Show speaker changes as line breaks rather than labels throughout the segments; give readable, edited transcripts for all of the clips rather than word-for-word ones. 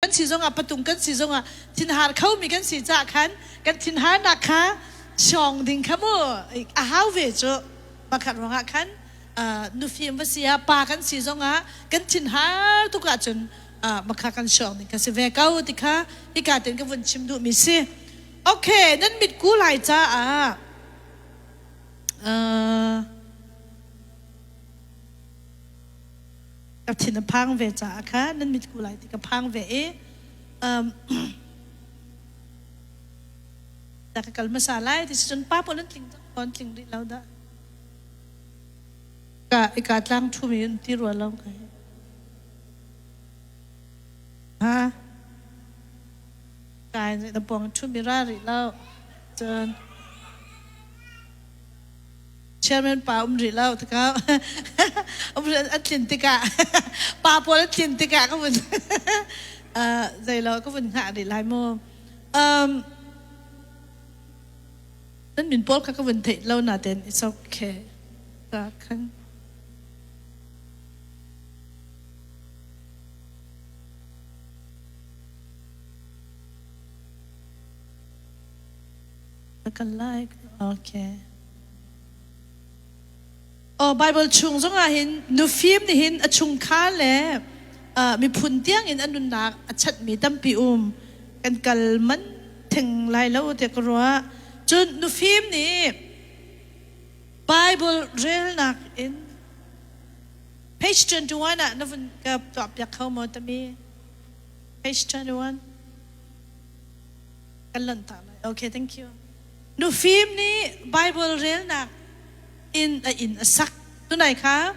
kan si zongah patung kan si zongah thinhar khomi kan si caah khan kan thinharnak kha siong ding kha mu a hau ve cu. Pakhat ruangah khan nufim va si ah pa kan si zongah kan thinhar tuk ahcun makha kan siong ding kha si ve ko ti kha hika ten ka vun chim duhmi si. Okay, nan mitku lai caah ka thin a phang ve caah kha nan mitku lai ti ka phang ve i ta ka kal hmasa lai ti si cun pa pawl an tling cang an tling rih lo dah ka ika tlang ṭhumi an ti rua lo ka ha kai na pawng ṭhumi ra rih lo cun Chairman pa um rih lo tikah um rih an tlin tikah pa pawl an tlin tikah ka vun zei lo ka vun hngah rih lai mu. Nan min pawl kha ka vun theih lo nain it's okay. Ka khan Ka like. Okay. Oh, Bible chung zongah hin nufim nih hin a chungkhar le miphun tiang in a nunnak a chatmi tampi um kan kal man theng lai lo tiah ka ruah. Cun nufim nih Bible relnak in page 21 ah na vun ka tuah piak kho maw tami? Page 21. Kan lanh ta lai. Okay, thank you. Nufim nih Bible relnak in a inn a sak. Tunai kha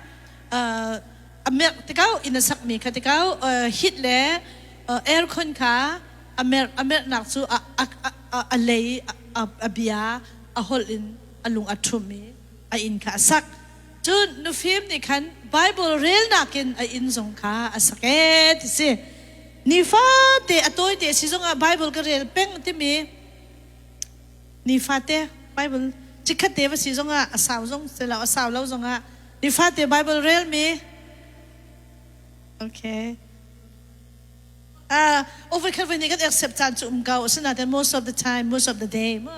a merh tikau inn a sakmi kha tikau hit le aircon kha a merh a merhnak cu a lei a bia a holh in a lung a ṭhum i a inn kha a sak. Cun nufim nih khan Bible relnak in a inn zong kha a sak ee ti si. Nifate a tawite si zongah Bible ka rel peng timi nifate Bible chikkhat te va si zongah a sau zong si lo a sau lo zongah nifate Bible rel mi okay over khat voi nih kan accept caan cu um ko asinain most of the time most of the day mo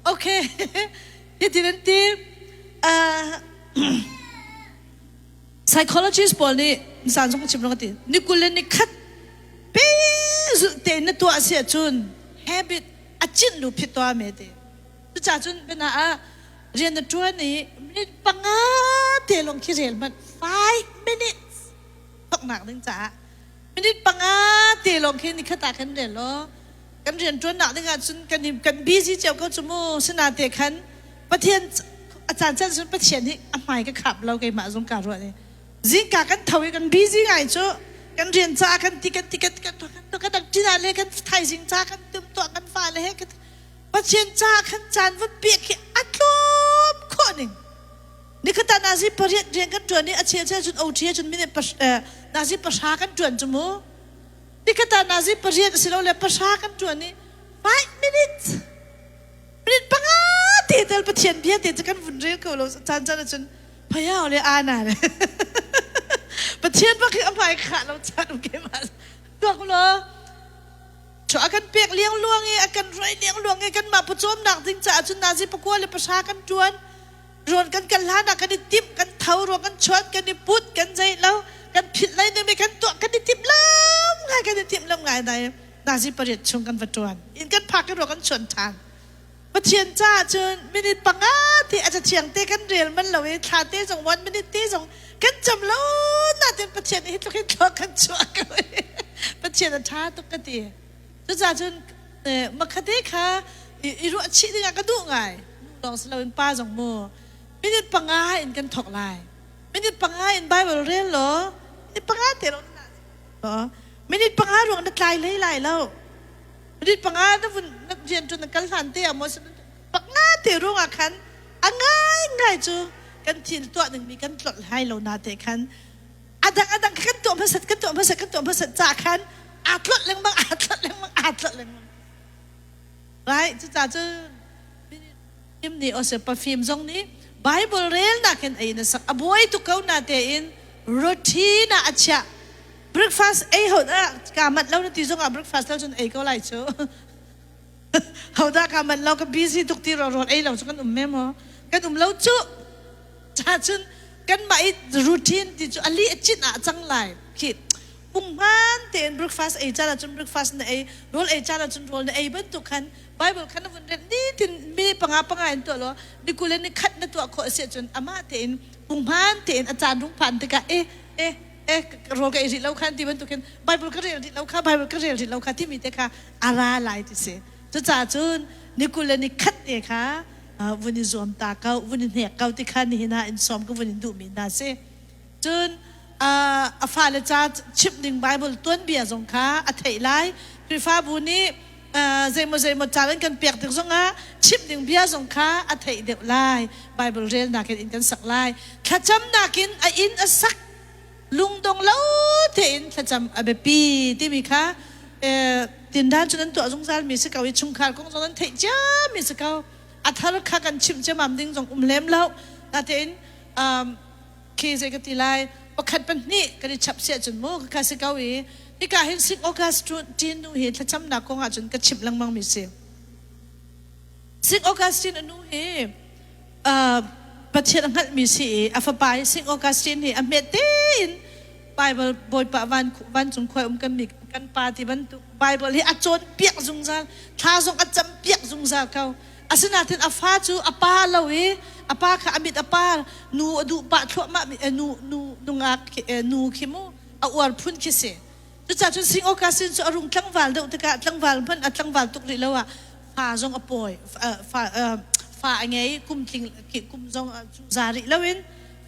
okay hitin an ti Psychologist pawl nih zan zong chim rong ti ni 21 pe te na tuah si ahcun habit a cinh lu phit tuah me ti. Cucaah cun bena ah rian na tuan i minute 5 te lawng khi rel hmanh 5 minutes thoknak ding caah minute 5 te lawng khi nikhat ah kan rel law kan rian tuannak ding ah cun kan kan busy cio ko cu mu sina te khan Pathian a caan caan cun Pathian hi a hmai ka khap lo keimah zong kaa ruah i zingka kan tho i kan busy ngai cu kan rian caah kan ti kan ti kan kan kan kan dang tina le kan thaizing ca kan tum tuah kan fa le he Pathian ca khan caan va pek hi a tlawm khawh ning nikhat ah nazi pariat rian kan tuan i a chel chel cun OT cun minute nazi pahra kan tuan cu mu nikhat ah nazi pariat asilole pahra kan tuan i 5 minutes minute 5 te tel Pathian bia te cu kan vun rel ko lo caan caan ahcun phayao le ana le Pathian bak hi a hmai khah lo caan um ke ma tuak lo chu a kan pek liang luang i a kan roi liang luang i kan mah pawcawmnak ding caah cun nazi pakua le pahra kan tuan ruan kan kal hlan ah kan i timh kan tho ruang kan chuan kan i put kan zei lo kan philh lai ne kan tuah kan i timh lam ngai kan i timh lam ngai dai nazi pariat chung kan va tuan in kan phak i ruang kan chuan than Pathian caah cun minute 5 te a cathiang te kan rel man lo i thla te zong one minute te zong kan cam lo natin Pathian hi tluk hin thlua kan chuah ko Pathian a tha tuk ka ti cucaah cun makhate kha i ruah chih dingah ka duh ngai nu lawng si loin pa zong mu minute 5 in kan thawk lai minute 5 in Bible rel law minute 5 te lo minute 5 ruang na tlai hlei lai lo minute 5 na vun na rian ṭuan na kal hlan te ah maw panga te ruangah khan a ngai ngai cu kan thil tuah dingmi kan tlolh lai lo na te khan adang adang kan tuah hmasat kan tuah hmasat kan tuah hmasat ca khan aa tlolh lengmang aa tlolh lengmang aa tlolh lengmang right cucaah cu fim nih ose pafim zong nih Bible rel nakin ei na sak a buai tuk ko na tein routine ah a chiah. Breakfast ei ho dah ka manh lo na ti zongah breakfast lo cun ei ko lai cu. Ho dah ka manh lo ka busy tuk ti rawl ei lo cu kan um me maw? Kan um lo cu. Cha cun kanmah i routine ti cu ali a cin ah cang lai. Khi punghman tein breakfast ei caan ahcun breakfast na ei, rawl ei caan ahcun rawl na ei bantuk khan Bible khan na vun rel nitin mi panga panga in tuah law ni 20 le ni khat na tuah khawh a si ahcun amah tein punghman tein a caan rung phan tikah e e e rawl ka ei rih lo khan ti bantukin Bible ka rel rih lo kha Bible ka rel rih lo kha timi te kha a ra lai ti si. Cucaah cun ni 20 le ni khat te kha vun i zuam ta ko, vun i hnek ko ti kha nihin ah in sawm ka vun in duhmi hna si. Cun a fale ca chimh ding Bible tuanbia zong kha a theih lai. Khrihfabu nih zeimaw zeimaw ca an kan pek tik zongah chimh ding bia zong kha a theih deuh lai. Bible relnak in inn kan sak lai. Thlacamnak in a inn a sak lungdong lo tein thlacam a biapi timi kha tindan cu nan tuah zungzal mi si ko i chungkhar kong zong nan theih cia mi si ko. A thar kha kan chimh ciamam ding zong um lem lo. Natein khi zei ka ti lai pakhat pahnih kan i chap siah cun mu ka si ko i hika hin St. Augustine nu hi thlacamnak kong ah cun ka chimh lengmang mi si. St. Augustine nu hi Pathian a hngalhmi si i a fapa hi St. Augustine hi a hmet tein Bible Bawipa van vancung khuai um kan mi kan pa ti bantuk Bible hi a cawnpiak zungzal thla zong a campiak zungzal ko. Asinain a fa cu a pa lo i a pa kha a mit a par nu a duh pah thluahmah mi nu nu nungak nu khi mu a uar phun khi si. Cucaah cun Sing Augustine cu a rung tlangval deuh tikah tlangval hmanh a tlangval tuk rih lo ah fa zong a pawi fa fa a ngei kum tling kum zong za rih loin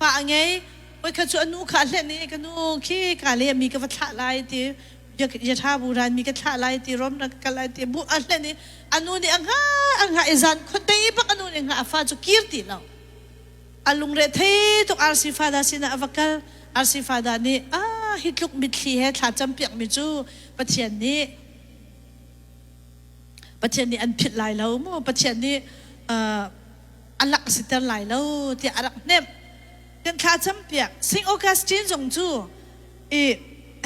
fa a ngei voikhat cu a nu kha a hlen i ka nu khi ka le mi ka va thlah lai ti yatha bu ran mi ka thlah lai ti rom na ka lai ti bu a hlen i a nu nih a nga a nga i zan khuadei bak a nu nih nga a fa cu kir ti lo a lungre thei tuk RC Fada sinah a va kal RC Fada nih a hi tluk mitthli he thla campiak mi cu Pathian nih Pathian nih an philh lai lo mu Pathian nih a lak siter lai lo tiah a rak hnemh kan thla campiak St. Augustine zong cu i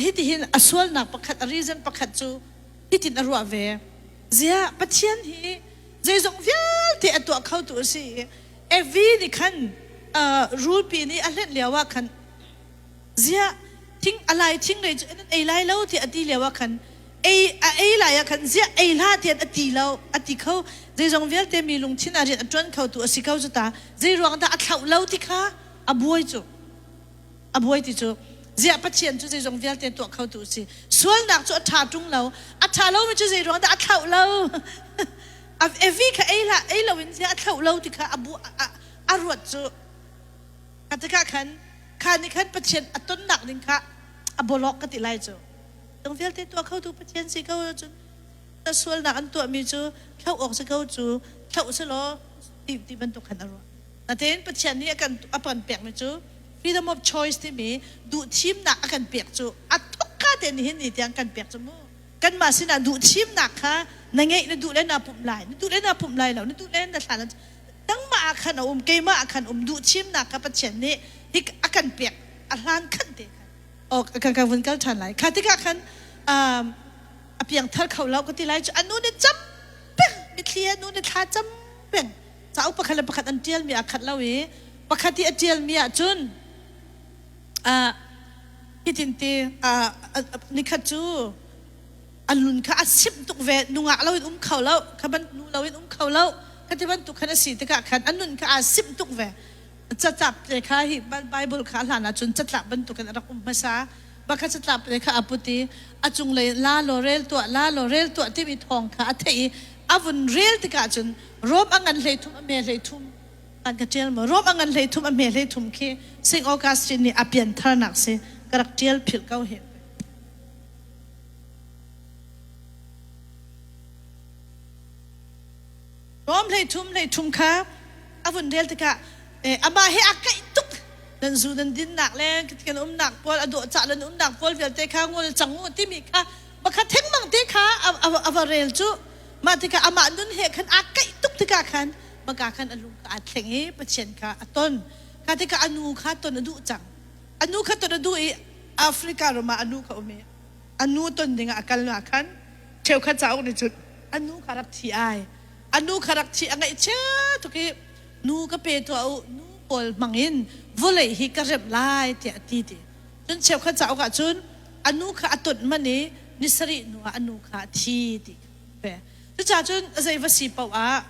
hitihin a sualnak pakhat a reason pakhat cu hitin a ruah ve ziah Pathian hi zeizong vialte a tuah khotu a si i Evi nih khan rulpi nih a hlenh lio ah khan ziah thing a lai thing rei cu nan ei lai lo tiah a ti lio ah khan ei a ei lai ah khan ziah ei hlah tiah a ti lo a ti kho zeizong vialte mi lungthin ah rian a ṭuan khotu a si ko cu ta zei ruang dah a thlauh lo ti kha a buai cu A buai ti cu ziah Pathian cu zeizong vialte tuah khotu a si. Sualnak cu a ṭha ṭung lo. A ṭha lomi cu zei ruang dah a thlauh lo? Evi kha ei hlah, ei loin ziah a thlauh lo ti kha a bu a ruat cu. Kha tikah khan kha nih khan Pathian a tonnak ding kha a bolok ka ti lai cu. Dang vialte tuah khotu Pathian si ko cun sualnak an tuahmi cu thlauh awk si ko cu thlauh si law ti, ti bantuk khan a ruah. Natein Pathian nih a kan a kan pekmi cu freedom of choice timi duhthimnak a kan pek cu a thukka te nihin ni tiang kan pek cu mu. Kanmah sinah duhthimnak kha na ngeih na duh le na pumh lai, na duh le na pumh lai lo, na duh le na thla nangmah ah khan a um, keimah ah khan um duhthimnak kha Pathian nih hi a kan pek a hlan khan te khan oh kan kan vun kal ṭhan lai. Kha tikah khan a piangthar kho lo ka ti lai cu anu nih cam peng mithli anu nih thla cam peng cauk pakhat le pakhat an ṭialmi aa khat lo i pakhat i a ṭialmi ahcun hitin ti nikhat cu a nun kha a simh tuk ve nungak loin um kho lo kha ban nu loin um kho lo kha ti bantuk khan a si tikah khan a nun kha aa simh tuk ve catlap te kha hi Bible kha hlan ahcun catlap bantukin a rak um hmasa bakha catlap te kha a put i a cunglei la law rel tuah la law rel tuah timi thawng kha a theih i a vun rel tikah cun Rom a ngan 13 a hme 13 an ka ṭial maw Rom a ngan 13 a hme 13 khi St. Augustine nih a piantharnak si ka rak ṭial philh ko hi. Rom 13 13 kha a vun rel tikah amah he a kaih tuk nan zu nan dinnak le kan umnak pawl a dawh cah nan umnak pawl vialte kha ngol cang u timi kha Pakhat thengmang te kha a va rel cu mah tikah amah nun he khan aa kaih tuk tikah khan maka khan a lung kha aa thleng i Pathian kha a ton. Kha tikah a nu kha ton a duh cang. A nu kha ton a duh i Africa ram ah a nu kha um i a nu ton ding ah a kal ah khan cheukhat cauk nih cun a nu kha rak thi ai. A nu kha rak thi a ngaihchia tuk i nu ka pe tuah u nu pawl hmang in vawlei hi ka remh lai tiah a ti ti. Cun cheukhat cauk ah cun a nu kha a tonh man i ni sarih hnu ah a nu kha a thi ti ve. Cucaah cun zei va si paoh ah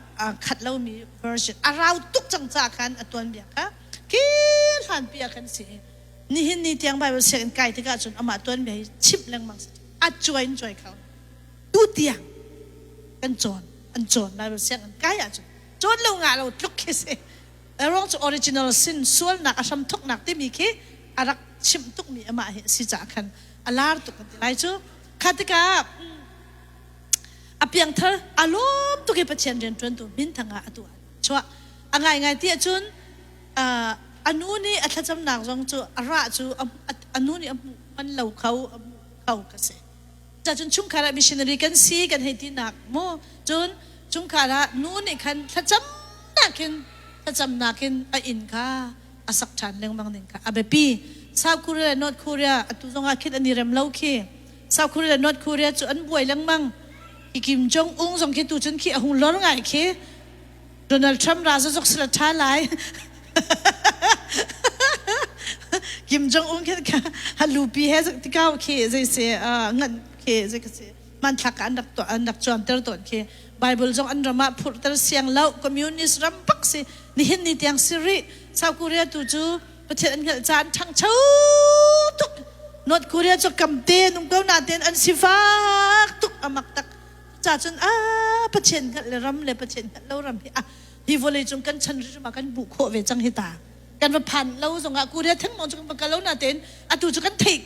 khat lomi version a rau tuk cang caah khan a tuanbia kha khi hlanpi ah khan si. Nihin ni tiang Bible sianginn kai tikah cun amah tuanbia hi chimh lengmang si. A cuai in cuai kho. Tu tiang kan cawn an cawn Bible sianginn kai ahcun cawn lo ngah lo tluk khi si. Ruang cu original sin sualnak a hram thoknak timi khi a rak chimh tukmi amah hi a si caah khan a lar tuk kan ti lai cu. Kha tikah a piangthar a lawm tuk i Pathian rianṭuantu minthang ah atu ah chuah a ngaingai ti ahcun a nu nih a thlacamnak zong cu a rah cu a nu nih a hmuh man lo kho a hmuh kho ka si. Cun chungkhar ah missionary kan si kan hei tinak mu cun chungkhar ah nu nih khan thlacamnak hin thlacamnak in a inn kha a sak ṭhan lengmang ning kha a biapi. South Korea le North Korea atu zongah khin an i rem lo khi. South Korea le North Korea cu an buai lengmang. Hi Kim Jong Un zong khi tu cun khi a hung lor ngai khi. Donald Trump ra zok sila ṭha lai. Kim Jong Un khin kha halupi he tikau khi zei se ngan khi zei ka si hmanthlak an rak tuah an rak cuanter tawn khi Bible zong an ram ah phurhter siang lo communist ram bak si nihin ni tiang si rih South Korea tu cu Pathian an hngalh ca an ṭhangcho tuk North Korea cu kamte nung ko nain an sifak tuk amak tak ca cun a Pathian hngalh le ram le Pathian hngalh lo ram hi a hi vawlei cung kan chan ri ah kan buh khawh ve cang hi ta kan va phan lo zongah Korea thengmong cu kan va kal lo nain atu cu kan theih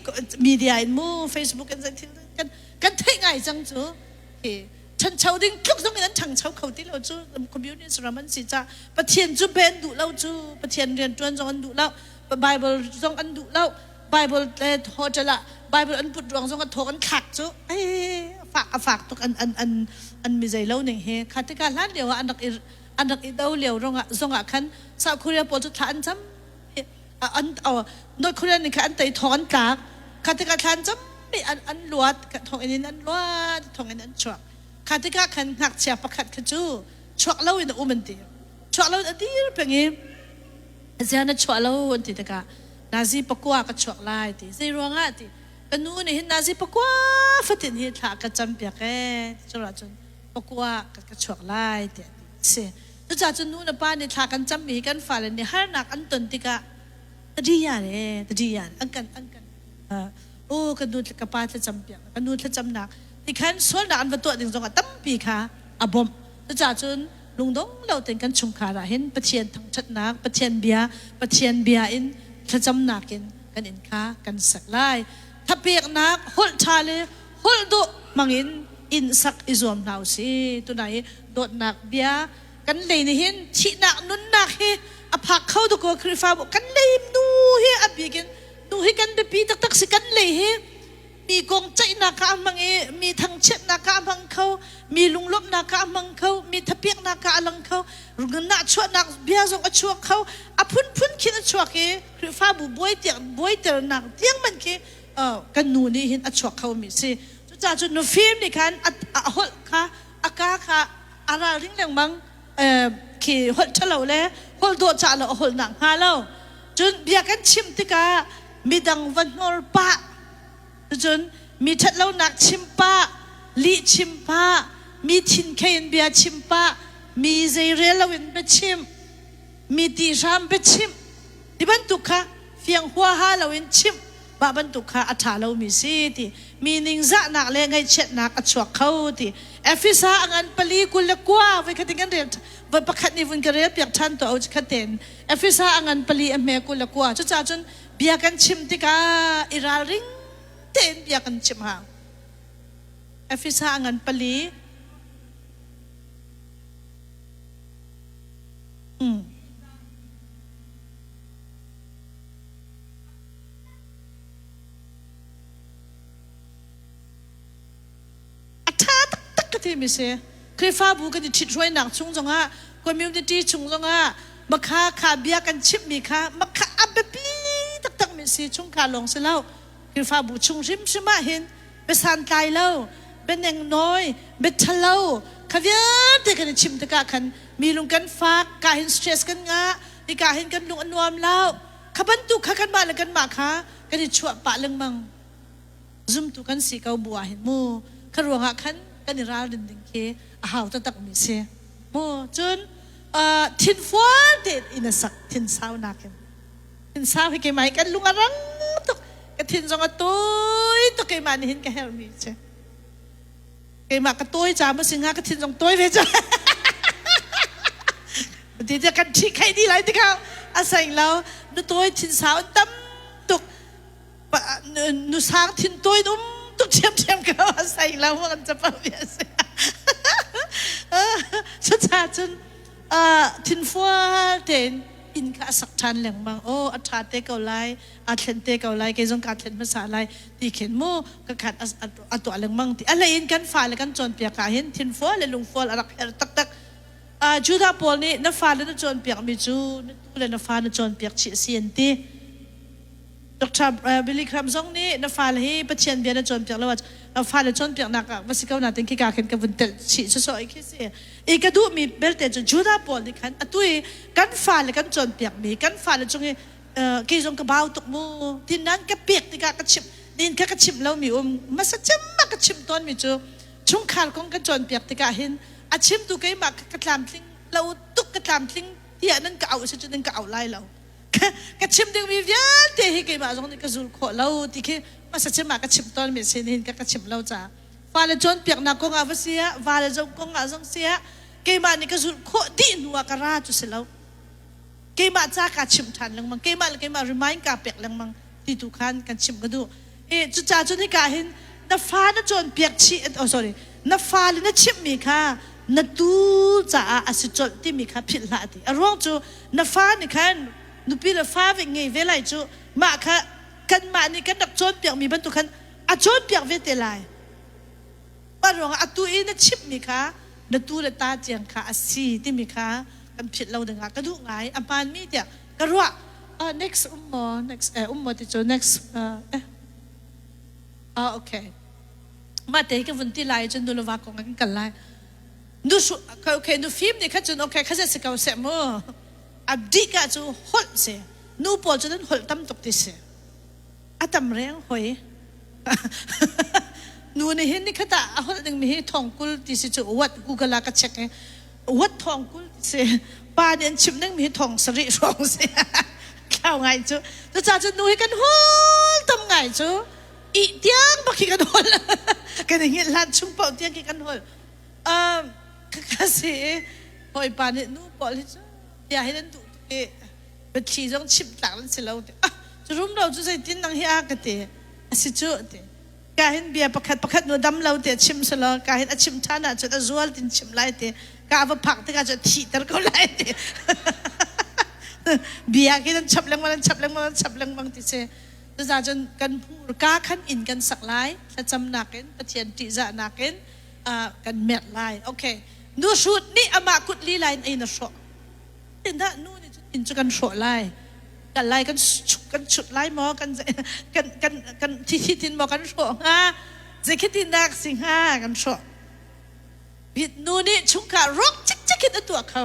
media in mu Facebook in thil kan kan theih ngai cang cu hi ṭhancho ding tluk zong in an ṭhangcho kho ti lo cu communist ram an si ca Pathian cu ben duh lo cu Pathian rian ṭuan zong an duh lo Bible zong an duh lo Bible le hotel ah Bible an put ruang zong a thawk an thlak cu ai fak a fak tuk an an an an mi zei lo ning hi kha tikah hlan lio ah an rak i an rak i do lio rongah zongah khan South Korea pawl cu thla an cam an North Korea nih kha an tei thawng an tlak kha tikah thla an cam an an luat thong in an luat thong in an chuak kha tikah khan ngakchia pakhat kha cu chuak lo in a um an ti chuak lo in a dir peng i zian a chuah lo an ti tikah nazi pakua ka chuak lai ti zei ruangah ti ka nu nih hin nazi pakua fatin hi thla ka cam piak e cu cun pakua ka chuak lai tiah ti si cucaah cun nu le pa nih thla kan cammi hi kan fale nih harnak an ton tikah tadiya le tadiya an kan an kan u ka nu ka pa thlacam piak ka nu thlacamnak ti khan sualnak an va tuah ding zongah tampi kha a bawmh cucaah cun lungdong lo tein kan chungkhar ah hin Pathian thangṭhatnak Pathian bia Pathian bia in thlacamnak in kan inn kha kan sak lai thapeknak holh ṭha le holh dawh hmangin inn sak i zuam hna u si tunai hi dawtnak bia kan lei nih hin thihnak nunnak hi a phak kho tuk ko Khrihfabu kan lei nu hi a bik in nu hi kan biapi taktak si kan lei hi mi kong ceihnak ah a hmang i mi thangchiatnak ah a hmang kho mi lunglawmhnak ah a hmang kho mi thapiaknak ah a lang kho nahchuahnak bia zong a chuak kho a phunphun khin a chuak i Khrihfabu buai tiang buaiternak tiang man khi kan nu nih hin a chuak kho mi si cucaah cun nufim nih khan a holh kha a ka kha a ralring lengmang khi holh ṭhalo le holh dawh cah lo a holh nak hnga lo cun bia kan chim tikah midang va hnor pah cun mi ṭhatlonak chim pah lih chim pah mi thinkhei in bia chim pah mi zeirel loin bia chim mi ti hram bia chim ti bantuk kha fiang huaha loin chimh mah bantuk kha a ṭha lomi si ti mi ningzahnak le ngaihchiatnak a chuak kho ti Efesa a ngan pali 29 voi khat in kan rel voi pakhat nih vun ka rel piak ṭhan tuah u khat tein Efesa a ngan pali a hme 29 cucaah cun bia kan chim tikah i ralring tein bia kan chim hau Efesa a ngan pali A ṭha taktak ka timi si. Khrihfabu kan i ṭhithruainak chung zongah, community chung zongah, makha kha bia kan chimhmi kha makha a biapi taktakmi si. Chungkhar lawng si lo. Khrihfabu chung hrimhrim ah hin bia santlai lo, bia nengnawi, bia ṭhalo kha vialte kan i chim tikah khan mi lung kan fak, ka hin stress kan ngah, hika hin kan lung a nuam lo. Kha bantuk kha kanmah le kanmah kha kan i chuah pah lengmang. Zumtu kan si ko bu ah hin mu kha ruangah khan kan i ralrin ding khi a hau taktak mi si. Mu cun thinfual tein inn a sak thin saunak in. Thin sau hi keimah hi kan lung a rang tuk. Ka thin zong a tawi tuk keimah nih hin ka herhmi si. Keimah ka tawi ca maw si hnga ka thin zong tawi ve ca. Ti tiah kan ṭhi khaih dih lai tikah a seng lo. Nu tawi thin sau an tam tuk. Nu sang thin tawi um tuk ṭhiamṭhiam ko a seng lo kan capo mi a si. Cucaah cun thinfual tein inn kha a sak ṭhan lengmang. Aw a ṭha te ko lai, aa thlen te ko lai, kei zong kaa thlen hmasa lai ti khin mu ka khat a tuah lengmang ti. A hlei in kan fale kan cawnpiak ah hin thinfual le lungfual a rak herh taktak. Judah pawl nih na fale na cawnpiakmi cu na tu le na fa na cawnpiak chih a si an ti. Dr. Billy Graham zong nih na fale hi Pathian bia na cawnpiak lo ah fale cawnpiaknak ah va si ko natin khika khin ka vun telh chih sawsawh i khi si. I ka duhmi belte cu Judah pawl nih khan atu i kan fale kan cawnpiakmi kan fale cung i kei zong ka bau tuk mu tin nan ka pek tikah ka chimh nin kha ka chimh lomi um hmasa cem ah ka chimh tawnmi cu chungkhar kong kan cawnpiak tikah hin a chimtu keimah ka tlamtling lo tuk ka tlamtling tiah nan ka auh si cu nan ka auh lai lo ka chim dingmi vialte hi keimah zong nih ka zul khawh lo ti khi hmasa cem ah ka chimh tawnmi a si nihin ka ka chimh lo caah fale cawnpiaknak kong ah va si ah vale zong kong ah zong si ah keimah nih ka zulh khawh dih hnu ah ka ra cu si lo keimah ca kaa chimh ṭhan lengmang keimah le keimah remind kaa pek lengmang ti tu khan kan chimh ka duh e cucaah cun hika hin na fa na cawnpiak chih oh sorry na fale na chimhmi kha na tu caah a si colh timi kha philh hlah ti a ruang cu na fa nih khan nupi le fa ve ngei ve lai cu mah kha kanmah nih kan rak cawnpiakmi bantuk khan a cawnpiak ve te lai. Mah ruangah atu i na chimhmi kha na tu le ta tiang kha a si timi kha kan philh lo dingah ka duh ngai. A hmaanmi tiah ka ruah. Next um maw? Next um maw ti cu next eh. Ah okay. Mah te ka vun ti lai cun nu le va kong ah kan kal lai. Nu okay nu fim nih kha cun okay kha si ko seh mu. A dik ah cu holh si. Nu pawl cu nan holh tam tuk ti si. A tam reng hoi. Nu nih hin nikhat ah a holh dingmi hi thongkul ti si cu what Google ah ka check i what thongkul ti si. Pa nih an chimh dingmi hi thong sarih hrawng si. Thlau ngai cu. Cucaah cun nu hi kan hol tam ngai cu. Ih tiang bak hi kan hol. Kan i hngilh hlan chung paoh tiang khi kan hol. Um, ka si i hawipa nih nu pawl hi cu bia hi nan duh tuk i biathli zong chimh tlak nan si lo ti ah cu rum lo cu zeitin nang hi a ka ti a si cu ti ka hin bia pakhat pakhat nu dam lo ti a chim selaw ka hin a chim ṭhan ahcun a zual tin chim lai ti ka va phak tikah cu thihter ko lai ti bia khi nan chap lengmang nan chap lengmang nan chap lengmang ti si cucaah cun kan hmurka khan inn kan sak lai thlacamnak in Pathian ṭihzahnak in kan merh lai okay nu hrut nih amah kut lila in ei na hrawh Dah nu nih cun inn cu kan hrawh lai. Kal lai kan kan chut lai maw kan kan kan kan thi tin maw kan hrawh hnga zeikhitin dah si hnga kan hrawh. Nu nih chungkhar rawk cikcek in a tuah kho.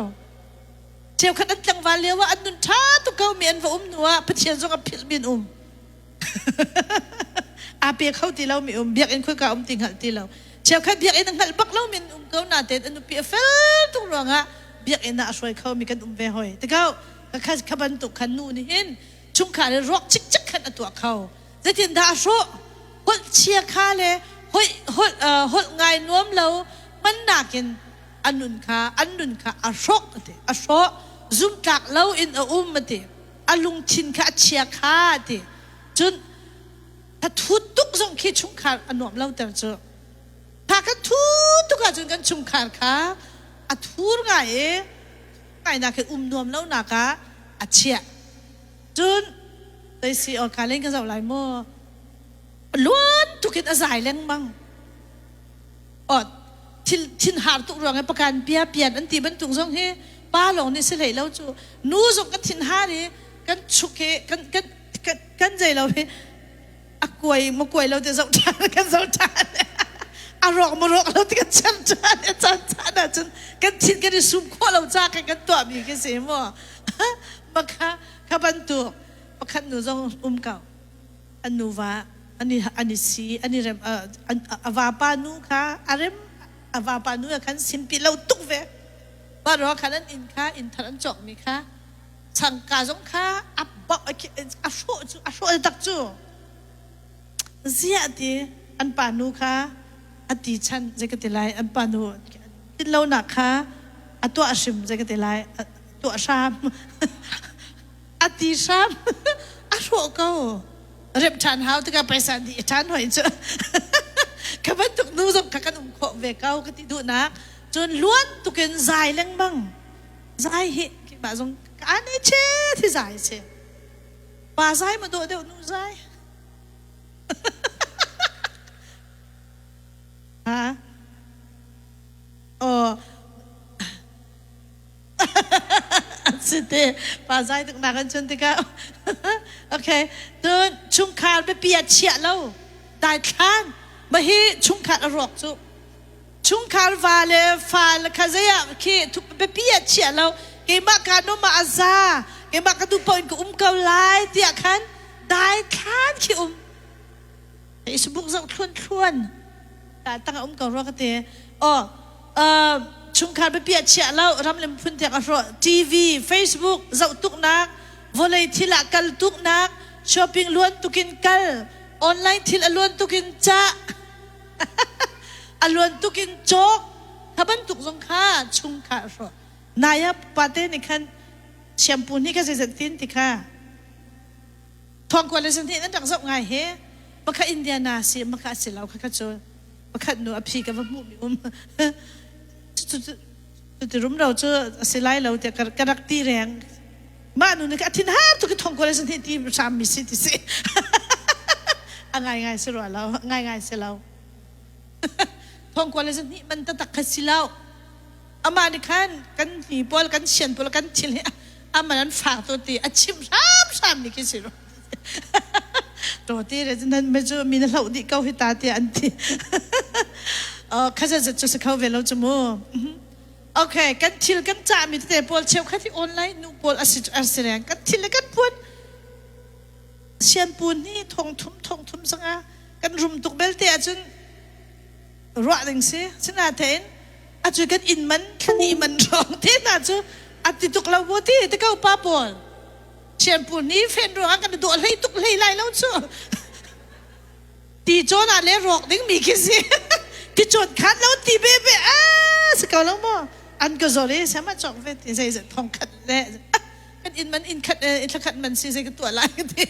Cheukhat an tlangval lio ah an nun ṭha tuk ko mi an va um hnu ah Pathian zong a philh mi an um. Aa pe kho ti lo mi um biakinn khoika um ti hngalh ti lo. Cheukhat biakinn a hngalh bak lo mi an um ko natein a nupi a fel tuk ruangah biakinn ah a hruai kho mi kan um ve hoi. Tikau kha kha bantuk khan nu nih hin chungkhar i ruak cikcek khan a tuah kho. Zeitin dah a hrawh? Holh chia kha le holh holh holh ngai nuam lo hmannak in a nun kha an nun kha a hrawk a ti. A hrawh. Zumtlak lo in a um a ti. A lungthin kha a chia kha a ti. Cun thathut tuk zong khi chungkhar a nuam lo ter cu. Tha kan thu tuk ahcun kan chungkhar kha a thur ngai i ngainak hi um nuam lo nak ah a chiah. Cun zei si aw ka len ka zoh lai maw? Luan tuk in a zai lengmang. Aw thil thinhar tuk ruang i pakan pia pian an ti bantuk zong hi pa lawng nih si hlei lo cu nu zong kan thinhar i kan chuk hi kan kan kan kan zei lo hi. kuai ma kuai lo te zoh ṭhan kan zoh ṭhan. A rawk ma rawk lo ti kan chem ṭhan. A caan caan ahcun kan thin kan i sum khawh lo ca kan kan tuahmi khi si mu. Ma kha kha bantuk pakhat nu zong um ko. An nuva an i an i si an i rem a vapa nu kha a rem a vapa nu khan simpi lo tuk ve. Pa ro khan an inn kha inn thar an cawkmi kha changka zong kha a a hrawh cu a hrawh tak cu ziah ti an pa nu kha a ti chan zei ka ti lai an pa nu tinlonak kha a tuah hrim zei ka ti lai tuah hram a ti hram a hrawh ko rep ṭhan hau tikah paisa dih ṭhan hoi cu ka bantuk nu zong kha kan um khawh ve ko ka ti duhnak cun luan tukin zai lengmang Zai hi keimah zong ka ne che thi zai si. Pa zai ma dawh deuh nu zai. Ha? Oh. Si te pa zai tuk nak an chun tikah. Okay. Tun chungkhar biapi a chiah lo. Dai thlan. Ma hi chungkhar a rawk cu. Chungkhar va le fa le kha zei ah khi biapi ah chiah lo keimah ka num ah a za keimah ka duh paoh in ka um ko lai tiah khan dai thlan khi um Facebook zoh thluan thluan ta tang um ko rua ka ti oh chungkhar biapi ah chiah lo ram le phun tiang a hrawh TV Facebook zoh tuknak vawlei thil ah kal tuknak shopping luan tukin kal online thil a luan tukin cah A luan tuk in cawk kha bantuk zong kha chungkhar hrawh. Nai ah pate nih khan shampoo nih ka zeizat tin ti kha thawngkua le zan an rak zoh ngai he pakhat Indiana si maka si lo kha kha cu pakhat nu a phi ka va hmuh mi um cu ti rum ro cu a si lai lo tiah ka rak ti reng mah nu nih a thin har tuk i thongkua le zan ti hram mi si ti si a ngai ngai si rua lo ngai ngai si lo thongkua le zan man taktak kha si lo amah nih khan kan hi pawl kan sian pawl kan thil hi aman an fak to ti a chim hram hram ni khi si ro to ti re nan me cu mi na hloh dih ko hi ta tiah an ti kha zat cu si kho ve lo cu mu Okay, kan thil kan cahmi tete pawl cheukhat hi online nu pawl a si a si reng. Kan thil le kan puan sianpun hi thong thum thong thum sanga kan rum tuk belte ahcun ruah ding si. Sinain acu kan inn man thlani man rong te hna cu a ti tuk lo bu ti te ko pa pawl. Sianpun hi fen ruangah kan dawh hlei tuk hlei lai lo cu. Ti cawn ah le rawk ding mi khi si. Ti cawn khan lo ti be be a si ko lo maw? An ka zor i sama cawk ve ti zei zet thong khat le kan inn man inn khat inn thla khat man si zei ka tuah lai ka ti.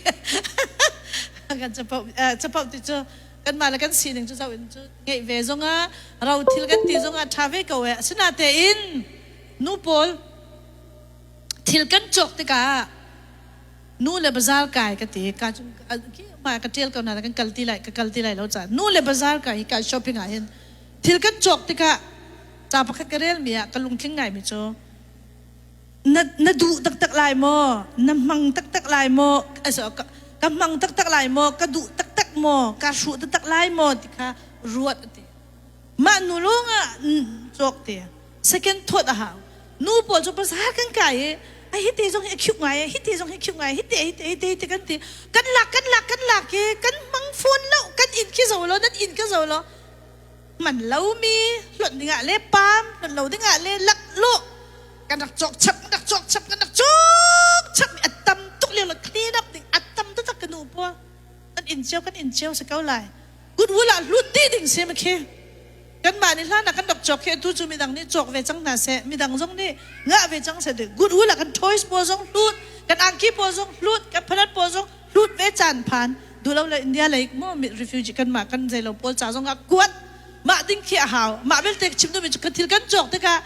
Kan capo capo ti cu kan mah le kan sining cu zo in cu ngeih ve zongah ro thil kan ti zongah ṭha ve ko e. Asinatein nu pawl thil kan cawk tikah Nu le bazaar kai ka ti ka cu ma ka ṭial ko na kan kal ti lai ka kal ti lai lo ca nu le bazaar kai hi ka shopping ah hin thil kan cawk tikah ca pakhat ka rel mi ah ka lungtling ngai mi cu na na duh taktak lai maw na hmang taktak lai maw ka hmang taktak lai maw ka duh taktak maw ka hruh taktak lai maw ti kha ruat ati mah nu lawng ah cawk te second thought a hau nu pawl cu bazaar kan kai i a hi te zong hi a cute ngai hi te zong hi cute ngai hi te hi te hi te hi te kan ti kan lak kan lak kan lak i kan hmang phone lo kan inn khi zo lo nan inn ka zo lo man lo mi hlonh dingah le pam hlonh lo dingah le lak lo kan rak cawk chap kan rak cawk chap kan rak cawk chap mi a tam tuk lio lo clean up ding a tam taktak ka nu pawl kan inn cio kan inn cio si ko lai goodwill ah hlut dih ding si ma khi kanmah nih hlan ah kan rak cawk khi atu cu midang nih cawk ve cang hna seh midang zong nih ngah ve cang seh goodwill ah kan toys pawl zong hlut kan angki pawl zong hlut kan phalat pawl zong hlut ve caan phan duhlo le India lei mu refugee kanmah kan zeilo pawl ca zong ah kuat mah ding khi a hau mah belte chim duhmi cu thil kan cawk tikah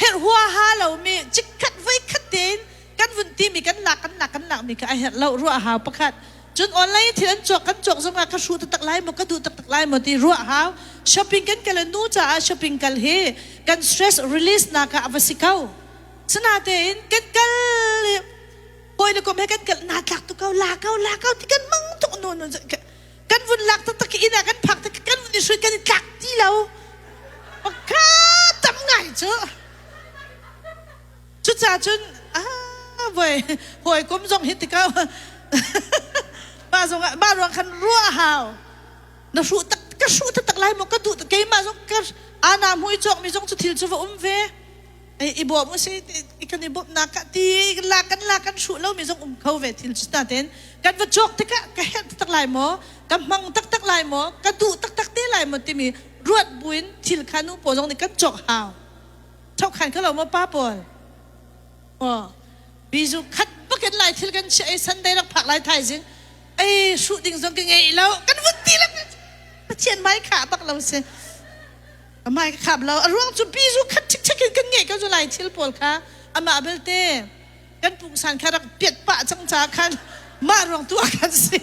herh huaha lomi chikkhat voi khat tein kan vun timi kan lak kan lak kan lak mi kha a herh lo ruah hau pakhat cun online thil an cawk kan cawk zong ah ka hru taktak lai maw ka duh taktak lai maw ti ruah hau shopping kan kal nu caah shopping kal hi kan stress release nak ah a va si ko sinatein kan kal hawi le kom he kan kal na tlak tu ko la ko la ko ti kan mang tuk nu nu kan Kan vun lak taktak i inn ah kan phak tik kan vun i hrut kan i tlak ti lo. Ka tam ngai cu. Cucaah cun ah voi hawikom zong hi tikah mah zong ah mah ruang khan ruah hau. Na hruh tak ka hruh taktak lai maw ka duh keimah zong ka ana hmu i cawk mi zong cu thil cu va um ve. I bawm usih kan i bawmhnak ah ti la kan la kan hruh lomi zong um kho ve thil cu natein kan va cawk tikah ka herh taktak lai maw ka hmang taktak lai maw ka duh taktak te lai maw timi ruat buin thil kha nu pawl zong nih kan cawk hau chokhan kha lo maw pa pawl aw bizu khat bakin lai thil kan chiah i Sunday rak phak lai thaizing ei hruh ding zong ka ngei lo kan vun ti le Pathian mai kha bak lo si Amai ka khap lo. A ruang cu bizu khat ṭhikṭhek in kan ngeih ko cu lai thil pawl kha. Amah belte kan pungsan kha rak piat pah cang caah khan mah ruang tu ah khan si.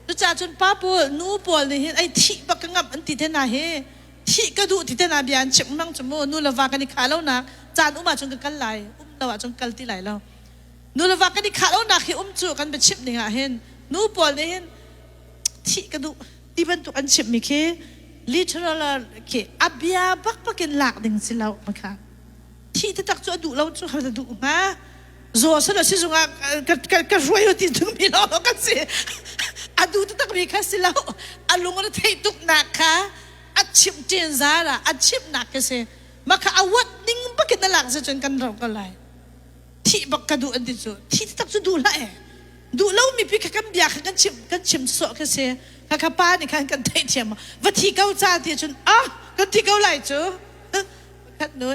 Cucaah cun pa pawl, nu pawl nih hin ai thih bak ka ngamh an ti te hna hi. Thih ka duh ti te hna bia an chimh mang cu mu. Nu le va kan i khah lo nak caan um ahcun ka kal lai, um lo ahcun kal ti lai lo. Nu le va kan i khah lo nak hi um cu kan biachimh ning ah hin nu pawl nih hin thih ka duh ti bantuk an chimhmi khi literal khi a bia bakbak in lak ding si lo makha thih taktak cu a duh lo cu har duh hnga zaw salo si zungah ka hruai ti mi lo kan si a duh taktak mi kha si lo a lung a theih tuk nak kha a chimh ṭin zara a chimh nak ka si makha a wat ning bakin na lak si cun kan ro ko lai thih bak ka duh an ti cu thih taktak cu duh hlah e duh lo mi pi kha kan bia kha kan chim kan chim sawh kha si kha kha pa nih khan kan theihthiam va thi ko ca ti cun ah kan thi ko lai cu khat nu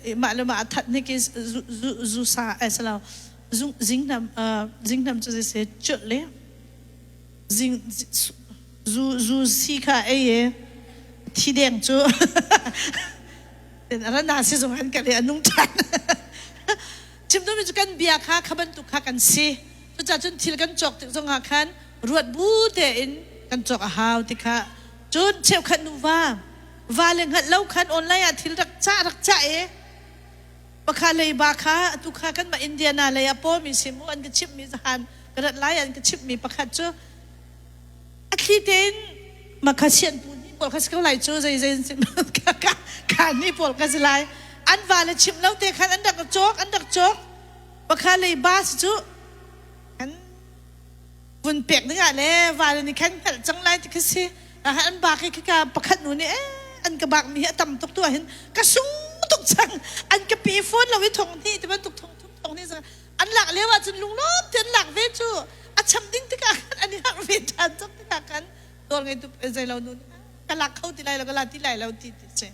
e mah le mah that ni ki zu zu zu sa ai salo zingnam zingnam cu se chul le zing zu zu si kha ei e thi deng cu rana si zong an ka le anung ṭhan chim duhmi cu kan bia kha kha bantuk kha kan si cucaah cun thil kan cawk tik zongah khan ruat bu tein kan cawk a hau ti kha cun cheukhat nuva va le hngalh lo khan online ah thil rak cah rak cah e pakha leiba kha atu kha kan mah Indiana lei ah pawmi sim u an ka chimhmi zahan ka rat lai an ka chimhmi pakhat cu a thli tein makha sian pu ni pawl kha si ko lai cu zei zei kha ni pawl ka si lai an va le chim lo te khan an rak cawk an rak cawk pakha lei bus cu an vun pek ding ah le va le nih khan hngalh cang lai ti kha si an bak i khika pakhat nu nih eh an ka bak mi hi a tam tuk tu ah hin ka sung tuk cang an ka pe phone lo i thong hnih ti bantuk thong thum thong hnih an lak lio ah cun lunglawm te an lak ve cu a cham ding tikah khan an i harh ve ṭhan cang tikah khan dawr ngeitu zei lo nu ka lak kho ti lai lo ka la ti lai lo ti ti si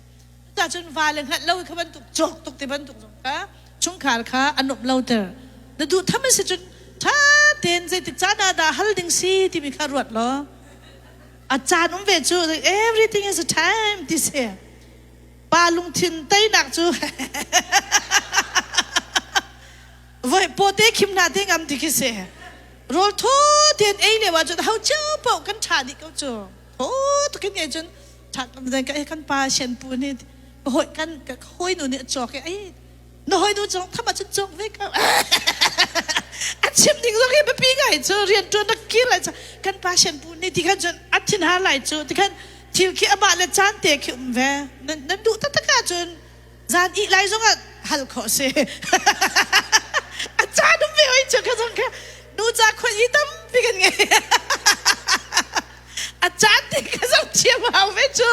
cucaah cun va le hngalh lo kha bantuk cawk tuk ti bantuk zong kha chungkhar kha a nuamh lo ter na duh tham si cun ṭha tein zeitik caan ah dah hal ding si timi kha ruat law a caan um ve cu everything is a time ti si pa lungthin teinak cu voi pawte khim hna te ngam ti khi si rawl thaw tein ei lio ah cun ho cio paoh kan ṭha dih ko cu thaw tuk in ngei cun ṭha kan pa sian pu nih hoi kan hoi nu nih a cawk i ei na hoi nu cawk tham ah cun cawk ve ko a chim ding zong hi biapi ngai cu rian ṭuan na kir lai kan pa sian pu nih ti khan cun a thin har lai cu ti khan thil khi amah le caan te khi um ve nan duh taktak ahcun zan ih lai zongah hal khawh si a caan um ve oi cu kha zong kha nu ca khon i tampi kan ngei a caan te kha zong thiam hau ve cu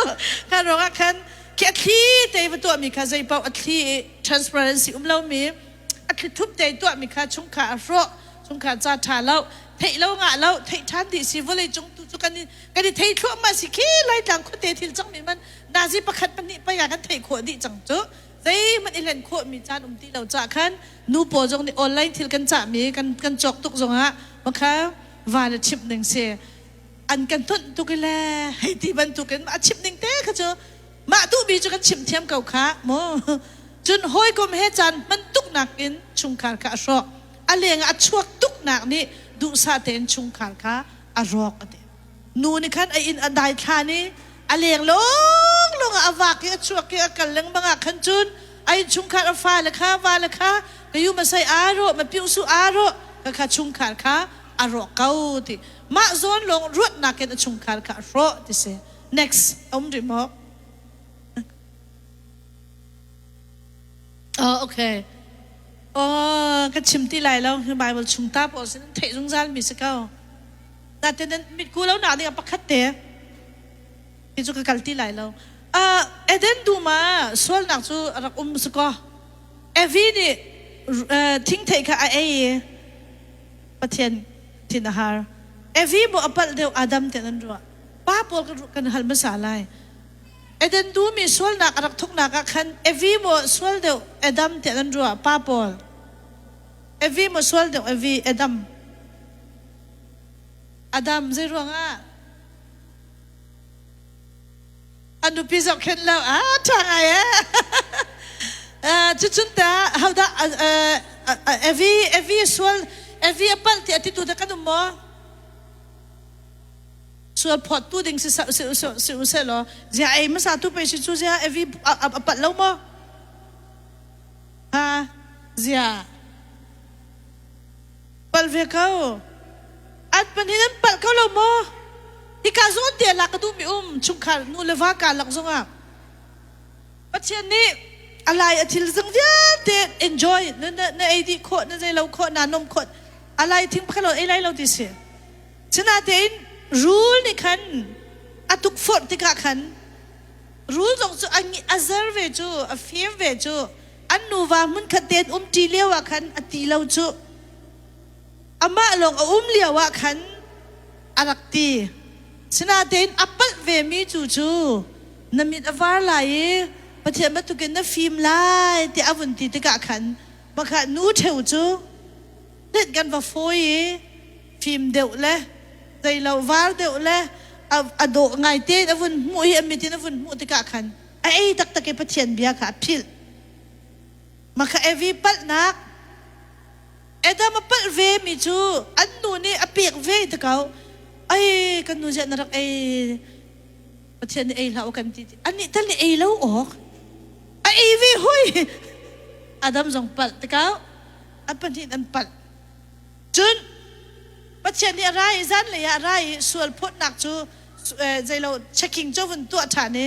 kha ruangah khan khi a thli te va tuahmi kha zei paoh a thli i transparency um lomi a thli thup te tuahmi kha chungkhar a hrawh chungkhar ca ṭha lo theih lo ngah lo theih ṭhan dih si vawlei cung tu cu kan i kan i thei thluahmah si khi Laitlang khuate thil cangmi man nazi pakhat pahnih pei ah kan theih khawh dih cang cu zeihmanh i hlen khawhmi caan um ti lo cah khan nu pawl zong nih online thil kan cahmi kan kan cawk tuk zongah makha va le chimh ding si an kan hnunh tuk i le hei ti bantukin a chimh ding te kha cu mah duhmi cu kan chimh thiam ko kha mu cun hawikom he caan hman tuk nakin chungkhar kha a hrawk a leng ah a chuak tuk nak nih duhsah tein chungkhar kha a rawk a ti nu nih khan a inn a dai thlan i a leng lawng lawng ah a vak i a chuak i a kal lengmang ah khan cun a innchungkhar a fale kha vale kha ka yu masai aa rawh ma piu su aa rawh ka kha chungkhar kha a rawk ko ti. Mah zawn lawng ruatnak in a chungkhar kha a hrawh ti si. Next, um rih maw? Oh, okay. Oh, ka chim ti lai lo. Bible chung ta pawl sin theih zungzal mi si ko. Natin mitku lo nak ding ah pakhat te. Hi cu ka kal ti lai lo. Uh, Eden dum ah sualnak cu a rak um si kaw. Evi nih uh, thingthei kha a ei i Pathian thin a har. Evi maw a palh deuh Adam tiah nan ruah. Pa pawl kan hal hmasa lai. Eden dum i sualnak a rak thawknak ah khan Evi maw sual deuh Adam tiah nan ruah pa pawl. Evi maw sual deuh Evi Adam. Adam zei ruangah? A nupi zohkhenh lo a ṭha ngai eh. Cucun ta hodah Evi Evi sual Evi a palh ti a titu dah kan um maw? Sual phawt tu ding si si u seh law zia ei hmasa tu pe si cu zia Evi a palh lo maw? Ha zia Palh ve ko. An pahnih an palh ko lo maw? Hika zawn te lak ka duhmi um chungkhar nu le va ka lak zongah Pathian nih a lai a thil zing vialte enjoy na na na ei dih khawh na zei lo khawh na nom khawh a lai thing pakhat lo ei lai lo ti si. Sinatein rul nih khan a tukforh tikah khan rul zong cu a zer ve cu a fim ve cu An nuva hmunkhat tein umṭi lioah khan a ti lo cu. Amah lawng a um lioah khan a rak ti. Sinain a palh vemi cu cu na mit a var lai i Pathian bantukin na fim lai tiah a vun ti tikah khan makha nu ṭheu cu hlet kan va fawi i fim deuh le zeilo var deuh le a dawh ngai tein a vun hmuh i a mit in a vun hmuh tikah khan a ei taktak i Pathian bia kha a philh. Mah kha Evi palhnak Adam a palh ve mi cu an nu nih a pek ve te ko. Ai kan nu ziah na rak ei Pathian nih ei hlah u kan ti. Anih tal nih ei lo awk. A ei ve hoi. Adam zong palh te ko. An pahnih an palh. Cun Pathian nih a ra i zanlei ah a ra i sual phawtnak cu zeilo checking cu vun tuah ṭhan i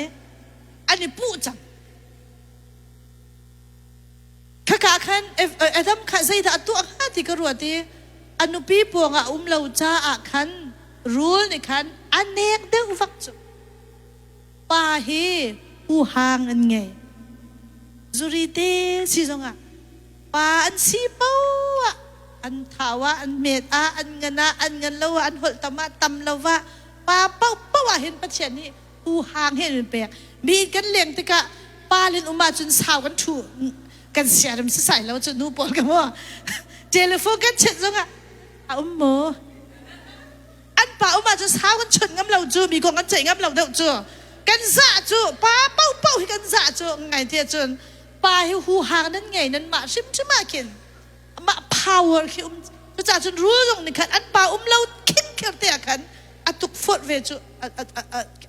an i puh cang. Khaka khan Adam kha zeidah a tuah hnga ti ka ruat i a nupi puangah a um lo caah khan rul nih khan a nek deuh vak cu. Pa hi huhang an ngei. Zuri te si zongah pa an si poah an thau ah an hmet ah an ngan ah an ngan lo ah an holh tam ah tam lo ah pa paohpaoh ah hin Pathian nih huhang he in pek mi kan leng tikah pa len um ahcun sau kan thu kan siarem sasai lo cu nu pawl ka mu telephone kan chet zongah a um maw an pa um ahcun sau kan chawnh ngam lo cu mi kong kan ceih ngam lo deuh cu kan zah cu pa paohpaoh hi kan zah cu ngai ti ahcun pa hi huhang nan ngei nan mah hrimhrim ah khin mah power khi um cucaah cun rul zong nih khan an pa um lo khin kher te ah khan a tukforh ve cu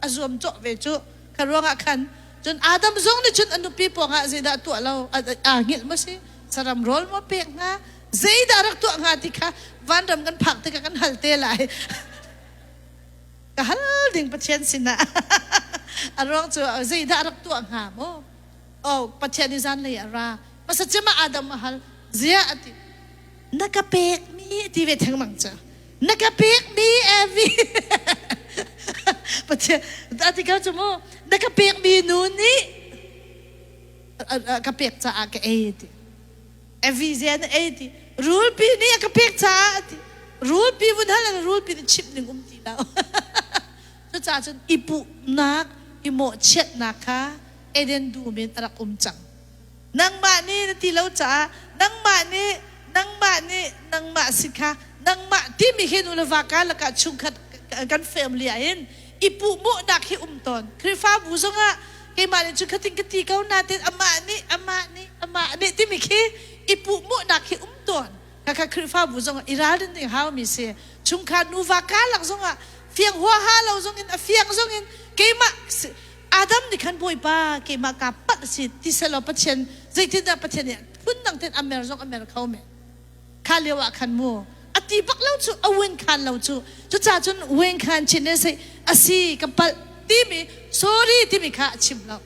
a zuam cawh ve cu kha ruangah khan cun Adam zong nih cun a nupi pawngah zeidah tuah lo aa hngilh maw si saram rawl maw pek hnga zeidah rak tuah hnga ti kha vanram kan phak tikah kan hal te lai ka hal ding Pathian sinah a ruang cu zeidah rak tuah hnga maw oh Pathian i zanlei a ra masa cema Adam a hal zia ati na ka pek mi ti ve thengmang cu na ka pek mi Evi Pathian ati ko cu mu na ka pek mi nu nih ka pek caah ka ei ti Evi zia na ei ti rulpi nih a ka pek caah ti rulpi vun hal rulpi nih chimh ning um ti lo cucaah cun i puhnak i mawhchiatnak kha Eden dum in a rak um cang nangmah nih na ti lo caah nangmah nih nangmah nih nangmah si kha nangmah timi hi nu le va ka lakah chungkhat kan family ah hin i puhmawhnak hi um tawn Khrihfabu zongah keimah nih cun khatin ka ti ko natin amah nih amah nih amah nih timi khi i puhmawhnak hi um tawn khakha Khrihfabu zongah i ralrin ding haumi si chungkhar nuva karlak zongah fiang huaha lo zongin a fiang zongin keimah Adam nih khan Bawipa keimah kaa palh si ti selaw Pathian zeitindah Pathian nih phundang ten a mer zong a mer kho men kha lio ah khan mu a. ti bak lo cu a wen khan lo cu. Cucaah cun wen khan chin ne sei asi ka palh timi sorry timi kha a chim lo.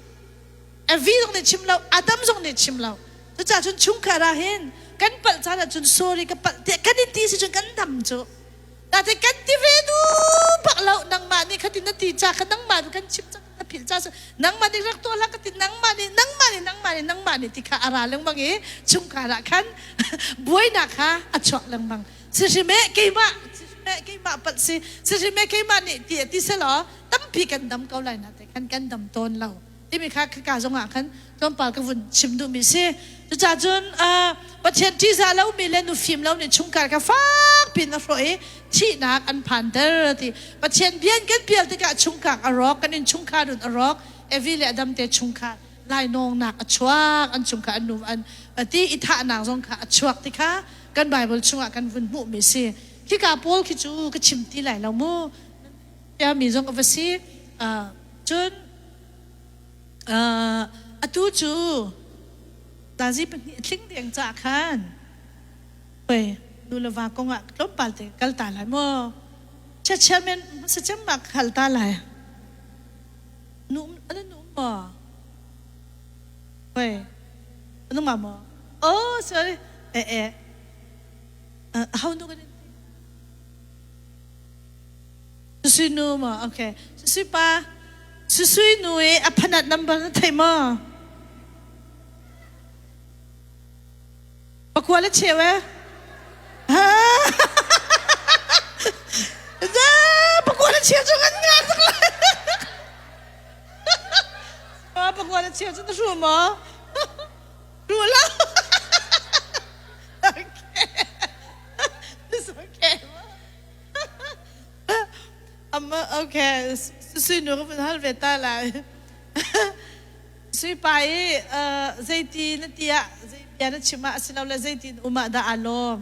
Evi zong nih chim lo, Adam zong nih chim lo. Cucaah cun chungkhar ah hin kan palh caan ahcun sorry ka palh tiah kan in ti si cun kan dam cu. Natin kan ti ve duh bak lo nangmah nih khatin na ti ca kha nangmah nih kan chim cang na philh ca nangmah nih rak tuah hlah ka ti nangmah nih nangmah nih nangmah nih nangmah nih ti kha a ra lengmang i chungkhar ah khan buainak kha a chuak lengmang sihrim eh keimah sihrim eh keimah palh si sihrim eh keimah nih ti ti selaw tampi kan dam ko lai na te khan kan dam tawn lo timi kha ka zong ah khan tlawmpal ka vun chim duhmi si. Cucaah cun Pathian ṭihzah lomi le nufim lo nih chungkhar kha fak piin a hrawh i thihnak an phanter ti. Pathian bia in kan pial tikah chungkhar a rawk, kan innchungkhar nun a rawk, Evi le Adam te chungkhar lainawngnak a chuak, an chungkhar an nu an ti i thahnak zong kha a chuak ti kha kan Bible chungah kan vun hmuhmi si. Khika pawl khi cu ka chim ti lai lo mu. Mi zong a va si. Cun Atu cu tazi pahnih a tling deng caah khan pei nu le va kong ah tlawmpal te kal ta lai maw? Chiachia men hmasa cem ah ka hal ta lai. Nu an nu um maw? Pei anu ma maw? Oh sorry. Eh eh. How nu kan Susui nu maw? Okay. Susui pa, Susui nu i a phanat number na thei maw? Pakua le cheu eh? Pakua le cheu cu kan ngah tuk lai. Pakua le cheu cu na hru maw? Hru lo. Okay. It's okay. Okay, sui nu ka vun hal ve ta lai. Sui pa i zeiti na ti ah zei bia na chim ah asilole zeiti na um ah dah aa lawm?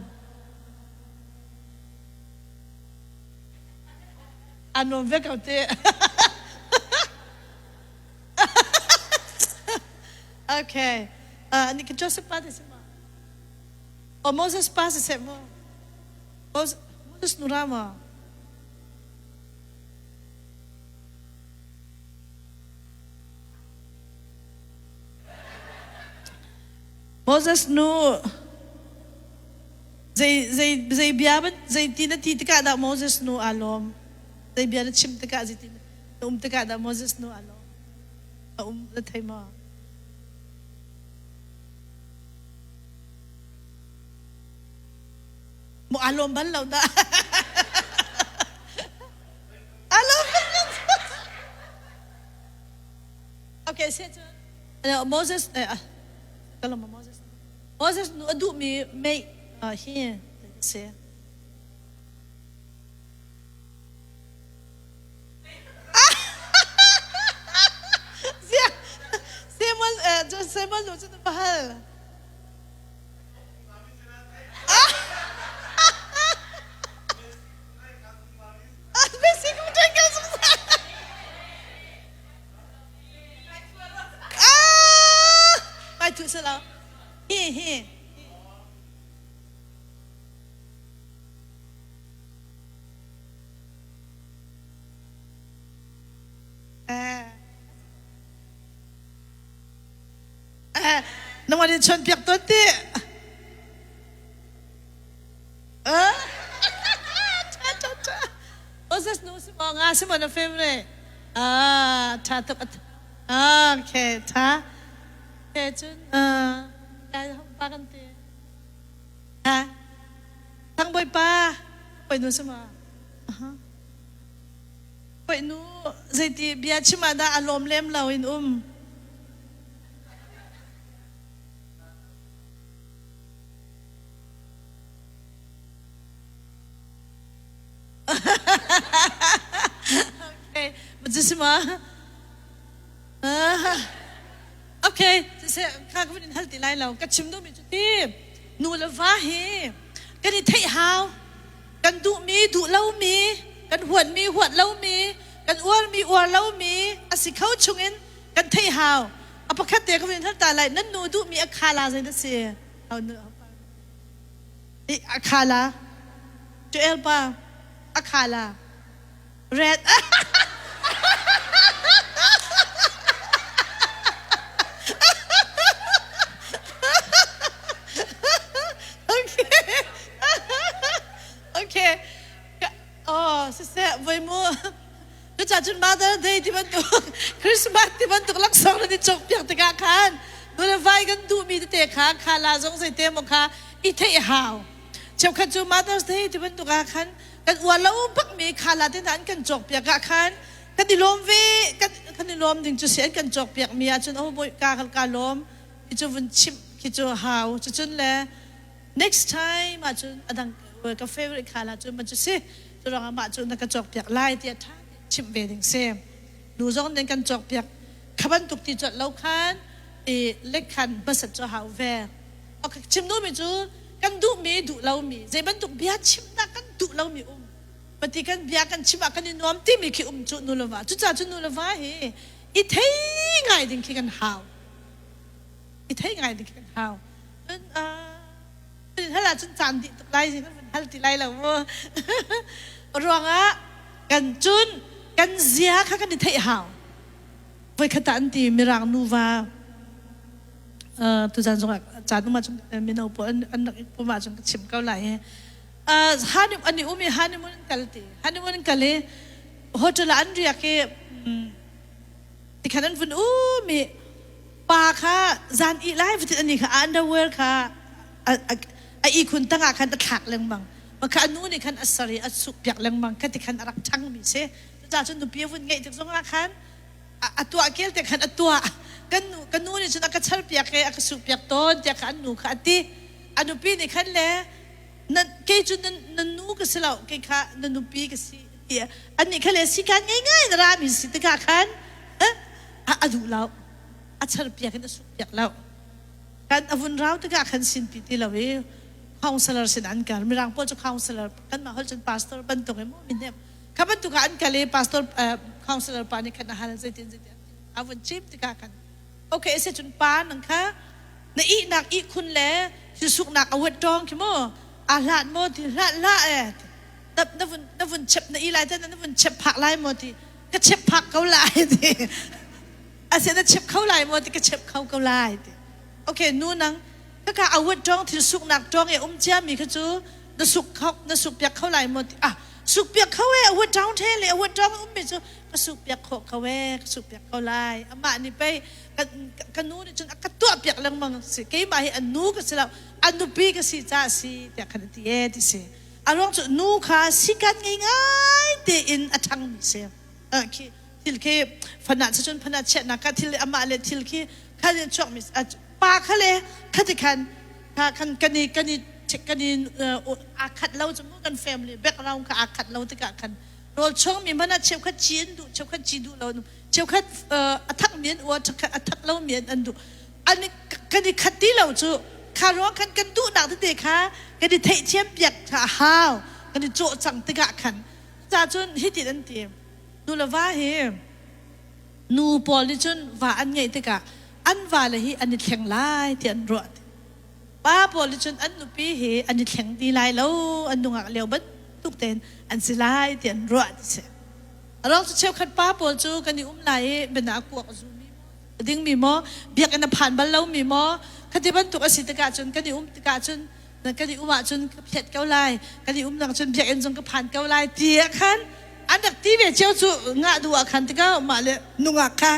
Aa nuam ve ko ti. Okay. Ni ka Joseph pa ti si ma? O Moses pa si seh mu? Moses nu ra maw? Moses nu zei zei zei bia zei ti na ti tikah dah Moses nu aa lawm? Zei bia na chim tikah zei ti na um tikah dah Moses nu aa lawm? A um na thei maw? Mu aa lawm bal lo dah. Aa lawm bal lo. Okay, se cun Moses eh kalom Moses. Moses nu a duhmi mei hi si. Samuel Samuel nu cu na hal. Nangmah nih chawnpiak tawn ti. Moses nu si maw nga si maw na favorite? Ah, tha tuk. Okay, tha. Okay, cun kai hong pa kan ti. Ha? Thang bawi pa, bawi nu si maw? Bawi nu zeiti bia chim ah dah a lawm lem lo in um? Okay, ma Okay, kha ka in hal ti lai lo. Ka chim duhmi cu ti nu le va hi kan i theih hau. Kan duhmi, duh lomi, kan huatmi, huat lomi, kan uarmi, uar lomi a si kho chungin kan theih hau. A pakhat te ka vun hal ta lai. Nan nu duhmi a khala zei na si? A khala. Joel pa a khala red. Okay. Okay. Oh, siseh voi mu. Cucaah cun Mother Day ti bantuk Christmas ti bantuk laksawng nan i cawkpiak tikah khan nu le vai kan duhmi tete kha khala zong zeite maw kha i theih hau. Cheukhat cu Mother's Day ti bantuk ah khan kan uar lo bakmi khala te hna an kan cawkpiak ah khan kan i lawm ve kan kan i lawm ding cu si an kan cawkpiak mi ahcun oh bawi ka ka lawm khi cu vun chimh khi cu hau cucun le next time ahcun adang ka favorite khala cu man cu si cu ruangah mah cu na ka cawkpiak lai tiah ṭha chimh ve ding si nu zong nih kan cawkpiak kha bantuk ti colh lo khan i lek khan hmasat cu hau ve chim duhmi cu kan duhmi duh lomi zei bantuk bia chim dah kan duh lomi um pati kan bia kan chim ah kan i nuam timi khi um cu nu le va cucaah cu nu le va hi i thei ngai ding khi kan hau i thei ngai ding khi kan hau cun hal ahcun caan dih tuk lai kan vun hal ti lai lo mu ruangah kan cun kan zia kha kan i theih hau voikhat ah an ti mirang nuva tuzan zongah caan um ahcun mino pawl an rak i pum ahcun ka chim ko lai i an i um i honeymoon an kal ti honeymoon an kal i hotel ah an riak i tikhan an vun um i pa kha zan ih lai fatin ani kha underwear kha a ihkhun tangah khan a thlak lengmang maka a nu nih khan a sar i a suk piak lengmang kha ti khan a rak ṭhangmi si cucaah cun nupi a vun ngeih tik zongah khan a tuah kel te khan a tuah kan nu ka nu nih cun a ka char piak i a ka suk piak tawn tiah kha an nu kha a ti a nupi nih khan le na kei cu na nu ka si lo kei kha na nupi ka si ti annih kha le sikan ngei ngai na rami si tikah khan a duh lo a char piak in a suk piak lo kan a vun rau tikah khan sinpi ti lo i counselor sin an kal mirang pawl cu counselor kan mah holh cun pastor bantuk i mu mi hnem Kha bantuk ah an kal i pastor counselor pa nih khan a hal zeitin zeitin a vun chim tikah khan okay a si cun pa nang kha na ihnak ihkhun le thilsuknak a wet tawng khi mu a hlat maw ti hlat hlah e na vun na vun chep na i lai te na vun chep phak lai maw ti ka chep phak ko lai ti ase na chep kho lai maw ti ka chep kho ko lai ti okay nu nang kaka a wet tawng thil suknak tawng e um cia mi kha cu na suk kho na suk piak kho lai maw ti ah suk piak kho e a huat ṭang the le a huat ṭang um mi cu ka suk piak khawh ko e ka suk piak ko lai amah nih pei ka nu nih cun a ka tuah piak lengmang si keimah hi a nu ka si lo a nupi ka si ca si tiah khan a ti e ti si a ruang cu nu kha sikan ngei ngai tein a ṭhang mi si khi thil khi fana cun fana chiahnak ka thil amah le thil khi khan in chuak mi pa kha le khati khan khan kan i kan i kan i aa khat lo cu mu kan family background kha aa khat lo tikah khan rawl chung mi hmanh ah cheukhat ci an duh cheukhat ci duh lo cheukhat a thak mi an uar a thak lo mi an duh an kan i khat ti lo cu kha ruang khan kan duhnak tete kha kan i theihthiam piak kha a hau kan i cawh cang tikah khan ca cun hitin an ti nu le va hi nu pawl nih cun va an ngeih tikah an vale hi an i thleng lai ti an ruah. Pa pawl nih cun an nupi hi an i thleng ti lai lo, an nungak lio bantuk tein an si lai ti an ruah ti si. A ruang cu cheukhat pa pawl cu kan i um lai i bia a kuak a zumi maw, a dingmi maw, biakinn a phan bal lomi maw, khati bantuk a si tikah cun kan i um tikah cun kan i um ahcun ka phiat ko lai, kan i umnak cun biakinn zong ka phan ko lai ti ah khan an rak ti ve cio cu ngah duh ah khan tikah mah le nungak kha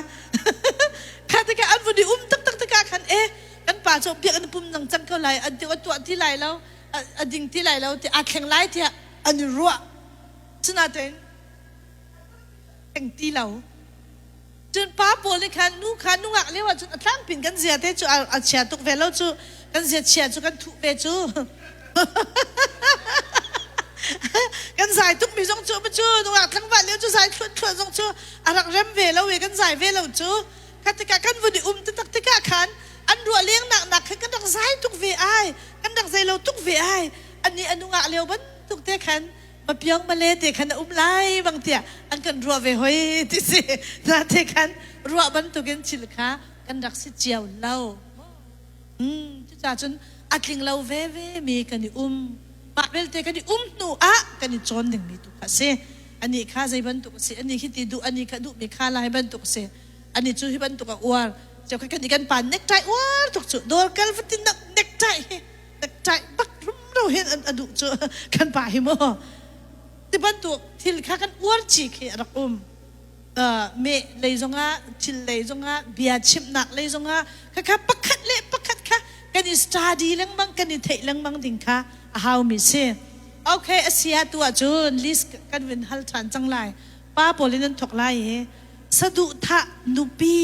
kha tikah an vun i um taktak tikah khan e kan pa cu biakinn pum nang cang ko lai an ti tuah ti lai lo a ding ti lai lo ti aa thleng lai tiah an i ruah sinain thleng ti lo cun pa pawl nih khan nu kha nungak lio ah cun a tlangpin kan zia te cu a chia tuk ve lo cu kan zia chia cu kan thuh ve cu kan zai tuk mi zong cu cu nungak tlangval lio cu zai thluan thluan zong cu a rak rem ve lo i kan zai ve lo cu kha tikah kan vun i um taktak tikah khan an ruah leng nak nak khan kan rak zai tuk ve ai kan rak zei lo tuk ve ai ani a nungak lio bantuk te khan mapiang male te khan a um lai bang tiah an kan ruah ve hoi ti si na te khan ruah bantukin thil kha kan rak si cio lo cucaah cun a tling lo veve mi kan i um. Mah belte kan i um hnu ah kan i cawn dingmi tu kha a si. Anih kha zei bantuk a si, anih khi ti duh, anih kha duhmi kha lai bantuk a si. Anih cu hi bantuk a uar. Cheukhat kan i kan pa necktie uar tuk cu dawr kal fatin necktie hi necktie bak rumro hin a duh cu kan pa hi mu. Ti bantuk thil kha kan uar ci khi a rak um. Meh lei zongah thil lei zongah bia chimhnak lei zongah khakha pakhat le pakhat kha kan i study lengmang kan i theih lengmang ding kha a haumi si. Okay, a si ah tu ahcun list kan vun hal ṭhan cang lai. Pa pawl in an thawk lai i saduhthah nupi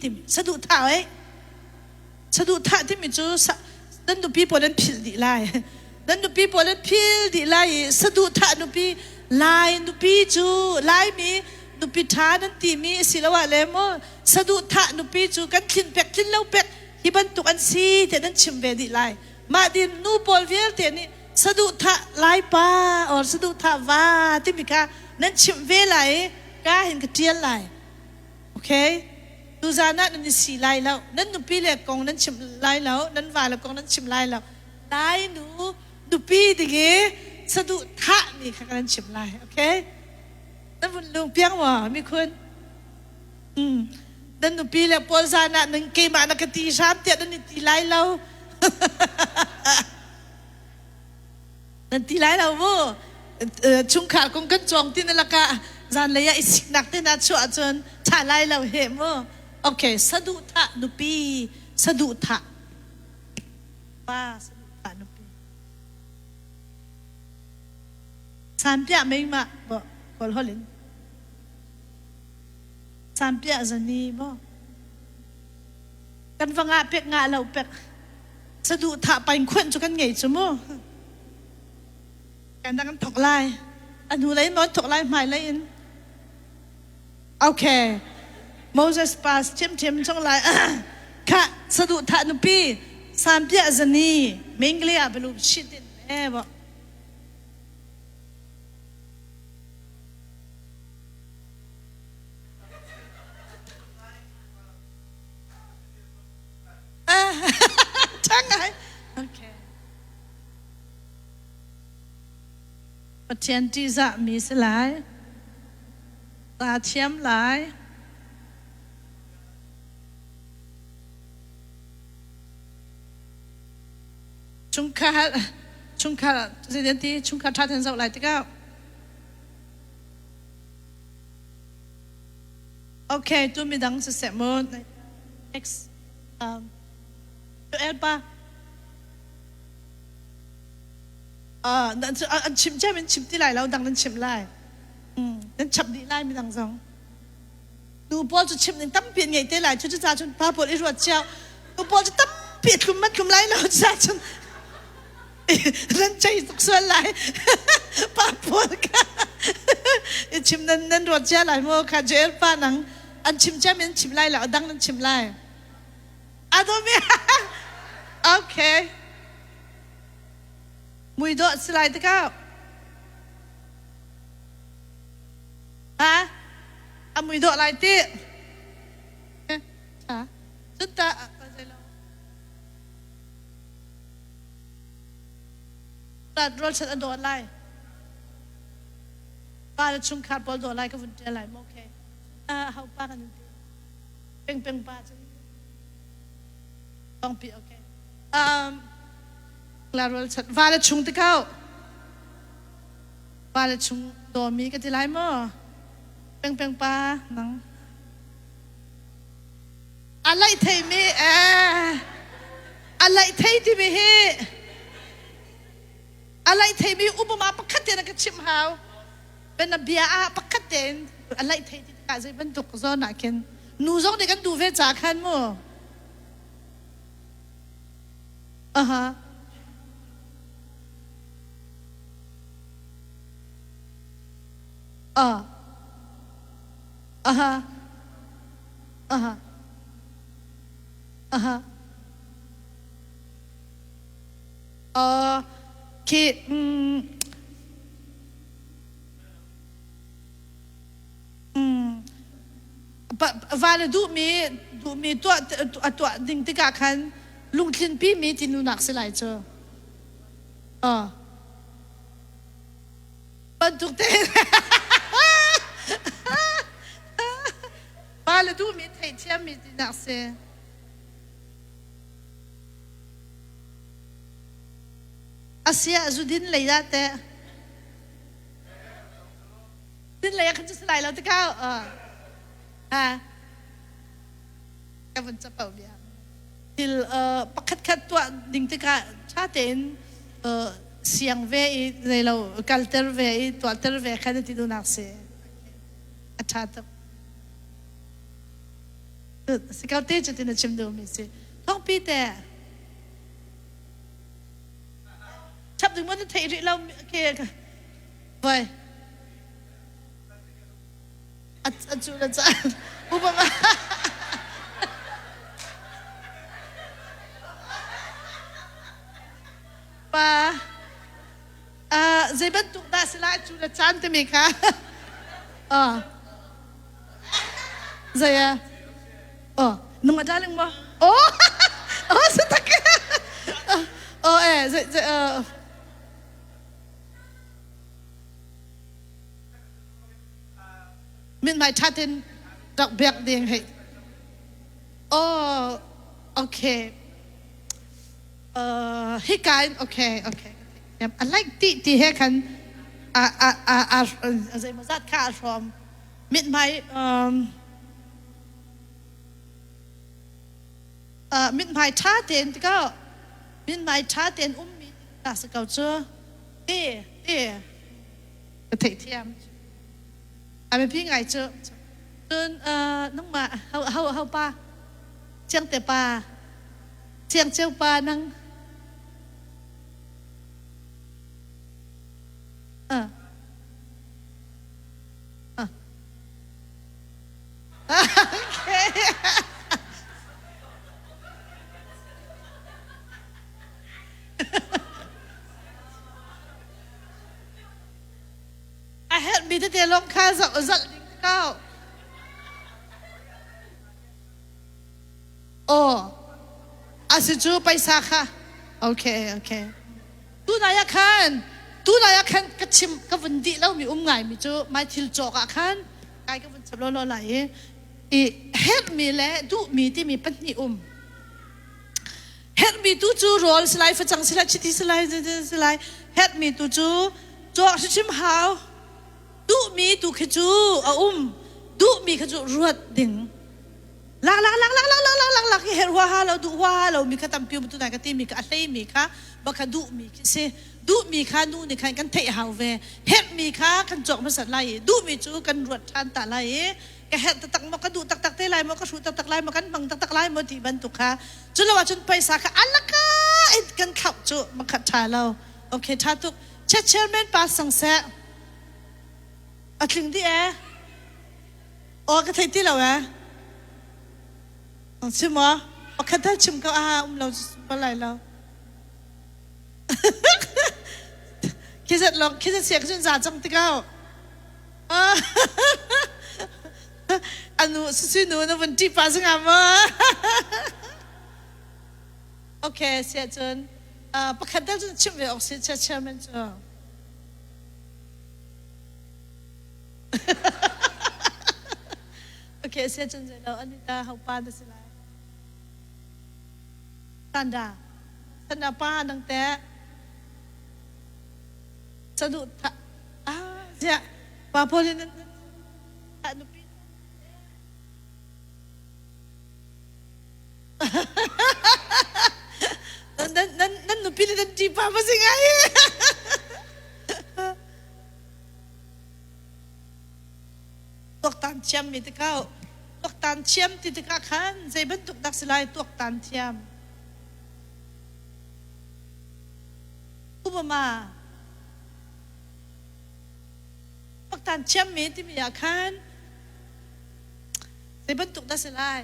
timi saduhthah oi saduhthah timi cu nan nupi pawl an philh dih lai. Nan nupi pawl an phil dih lai i saduhthah nupi Lai nupi cu Laimi nupi ṭha nan timi asiloah le maw saduhthah nupi cu kan thlin pek tlin lo pek hi bantuk an si tiah nan chim ve dih lai. Mah din nu pawl vialte nih saduhthah Laipa or saduhthah va timi kha nan chimh ve lai i ka hin ka ṭial lai. Okay? Tuzan ah nan i si lai lo. Nan nupi le kong nan chim lai lo. Nan va le kong nan chim lai lo. Lai nu nupi ding i saduhthah mi kha kan chim lai. Okay? Nan vun lung piang maw mikhun? Nan nupi le pawl zan ah nan keimah na ka ti hram tiah nan i ti lai lo. Nan ti lai lo mu. Chungkhar kong kan cawng ti na lakah zanlei ah i siknak te na chuah ahcun ṭha lai lo he mu. Okay, saduhthah nupi, saduhthah pa, saduhthah nupi. Sanpiah meimah bo kawl holh in. Sanpiah zani bo. Kan va ngah pek ngah lo pek. Saduhthah paingkhuanh cu kan ngei cu mu. Kan kan thok lai. A hnu lei maw thok lai hmai lei in. Okay. Moses pass ṭhiamṭhiam chung lai. Kha saduhthah nupi sanpiah zani minglia belu shitin e bo. Ṭha ngai. Okay. Pathian ṭihzahmi si lai. Ta thiam lai. Chungkhar chungkhar zeitin ti chungkhar ṭha ten zoh lai tikah Okay, tu midang siseh mu. Next. Joel pa. An chim cia in chim ti lai lo, dang nan chim lai. Nan chap dih lai midang zong. Nu pawl cu chim ning tampi an ngei te lai. Cu ca cun pa pawl i ruat cio. Nu pawl cu tampi a tlum man tlum lai lo ca cun nan cei tuk sual lai. Pa pawl kha i chim nan nan ruat cia lai mu kha Joel pa nang an chim cia min chim lai lo dang nan chim lai. Adomi okay. Mui dawh si lai tikah ha a mui dawh lai ti ha cun ta rawl chan a dawh lai pa le chungkhar pawl dawh lai ka vun ṭial lai okay hau pa kan ti peng peng pa cun Tongpi okay. La rual chat va le chung te kau. Va le chung dawmi ka ti lai maw? Peng peng pa nang. A laih thei mi eh a laih thei ti mi hi a laih thei mi upama pakhat te na ka chim hau. Ben na bia ah pakhat tein a laih thei ti tikah zei bantuk zawn ah khin nu zong nih kan duh ve ca khan mu. Aha. Ah. Aha. Aha. Aha. Khi va le duhmi duhmi tuah a tuah ding tikah khan lungtlinpi mi ti nunak si lai cu. Bantuk te pa le duhmi theihthiammi tinak si. Asia zudin lei ah teh din lei ah khan cu si lai lo ti kau. Ha. Ka vun capo bia. Thil pakhat khat tuah ding tikah ṭha tein siang ve i zeilo kalter ve i tuahter ve kha na ti duhnak si. A ṭha tuk. Si ko te cu ti na chim duhmi si. Thawngpi te. Chap ding maw na theih rih lo ke voi. A cu le caan. Upama. Pa. Zei bantuk dah si lai cu le caan timi kha. Ah. Zei ah? Oh, nung a darling mo? Oh, oh, sa tak. Oh, eh, zei zei Mithmai ṭha tein rak biak ding hei. Oh, okay. Hika in okay, okay. A like ti ti he khan a a a a zeimawzat kha a hrawm. Mithmai mithmai ṭha tein ti ko mithmai ṭha tein ummi ta si ko cu ti ti ka theihthiam a biapi ngai cu cun nangmah ho ho ho pa Ciangte pa Ciangceu pa nang uh. Uh. Okay. A herhmi tete lawng kha zalh ding kau. Aw, a si cu paisa kha. Okay, okay. Tunai ah khan, tunai ah khan ka chim ka vun dih lomi um ngaimi cu mai thil cawk ah khan kai ka vun chap lawlaw lai i i herhmi le duhmi timi pahnih um. Herhmi tu cu rawl si lai, facang si lai, chiti si lai, si lai. Herhmi tu cu cawk hrimhrim hau. Duhmi tu khi cu a um. Duhmi kha cu ruat ding. Lak lak lak lak lak lak lak lak lak hi herh huaha lo duh huaha lo mi kha tampi um tu nai ka ti mi kha a hlei mi kha ba kha duh mi khi si. Duh mi kha nu nih khan kan theih hau ve. Herh mi kha kan cawk hmasat lai i duh mi cu kan ruat ṭhan ta lai i ka herh taktak maw ka duh taktak te lai maw ka hruh taktak lai maw kan hmang taktak lai maw ti bantuk kha cu lo ahcun paisa kha alaka in kan thlauh cu makhat ṭha lo. Okay ṭha tuk. Chet chairman pa sang seh. A tling dih ee. Aw ka thei ti lo ee. Chim maw? Pakhat dal chim ko ah um lo bal lai lo. Khi zat long khi zat siak cun za cang ti ko. Anu susu nu na vun ṭih pa singa maw? Okay, siah cun pakhat dal cun chim ve awk si chairman cu. Okay, sia cun zei lo Anita ho pa na si lai. Sandra. Sandra pa nang te. Sanu tha. Ah, sia. Pa pawl in nupi. Nan nan nan nupi le nan ṭi pa ma si ngai. Tuaktan thiammi tikah tuaktan thiam ti tikah khan zei bantuk dah si lai tuaktan thiam? Upama tuaktan thiammi timi ah khan zei bantuk dah si lai?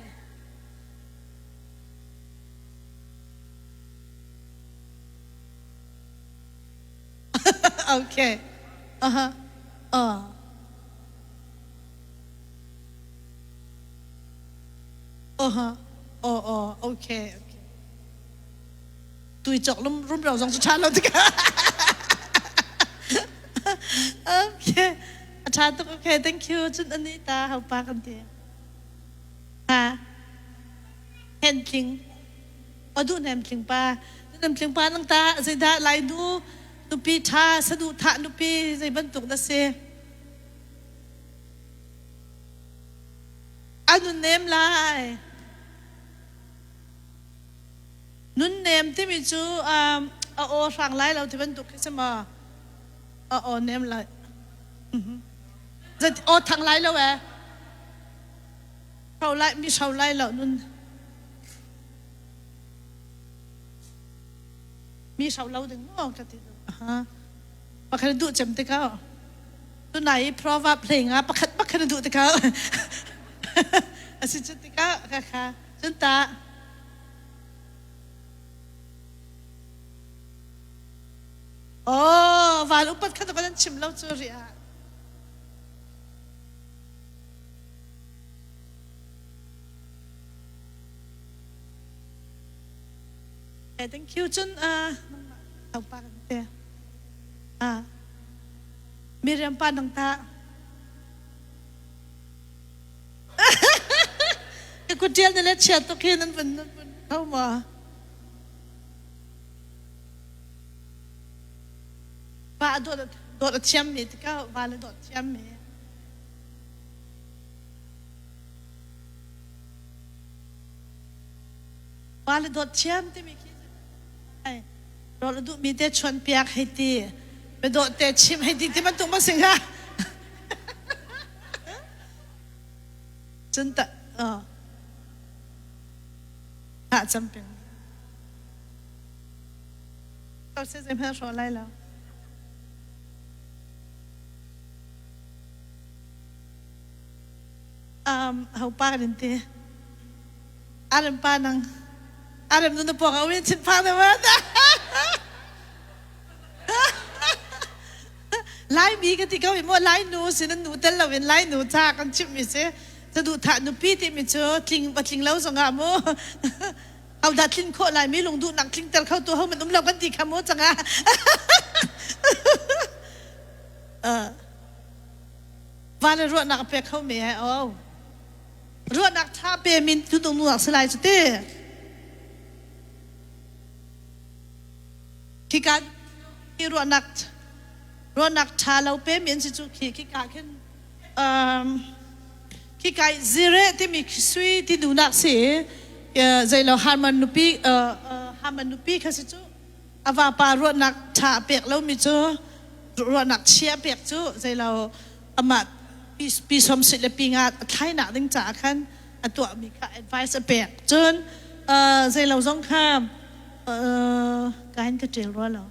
Okay. Uh-huh. Uh. Uh-huh. Oh, oh, okay, okay. Tui cok lum rum ro zong cu ṭha lo tikah. Okay. A ṭha tuk. Okay, thank you. Cun ani ta hau pa kan ti. Ha. Hen tling. O duh nem tling pa. Nem tling pa nang ta zeidah lai nu nupi ṭha saduh thah nupi zei bantuk na si. A nun nem lai. Nunnem timi cu a aw hrang lai lo ti bantuk khi si maw? A aw nem lai. Zat aw thang lai lo eh. Hro lai mi hro lai lo nun. Mi hro lo ding maw ka ti. Aha. Pakhat duh cem te ka. Tunai proverb hlei nga pakhat pakhat duh te ka. Asi cu tikah ka kha. Cun ta Oh, van upat kha kan chim lo cu ri ah. Okay, thank you. Cun uh, pa kan te. Ah. Miriam pa nang ta. Ka kut ṭial na le chia tuk hi nan vun nan vun kho maw? Va a dawt dawt a thiammi tikah va le dawt thiammi. Va le dawt thiam timi khi ai rawl a duhmi te chuan piak hei ti biadawh te chim hei ti ti bantuk ma si hnga? Cun ta ah cam peng. Ko se zei hmel hraw lai lo. Um ho pa kan ti. Arem pa nang arem nu na pok a win chin phang na ma. Laimi ka ti ko i maw Lainu sin an nu tel loin Lainu ca kan chimhmi si saduhthah nupi timi cu tling patling lo zongah mu hodah tlin khawh lai mi lungduhnak tlingter kho tu ho man um lo kan ti kha mu cangah va le ruahnak a pek kho me he oh ruahnak tha pe min tu tung nuak si lai cu ti Khika i ruahnak ruahnak ṭha lo pemi an si cu khi khika khin um, khika i zire timi khi sui ti duhnak si i zeilo Harman nupi Harman nupi kha si cu a vapa ruahnak ṭha a pek lomi cu ruahnak chia a pek cu zeilo amah pi som sit le pi nga a thlainak ding caah khan a tuahmi kha advice a pek cun zeilo zong kha kain ka ṭial rua lo.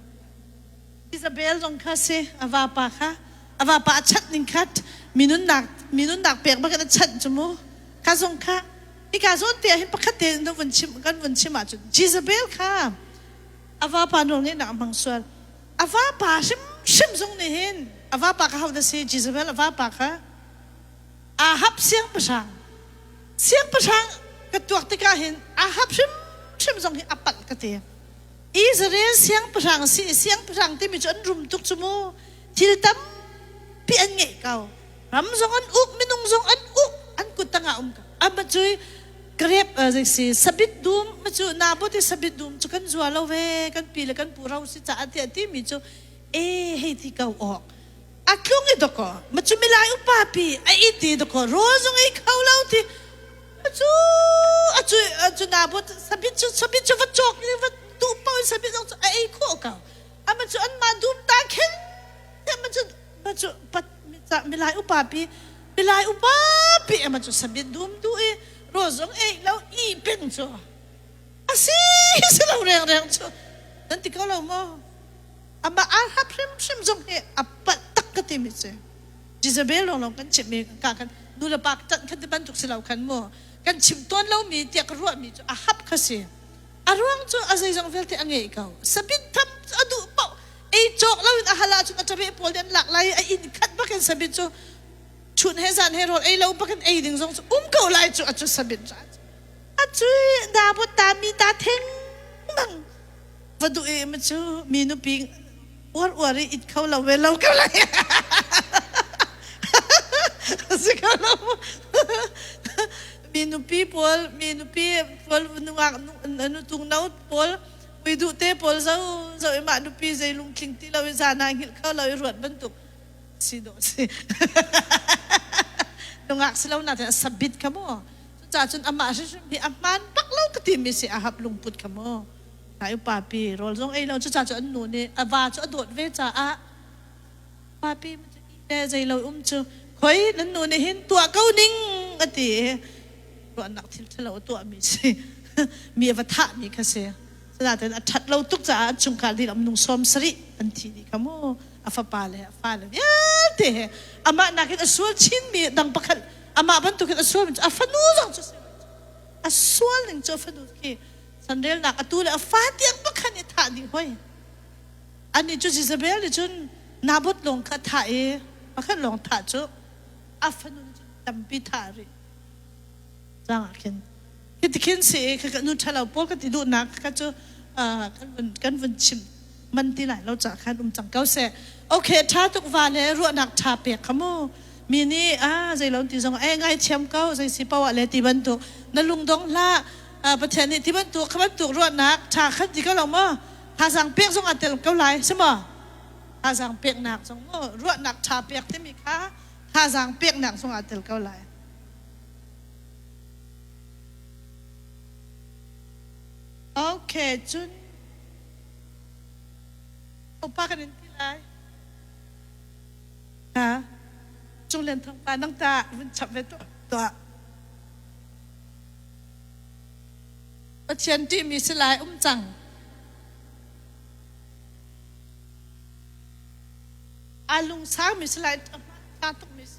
Isabel zong kha si a vapa kha a vapa a chanh ning kha minunnak minunnak pek bak in a chanh cu mu kha zong kha hika zawn te ah hin pakhat te in vun chim kan vun chim ahcun Jezebel kha a vapa nawl ngeihnak a hmang sual a vapa hrimhrim zong nih hin a vapa kha ho dah si Jezebel a vapa kha Ahab siangpahrang siangpahrang ka tuak tikah hin Ahab hrimhrim zong hi a palh ka ti. Israel siangpahrang si i siangpahrang timi cu an rum tuk cu mu. Thil tampi an ngeih ko. Ram zong an uk, minung zong an uk, an kut tangah um ko. Ama cu grep zei si sabit dum ma cu Naboth i sabit dum cu kan zua lo ve kan pi le kan pu ro si caah tiah timi cu e hei ti ko awk a tlung i dakaw ma cu milai upa pi a it i dakaw rawl zong ei kho lo ti cu acu acu na bu sabit cu sabit cu va cawk ni va duh paoh in sabit zong cu a ei khawh ko ama cu an mah dum ta khin ma cu ma cu pat milai upa pi milai upa pi ama cu sabit dum du i rawl zong ei lo i peng cu asi si lo reng reng cu nan ti ko lo maw Amah Ahab hrimhrim zong hi a palh tak ka timi si. Jezebel lawnglawng kan chimmi ka kan nu le pa ṭanh khan ti bantuk si lo khan mu kan chim tawn lomi tiah ka ruahmi cu Ahab kha si. A ruang cu a zeizong vialte a ngei ko. Sabit tham a duh paoh ei cawk loin a hal ahcun a ṭabe pawl nih an lak lai i a inn khat bakin sabit cu chun he zan he rawl ei lo bakin ei ding zong cu um ko lai cu a cu sabit a cu Naboth ta mi ta theng bang Va duh i ma cu mi nupi uar uar i it kho lo ve lo ko lai. Si ko lo. Mi nupi pawl, mi nupi pawl nungak nutung no pawl mui duh te pawl zo zo i mah nupi zei lungtling ti lo i zan ah hngilh kho lo i ruat bantuk si dawh si. Nungak si lo natin a sabit kha mu. Cucaah cun amah hrimhrim hi a hmaan bak lo ka timi si Ahab lungput kha mu. Nai upa pi rawl zong ei lo cucaah cu an nu nih a va cu a dawt ve caah papi le zei lo um cu khoi nan nu nih hin tuah ko ning a ti i ruahnak thil ṭhalo a tuahmi si mi a va thahmi kha si. Sinain a ṭhat lo tuk caah an chungkhar dih minung 70 an thi dih kha mu a fapa le a fale vialte he amah nakin a sual chinmi dang pakhat amah bantukin a sualmi cu a fanu zong cu a sual ning cu a fanu khi sanrelnak atu le a fa tiang pakhat nih thah dih hoi. Anih cu Jezebel nih cun Naboth lawng kha a thah i pakhat lawng thah cu a fanu nih cun tampi thah rih. Cang ah khin khi khin si i kha nu ṭhalo pawl ka ti duhnak kha cu kan vun chim man ti lai lo ca khan um cang ko seh. Okay, ṭha tuk va le ruahnak ṭha pek kha mu. Mi nih ah zei lo ti zong eh ngaithiam ko zei si poah le ti bantuk na lungdong hlah. Pathian nih ti bantuk kha bantuk ruahnak ṭha khan ti ko lo maw? Thazaang pek zong aa tel ko lai si maw? Thazaang peknak zong mu ruahnak ṭha pek timi kha thazaang peknak zong aa tel ko lai. Okay, cun upa kan in ti lai. Ha? Cung Lian Thang pa nang ta vun chap ve tuah. Pathian ṭihmi si lai um cang. Aa lungsaumi si lai ṭha tukmi si.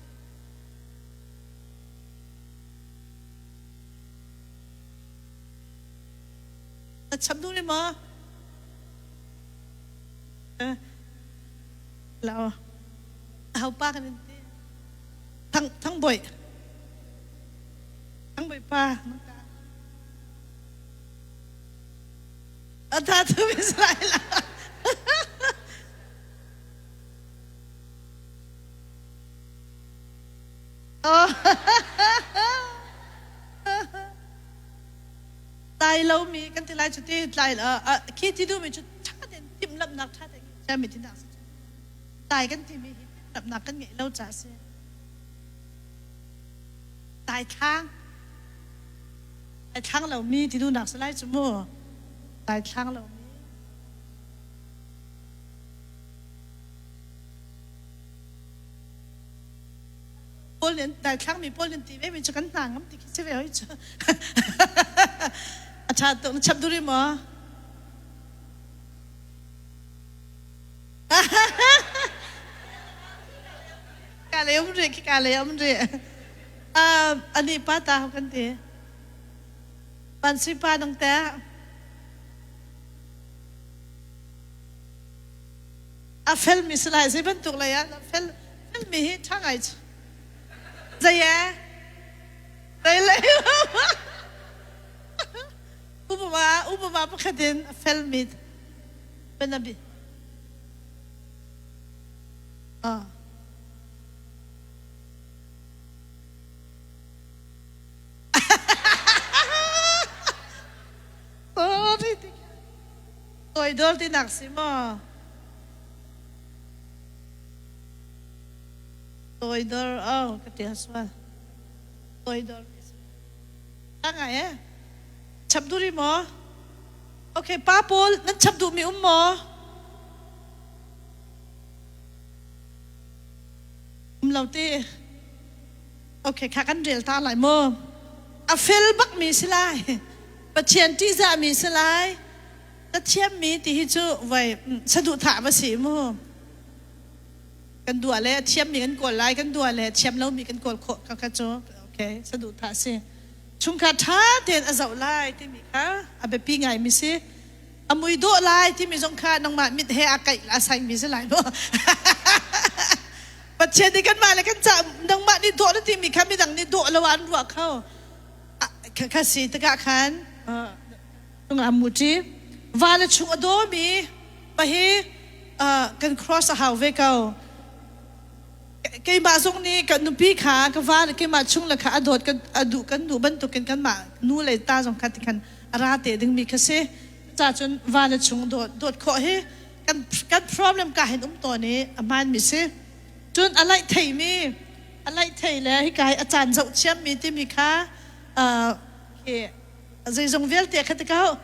Na cham duh li maw? Lo. Aho pa kan in ti? Thang Thang Bawi. Thang Bawi pa. A tha tu Israel. Oh. Tlai lomi kan ti lai cu ti tlai khi ti duhmi cu ṭha tein timhlamhnak ṭha tein ngeih ti nak si tlai kan timi hi timhlamhnak kan ngeih lo caah si. Tlai thlang tlai thlang lomi ti duhnak si lai cu mu tlai thlang lomi pawl nih daithlangmi pawl nih ti ve mi cu kan hna ngam ti khi si ve hoi cu a ṭha tuk na chap duri maw ka le um ri ka le um ri ani pa ta kan ti pan sui pa nang te A felmi si lai zei bantuk lei ah fel felmi hi ṭha ngai cu. Zei e? Zei lei? Upama upama pakhat in a felmi panabi. Ah. Sorry. Toidor tinak si maw? Toidor, oh, ka ṭial sual. Toidor. Ta ngai eh? Chap duh rih maw? Okay, pa pawl nan chap duhmi um maw? Um lo ti. Okay, kha kan rel ta lai maw? A fel bakmi si lai. Pathian ṭihzahmi si lai. Ka thiammi ti hi cu voi saduhthah va si mu. Kan duah le a thiammi kan kawl lai, kan duah le thiam lomi kan kawl khawh ka kha cu okay saduhthah si. Chungkhar ṭha tein a zoh lai timi kha a biapi ngaimi si. A mui dawh lai timi zong kha nangmah mit he a kaih a saimi si lai mu. Pathian nih kanmah le kan ca nangmah nih dawh na timi kha midang nih dawh lo ah an ruah kho. Kha si tikah khan Tungah muṭi va le chung a dawmi pa hi kan cross a hau ve ko. Keimah zong nih ka nupi kha ka va le keimah chung le kha a dawt kan a duh kan duh bantukin kanmah nu le ta zong kha ti khan a ra te dingmi kha si. Ca cun va le chung dawt dawt khawh hi kan kan problem ka hin um tawn i a hmaanmi si. Cun a laih theimi a laih thei le hika hi a caan zoh thiammi timi kha uh, khi zeizong vialte kha ti ko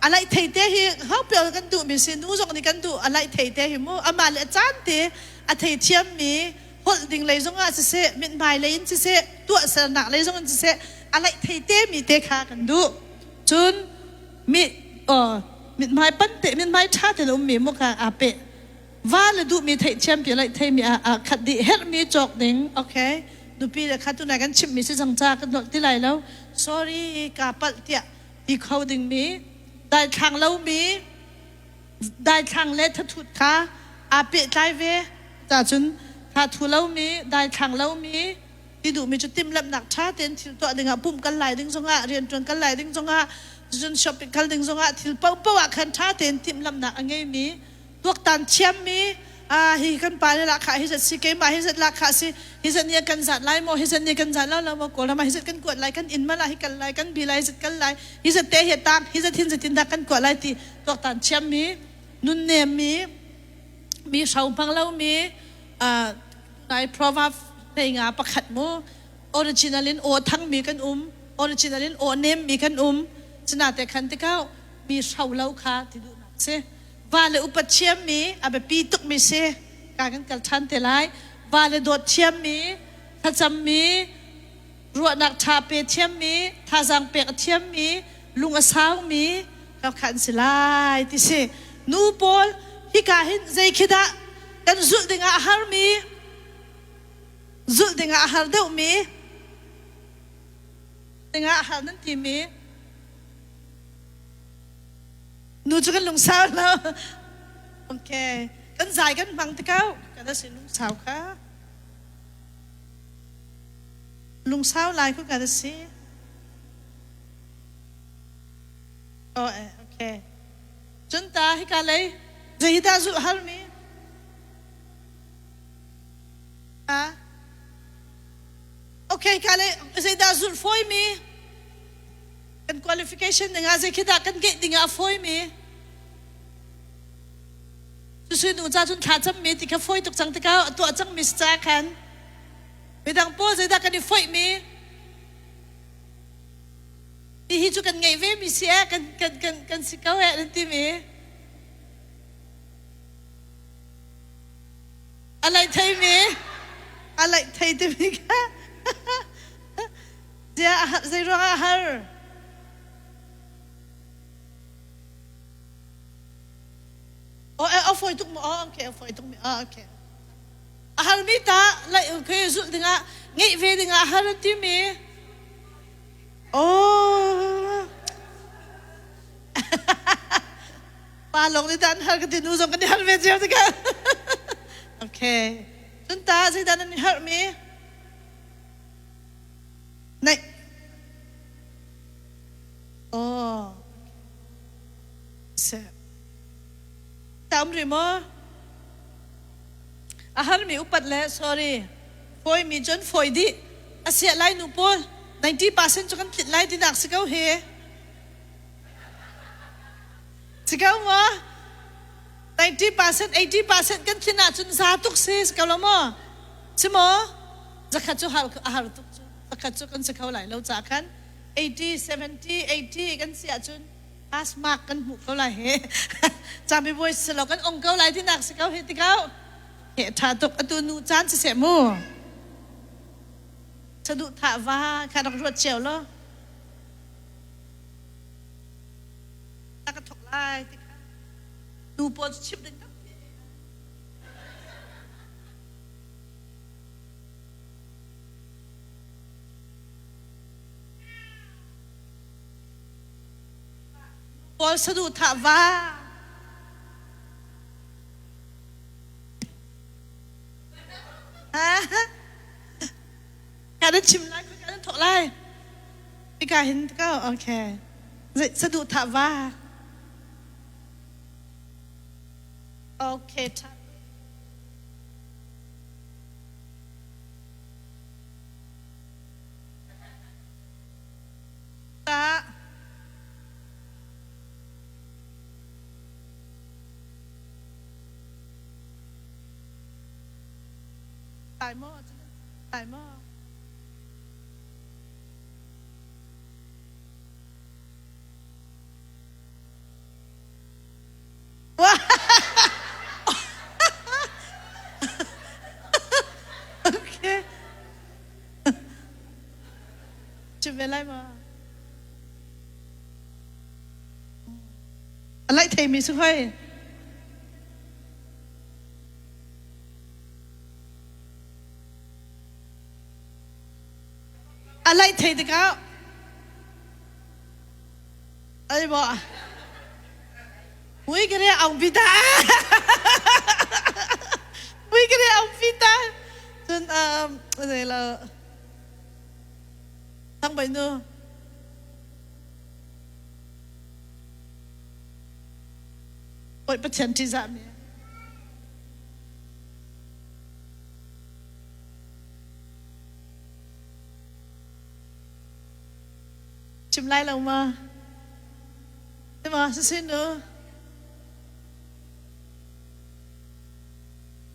a laih thei te hi haupial kan duhmi si nu zong nih kan duh a laih thei te hi mu amah le a caan te a thei thiammi holh ding lei zong ah siseh mithmai lei in siseh tuahsernak lei zong in siseh a laih thei te mi te kha kan duh cun mi mithmai pan te mithmai ṭha te ummi mu kha aa pe va le duhmi theihthiam pi laih theimi ah ah khat dih herhmi cawk ding okay nupi le kha tunai kan chimmi si cang ca kan nolh ti lai lo sorry ka palh tiah ti kho dingmi daithlang lomi daithlang le thathut kha aa pehtlai ve cacun thathu lomi daithlang lomi ti duhmi cu timhlamhnak ṭha tein thil tuah dingah pumh kal lai ding zongah rianṭuan kal lai ding zongah cun shopping kal ding zongah thil paohpaoh ah khan ṭha tein timhlamhnak a ngeimi tuaktan thiammi hi kan pa le lahkhah hi zat si keimah hi zat lahkhah si hi zat nih kan zat lai maw hi zat nih kan zat lo lo maw kawlram ah hi zat kan kuat lai kan inn mal ah hi kal lai kan bi lai zat kal lai hi zat te hi tang hi zat hin zatin dah kan kuat lai ti tuaktan thiammi nunnemmi mi hro hmang lomi nai proverb hlei nga pakhat mu original in aw thangmi kan um original in aw nemmi kan um cina te khan tikau mi hro lo kha ti duhnak si va le upat thiammi a biapi tukmi si ka kan kal ṭhan te lai va le dawt thiammi thlacammi ruahnak ṭha pe thiammi thazaang pek a thiammi lung a saumi ka kha an si lai ti si nu pawl hika hin zei khi dah kan zulh dingah a harmi zulh dingah a har deuhmi dingah a har nan timi Nu cu kan lungsau lo. Okay. Kan zai kan hmang te ko. Kan asi lungsau kha. Lungsau lai ku kan asi. Oh, eh, okay. Cun ta hika lei zei hi dah zulh har mi? Ha? Okay, ka lei zei dah zulh fawi mi? Kan qualification dingah zei khi dah kan ngeih dingah a fawimi? Cucu nu ca cun thla cammi ti kha fawi tuk cang tikah a tuah cangmi si ca khan midang pawl zeidah kan i foihmi ti hi cu kan ngeih ve mi si eh kan kan kan kan si ko eh nan timi a laih theimi a laih thei timi kha Ziah zei ruangah a har? Oh, a fawi tuk maw? Oh, okay, a fawi tuk mi. Oh, okay. A har mi ta lai okay zulh dingah ngeih ve dingah a har an ti mi. Oh. Pa lawng nih dan har ka ti nu zong kan i har ve cio tikah. Okay. Cun ta zeidah nan i harh mi? Naih. Oh. Seh. Tam ri maw? A harmi upat le sorry. Fawimi cun fawi dih. A siah lai nu pawl 90% cu kan tlinh lai tinak si ko hi. Si ko maw? 90% 80% kan tlin ahcun za tuk si si ko lo maw? Si maw? Zakhat cu har a har tuk cu zakhat cu kan si kho lai lo ca khan 80 70 80 kan si ahcun pass mark kan hmuh ko lai he camibuai si lo kan ong ko lai tinak si ko he ti ko he tha tuk atu nu caan si seh mu saduh thah va kha rak ruat cio lo ka thok lai ti kha nu pawl cu chim ding tampi Paul saduhthah va Ka nan chim lai, ka nan thawk lai. Ika hin ko, okay. Saduhthah va. Okay, tha. Lai maw? Lai maw? Okay. Chim ve lai maw? A laih theimi si hoi. A laih thei tikah ai maw Mui ka re aung pita. Mui ka re aung pita. Cun um zei lo Thang bai nu. Oi Pathian ṭihzah mi. Chim lai lo ma? Ma si nu?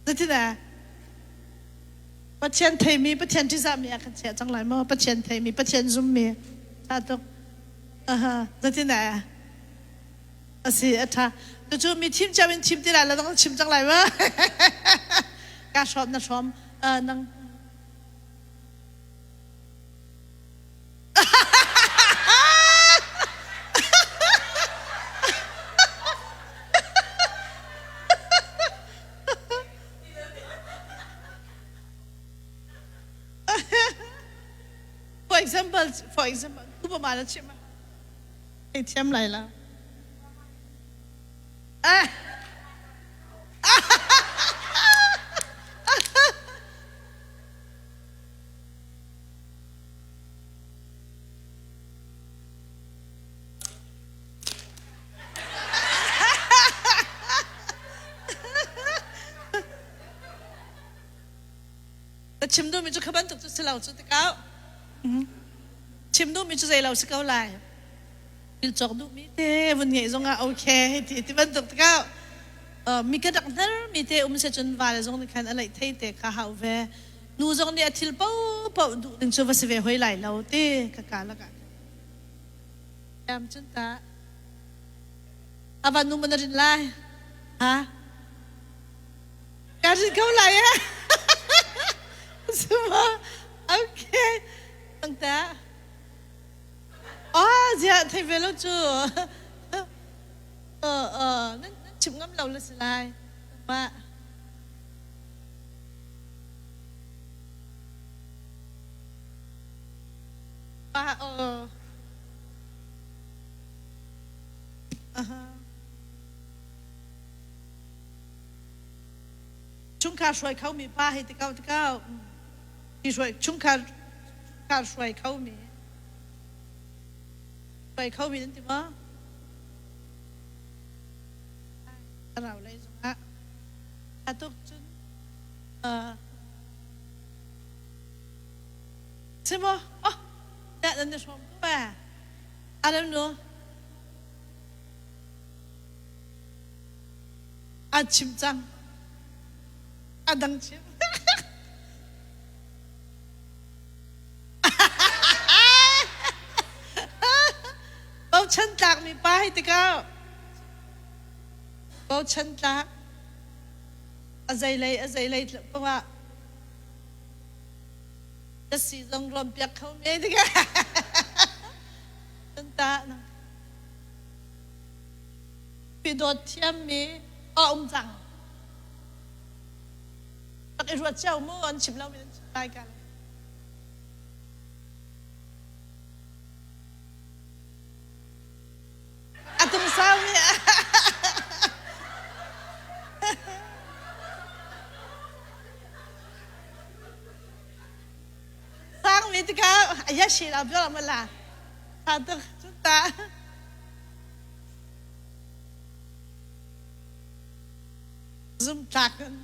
Zeitin Pathian theimi, Pathian ṭihzahmi ah kan chiah cang lai maw? Pathian theimi, Pathian zummi. Ṭha tuk. Aha, zeitin A si, a ṭha. Cucu mi thim cio in thim ti lai lo, dang chim cang lai ma? Ka hrawm na hrawm. Nang For example, for example, upama na chim thei thiam lai la. Ah. Na chim duhmi cu kha bantuk cu si lo cu tikau. Chim duhmi cu zei lo si ko lai. Thil cawk duhmi te vun ngeih zongah okay ti ti bantuk tikau. Mi ka rak hnar mi te um se cun vale zong nih khan a leih thei te kha hau ve. Nu zong nih a thil paohpaoh duh ding cu va si ve hoi lai lo ti ka ka lakah. Am cun ta. Ava nu man rin lai. Ha? Ka rin ko lai eh. Suma. Okay. Ang ta. Ah, ziah thei ve lo cu. Nan chim ngam lo le si lai. Ma. Pa oh. Aha. Chungkhar hruai kho mi pa hei ti ko ti ko. Hi hruai chungkhar khar hruai kho mi. Hruai kho mi nan ti maw? Rau lei zongah atuk cun si maw? Oh, dah nan i hrawm ko ba? I don't know. A chim cang. A dang chim. Bochan tlakmi pa hei ti ko. Bochan tlak. A zeilei a zeilei poah ka si zong ruam piak kho me tikah Cun ta pidawt thiammi a um cang. Rak i ruat cio mu an chim lomi an chim lai ka le. A tung saumi Sangmi tikah a shi la bior ma la. Tha tuk cun ta. Zum tlak in.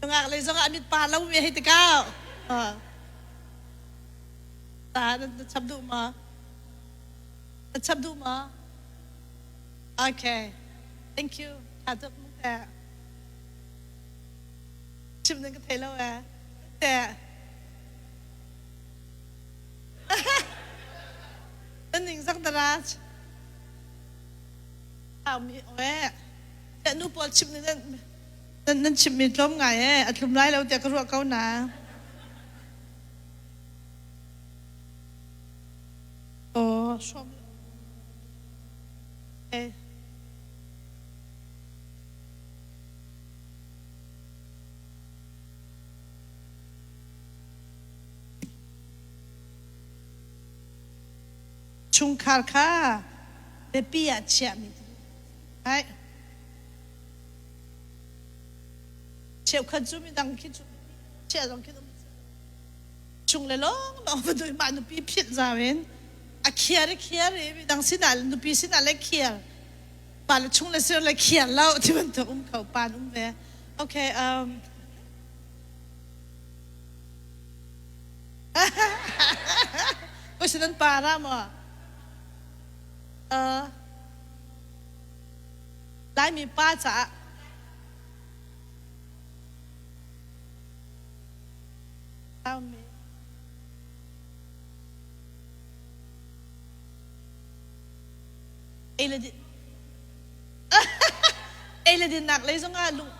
Nungak lei zongah mit pa lo mi hei tikah. Ta na chap duh ma? Na chap duh ma? Okay. Thank you. Tha tuk mu te. Chim nan ka thei lo eh. Te. Nan ning zak daraj. Mi oe. Te nu pawl chim nan nan chim mi tlawm ngai eh. A tlum lai lo te ka ruah ko na. Aw, hrawm. Eh. Chungkhar kha biapi ah chiahmi ai cheukhat cu midang khi cu chiah zong khi chung le lawng lawng va dui mah nupi philh zau in a khiar i khiar i midang sinah nupi sinah le khiar pa le chung le sir le khiar lo ti bantuk um kho pan um ve. Okay, Ko nan pa ra maw? Laimi pa caah Amen. Ei le din ei le dinnak lei zongah lung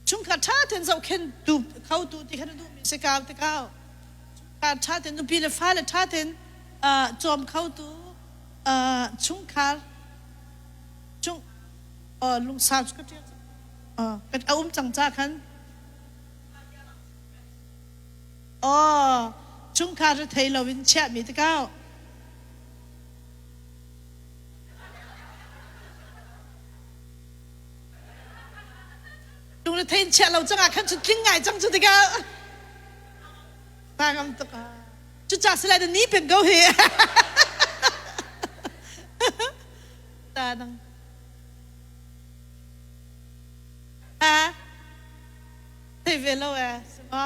chungkhar ṭha tein zohkhen tu kho tu ti kha na duhmi si kau ti kau chungkhar ṭha tein nupi le fale ṭha tein cawm kho tu chungkhar chung lungsau cu ka ṭial a um cang ca khan aw chungkhar rethei loin chiahmi ti kau Lung le thein chiah lo cangah khan cu tling ngai cang cu tikah ta ngam tuk cu ca silai na ni peng ko hi ta nang a thei ve lo e sima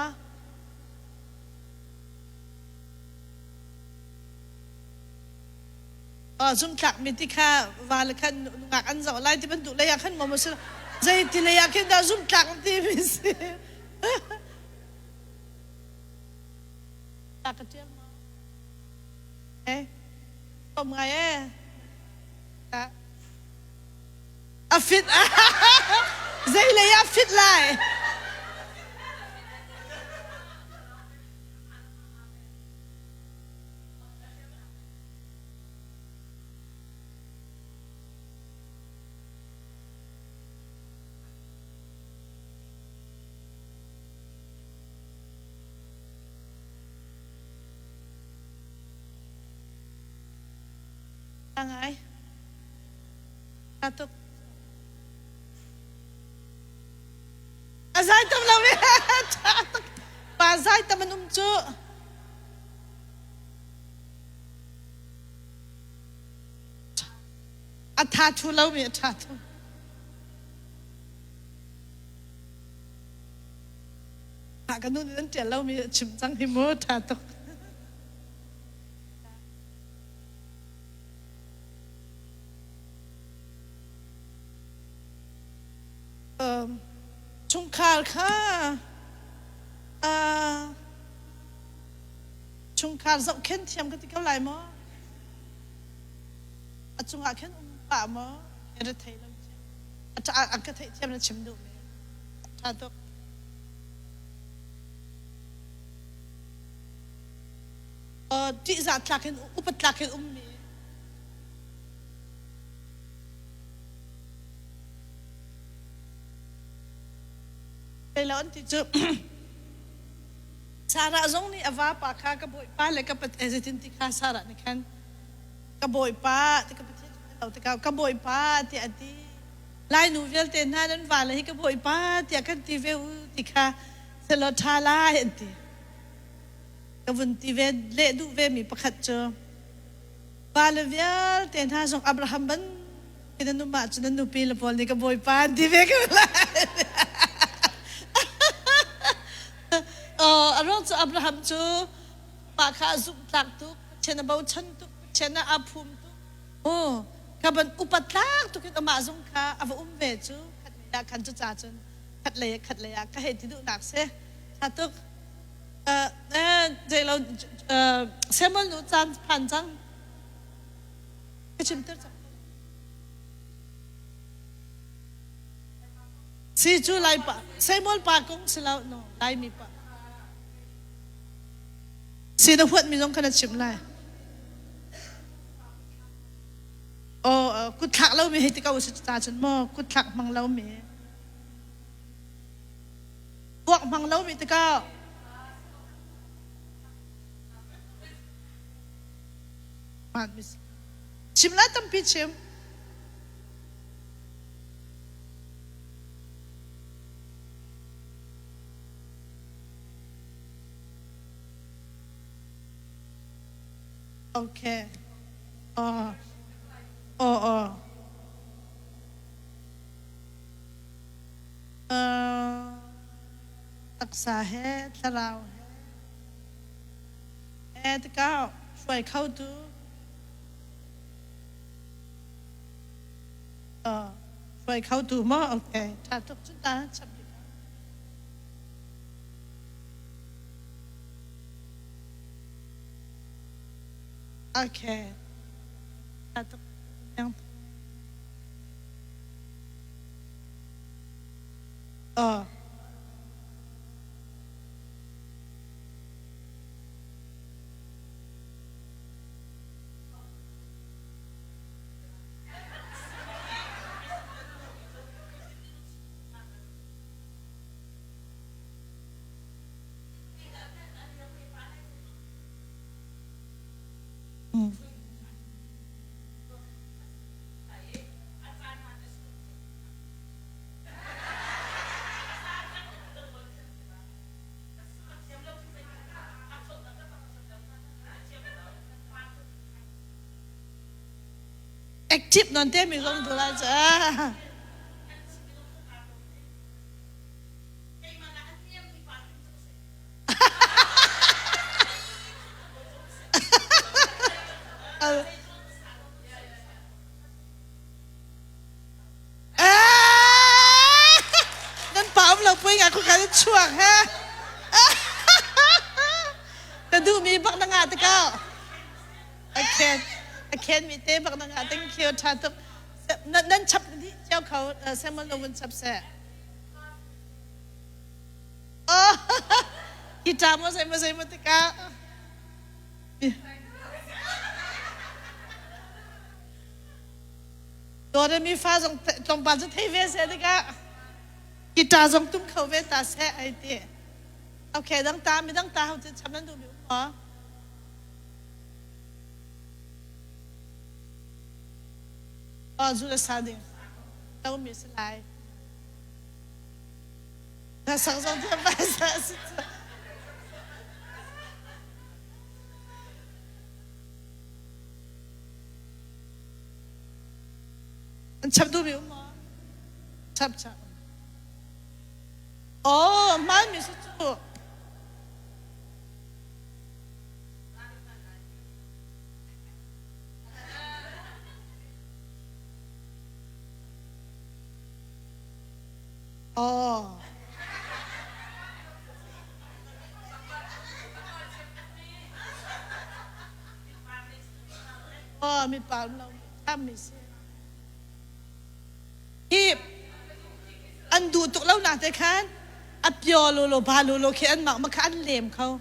Zumtlak mi ti kha va le khan nungak an zoh lai ti bantuk lei ah khan maw maw si zei ti lei ah khin dah zumtlak ti mi si ta ka tial ma eh om ngai eh a fit zei lei ah fit lai. Ngai. Tuk. A zai tam lo ve. Pa zai tam an um cu. A tha thu lomi a tha thu. Ka nu nih an ṭial lomi a chim cang hi mu tha tuk. Chungkhar kha chungkhar zohkhenh thiam ka ti ko lai maw? A cungah khin um pah maw? Ka thei lo. A ka theih thiam na chim duh mi. Ṭha tuk. Ṭihzah tlak in upat tlak in ummi. Thei lo an ti cu. Sarah zong nih a vapa kha ka bawipa le ka pathian zeitin ti kha Sarah nih khan ka bawipa ti ka pathian lo tikah ka bawipa tiah a ti. Lainu vialte hna nan vale hi ka bawipa tiah kan ti ve u ti kha selaw ṭha lai an ti. Ka vun ti ve leh duh ve mi pakhat cu vale vialte hna zong Abraham bantukin nan um ahcun nan nupi le pawl nih ka bawipa an ti ve ko lai. Aruang cu Abraham cu mah kha a zumhtlak tuk, Pathian a bochan tuk, Pathian ah aa phum tuk. Oh, ka ban upat tlak tuk in amah zong kha a va um ve cu khat lei ah khan cu ca cun khat lei khat lei ah ka hei ti duhnak si. Tha tuk. Zei lo Samuel nu caan phan cang. Ka chimter cang. Si cu Lai pa Samuel pa kong si lo no Laimi pa. Si na huat mi zong kha na chim lai. Oh, kutthlak lo mi hei ti ko si ta cun maw kutthlak hmang lo mi. Tuak hmang lo mi tikah Chim lai tampi chim. Okay. Oh. Oh, oh. Taksa he thlarau he tikah hruai khotu hruai khotu maw okay ṭha tuk cu ta chap okay ṭha tuk Active non te mi zong tu lai ca. Nan pa um lo pui nga khu kan chuak he. Ka duh mi bak na nga te ka. A khen a khen mi te bak na nga thank you tha tuk. Nan chap di cio kho Samuel lo vun chap se. Oh, hi ta mo sai mo sai mo te ka. Dawt mi fa zong tlawmpal cu thei ve seh tikah guitar zong tum kho ve ta seh ai ti. Okay, dang ta mi dang ta ho cu cham nan duh mi um maw? Oh, zu le sa ding. To mi si lai. Na sak zong thiam pa sa si cu. An chap duhmi um maw? Chap chap. Oh, hmaanmi si cu. Oh. Oh, mi pa um lo mi si. Hi an duh tuk lo nak te khan a pio lo lo ba lo lo khi an mak ma kha an lem kho.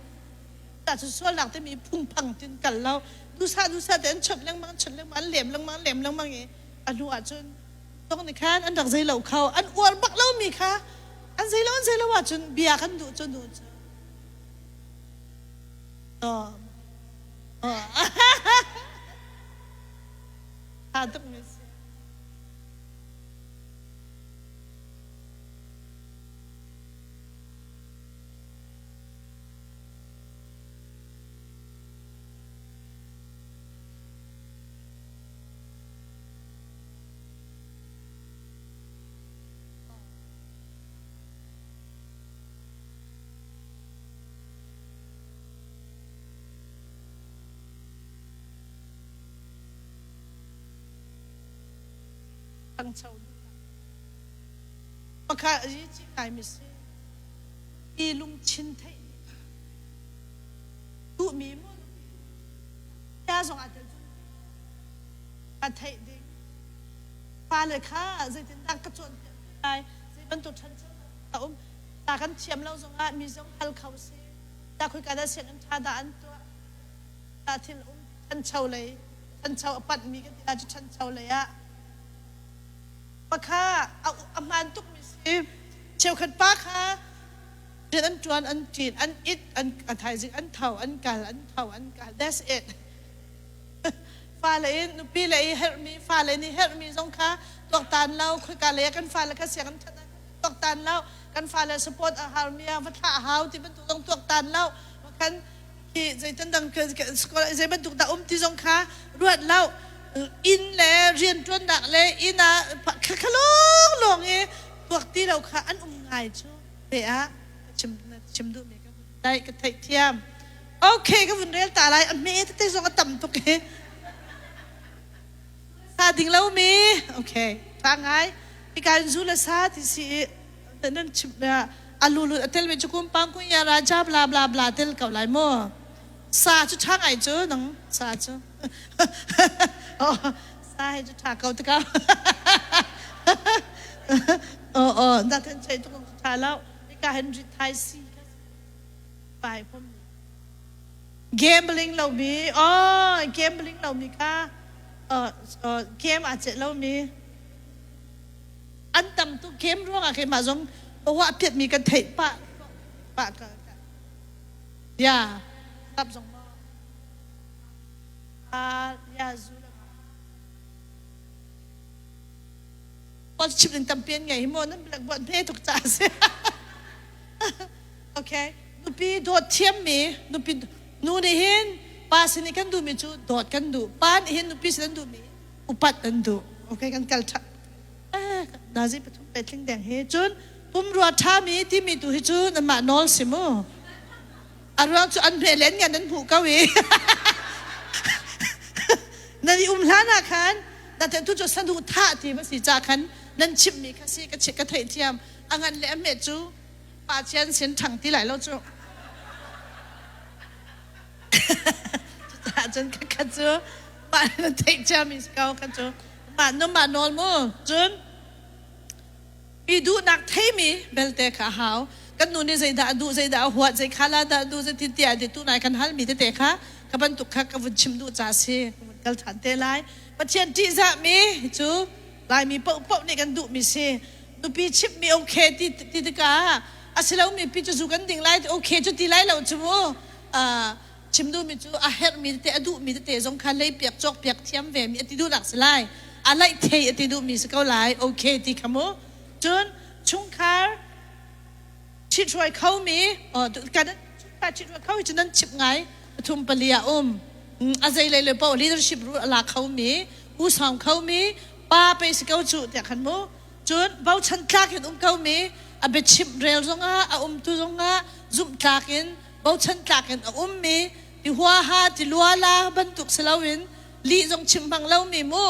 Ta cu sual nak te mi phungphang tin kal lo. Dusa dusa te an chot lengmang chot lengmang an lem lengmang lem lengmang i a hnu ah cun tong ni khan an rak zei lo kho an uar bak lo mi kha an zei lo an zei lo ahcun bia kan duh cu duh cu. Oh. Oh. Tha tuk mi si. Ṭhangcho Pakhat i ci ngaimi si. I lungthin theih duhmi mu ya zong aa tel ka theih ding. Fale kha zeitindah ka cawnpiak lai, zei bantuk ṭhancho a um. Ta kan thiam lo zongah mi zong hal kho si. Ta khoika dah sianginn ṭha dah an tuah. Ta thil um ṭhancho lei, ṭhancho a panhmi kan ti lai cu ṭhancho lei ah Pakha a hmaan tukmi si. Cheukhat pa kha rian an ṭuan, an ṭin, an it, an a thaizing an tho, an kal, an tho, an kal. That's it. Fale in nupi le i herhmi, fale nih herhmi zong kha tuaktan lo, khoika lei ah kan fale kha sianginn ṭhat tuaktan lo, kan fale support a harmi ah va thlah a hau ti bantuk zong tuaktan lo. Khan hi zeitin dang zei bantuk dah um ti zong kha ruat lo inn le rianṭuannak le inn ah khakha lawng lawng i tuak ti lo kha an um ngai cu te ah chim chim duhmi ka vun dai ka theih thiam okay ka vun rel ta lai a hme tete zong a tam tuk i sa ding lo mi okay tha ngai hika in zu le sa ti si i nan chim alu lu a tel mi cu kum pang kun ya raja bla bla bla tel ko lai mu sa cu tha ngai cu nang sa cu oh sa he cu tha ko tikah oh oh na then chei tuk tha lo ka hen ri thai si pai pom gambling lo mi oh gambling lo mi kha game a che lo mi an tam tuk game ruangah keimah zong wa piatmi kan theih pah pah ka ya tap zong maw ya zu chim ding tampi an ngei hi maw nan blackboard hme tuk ca si okay nupi dawt thiammi nupi nu nih hin pa sin i kan duhmi cu dawt kan duh pa nih hin nupi sin an duhmi upat an duh okay kan kal ṭha Nazi pathum pe tling deng hi cun pumrua ṭhami timi tu hi cu nanmah nawl si mu. A ruang cu an hme len ngan nan hmuh ko i nan i um hlan ah khan na tu cu saduh thah ti ma si ca khan nan chimhmi kha si ka ka theih thiam a ngan le a hme cu pa chian sin ṭhang ti lai lo cu. Cucaah cun kha cu mah na theih ciami si ko kha cu mah nu mah nawl mu cun mi duhnak theimi belte kha a hau kan nu nih zeidah a duh zeidah a huat zei kha la dah a duh zeitin tiah ti tu nai kan halmi tete kha ka bantuk kha ka vun chim duh ca si ka vun kal ṭhan te lai Pathian ṭihzahmi cu Laimi paohpaoh nih kan duhmi si nupi chimhmi okay ti ti tikah a si lomi pi cu zu kan ding lai okay cu ti lai lo cu mu chim duhmi cu a herhmi tete a duhmi tete zong kha leipiak cawkpiak thiam ve mi a ti duhnak si lai a laih thei a ti duhmi si ko lai okay ti kha mu cun chungkhar ṭhithruai khomi kan chungkhar ṭhithruai kho hi cu nan chimh ngai pathum pali ah um a zei lei le paoh leadership rule a la khomi usawm khomi pa pe si ko cu tiah khan mu cun bochan tlak in um komi a biachimh rel zongah a umtu zongah zumh tlak in bochan tlak in a ummi ti huaha ti luala bantuk si loin lih zong chim hmang lomi mu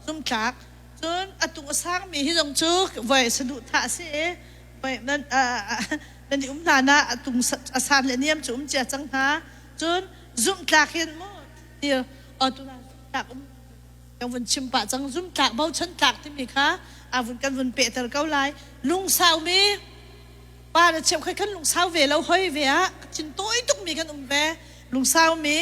zumh tlak cun a tung a sangmi hi zong cu voi saduhthah a si i voi nan nan i um hlan ah a tung a san le niam cu um cia cang hna cun zumh tlak in mu ti tlak um kan vun chim pah cang zum tlak bochan tlak timi kha a vun kan vun pehter ko lai lungsaumi pa na chim khoi kan lungsau ve lo hoi ve ah thin tawi tuk mi kan um ve lungsaumi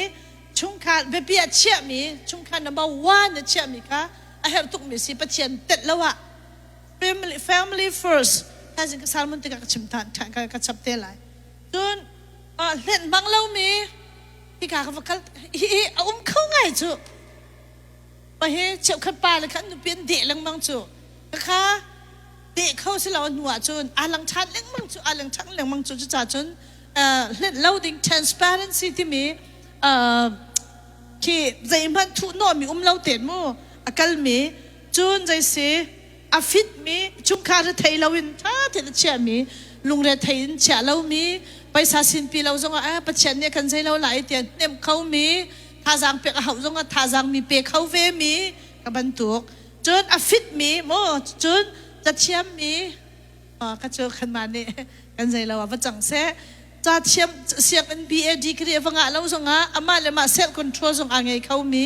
chungkhar biapi ah chiahmi chungkhar number one na chiahmi kha a herh tuk mi si Pathian telh lo ah family family first thaizing ka salmon tikah ka chim than ka chap te lai cun hlenh bang lomi hika ka va kal hi a um kho ngai cu pa he cheukhat pa le khan nupi an deh lengmang cu kha deh kho si lo hnu ah cun aa lang ṭhan lengmang cu aa lang ṭhan lengmang cu cuca cun hlenh lo ding transparency timi khi zeihmanh thuh hnawhmi um lo ten mu a kalmi cun zei si a fitmi chungkhar thei loin ṭha tein a chiahmi lungre thei in chiah lomi paisa sinpi lo zongah eh Pathian nih a kan zei lo lai tiah hnemh khomi thazaang pek a hauh zongah thazaang mi pe kho ve mi ka bantuk. Cun a fit mi mu cun cathiam mi ka cu kanmah nih kan zei lo ah va cang seh. Ca thiam sianginn BA degree a va ngah lo zongah amah le mah self control zong aa ngei kho mi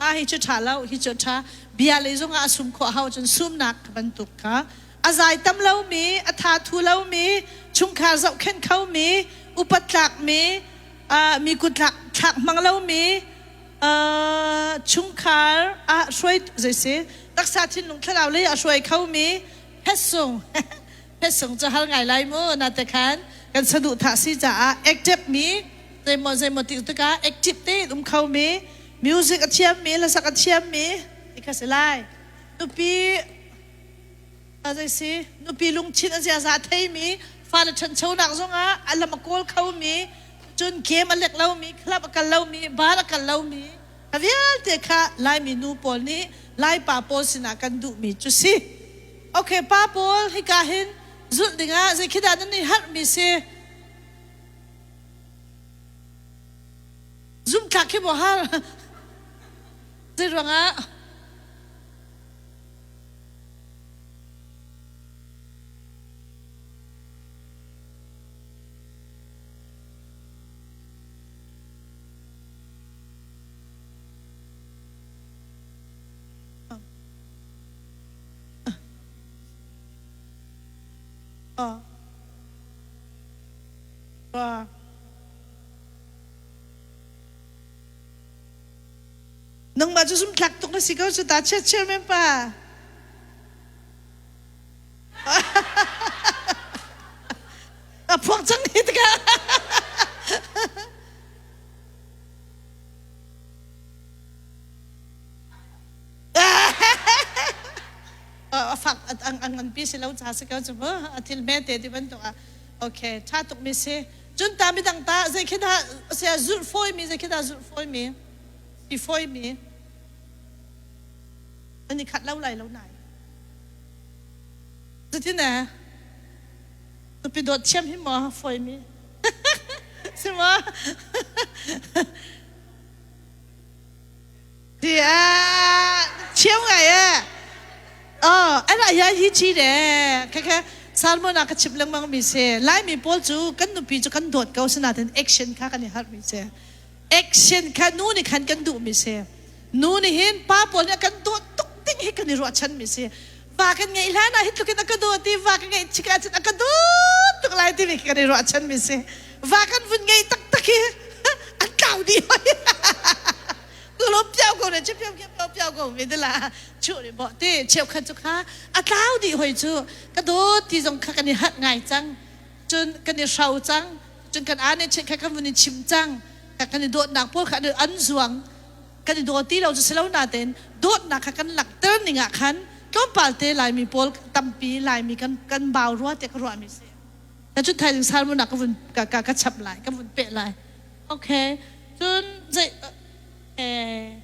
a hi cu ṭha lo hi cu ṭha bia lei zongah a sum khawh hau cun sumnak bantuk kha a zai tam lomi a tha thu lomi chungkhar zohkhenh khomi upat tlakmi mi kut thlak hmang lomi chungkhar ah hruai zei si taksa thinlung thlarau lei ah hruai khomi phetsung phetsung cu hal ngai lai mu na te khan kan saduhthah si caah active mi zeimaw zeimaw ti tikah active tein um khomi music a thiammi hlasak a thiammi ti kha si lai nupi zei si nupi lungthin a ziaza a theimi fale ṭhanchonak zongah a lam a kawl khomi cun game a lek lomi club a kal lomi bar a kal lomi a vialte kha Laimi nu pawl nih Laipa pawl sinah kan duhmi cu si. Okay, pa pawl hika hin zulh dingah zei khi dah nan i harhmi si? Zumhtlak khi maw har? Zei ruangah? Nangmah cu zumtlak tuk na si ko cu ta chiat chairman pa. A phuak cang hi tikah. A fak ang ngan pi si lo cha si ko cu mu a thil me te ti bantuk ah okay tha tuk mi si cun ta mi dang ta zei khi dah sia zulh fawi mi zei khi dah zulh fawi mi si fawi mi an i khat lo lai lo nai cutin eh nupi dawt thiam hi maw fawi mi si maw Thiam ngai e. Oh, ala ya hi chi de. Kha kha salmon ah ka chim lengmang mi si. Laimi pawl cu kan nupi cu kan dawt ko sinain action kha kan i harh mi si. Action kha nu nih khan kan duh mi si. Nu nih hin pa pawl nih kan dawt tuk ding hi kan i ruahchan mi si. Va kan ngeih hlan ah hi tluk in a ka dawt i va ka ngeih chik ah cun a ka dawt tuk lai timi kan i ruahchan mi si. Va kan vun ngei taktak hi an tlau dih hoi. Kulo piao ko ne chu piao piao piao ko mi de la chu ri bo ti cheukhat cu kha a tlau dih hoi cu ka dawt ti zong kha kan i harh ngai cang cun kan i hro cang cun kan ane che kha kan vun i chim cang kan i dawtnak pawl kha an zuang kan i daw ti lo cu si lo natein dawtnak kha kan langhter ning ah khan tlawmpal te Laimi pawl tampi Laimi kan kan bau rua tiah ka ruahmi si. Na cun thaizing salmon ah ka vun ka ka ka chap lai ka vun peh lai. Okay. Cun zei eh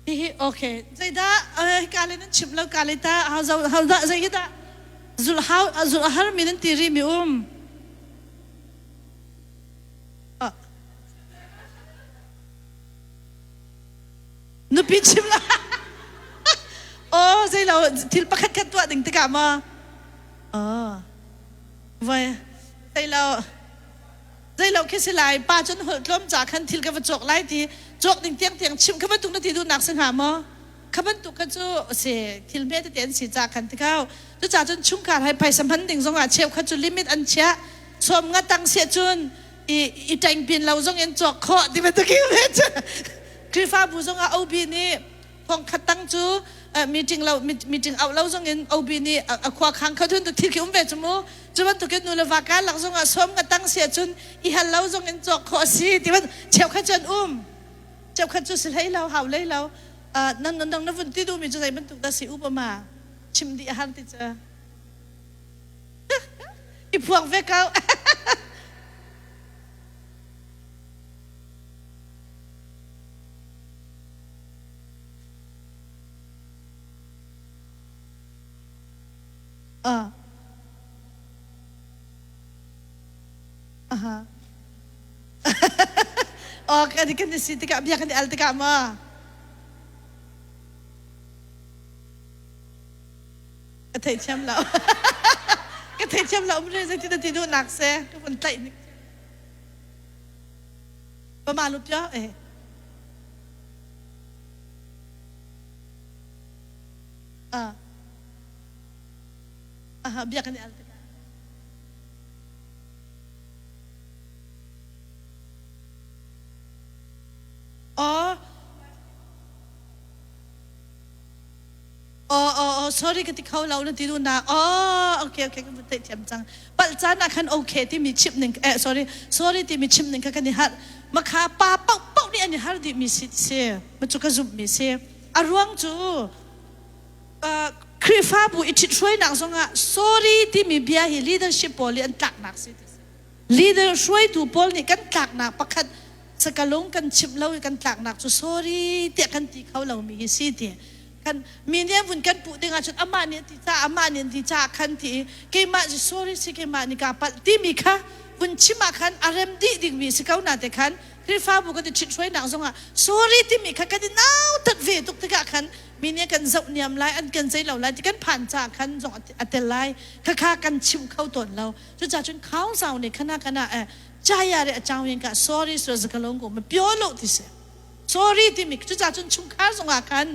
hihi okay zeidah ka le nan chim lo ka le ta hau hau dah zei hi dah zul hau zul har mi nan ti ri mi um Nupi chim la. Oh, zei lo thil pakhat khat tuah ding tikah ma. Oh. Voi zei lo zei lo khi si lai pa cun holh tlawm ca khan thil ka va cawk lai ti cawk ding tiang tiang chim kha bantuk na ti duhnak si hnga maw? Kha bantuk kha cu si thil hme tete an si ca khan ti kau. Cucaah cun chungkhar hai phaisa hman ding zongah cheukhat cu limit an chiah. Sawm nga tang siah cun i i ṭengpin lo zong in cawk khawh ti bantuk in ve cu Khrihfabu zong ah OB nih thongkhat tang cu meeting lo meeting auh lo zong in OB nih a khua khang kho thun tu thil khi um ve cu mu cu bantuk in nu le va ka lak zong ah sawm nga tang si ahcun i hal lo zong in cawk khawh a si ti ban cheukhat cu an um cheukhat cu si hlei lo hau hlei lo nan nang na vun ti duhmi cu zei bantuk dah si upama chim dih a har ti cu i phuak ve ko. Ah. Aha. Oh, kan kan si tikah bia kan i al tikah ma. theithiam lo. Ka theithiam lo um re zei ti na ti duh nak se ka vun tlaih nik. Pama lu pia eh. Ah. Aha bia kan i al tikah. Aw. Aw aw aw sorry ka ti kho lo na ti duh nak. Aw okay okay kan theih thiam cang. Palh caan ah khan okay timi chimh ning eh sorry sorry timi chimh ning kha kan i harh. Makha pa paoh paoh nih an i har dih mi si si. Ma cu ka zumh mi si. A ruang cu Khrihfabu i ṭhithruainak zongah sorry timi bia hi leadership pawl i an tlaknak si ti si. Leader hruaitu pawl nih kan tlaknak pakhat sakalung kan chimh lo i kan tlaknak cu sorry tiah kan ti kho lomi hi si ti. Kan mi nih an vun kan puh ding ahcun amah nih an ti caah amah nih an ti caah khan ti i keimah cu sorry si keimah nih kaa palh timi kha vun chim ah khan a rem dih dingmi si ko na te khan Khrihfabu kan i ṭhithruainak zongah sorry timi kha kan i nautat ve tuk tikah khan mi nih kan zoh niam lai an kan zei lo lai ti kan phan caah khan zong a tel lai khakha kan chim kho tawn lo. Cucaah cun khau zau nih khana kana eh chaya re a chau yin ka sorry so zakalong ko ma pyo lo ti si. Sorry timi cucaah cun chungkhar zongah khan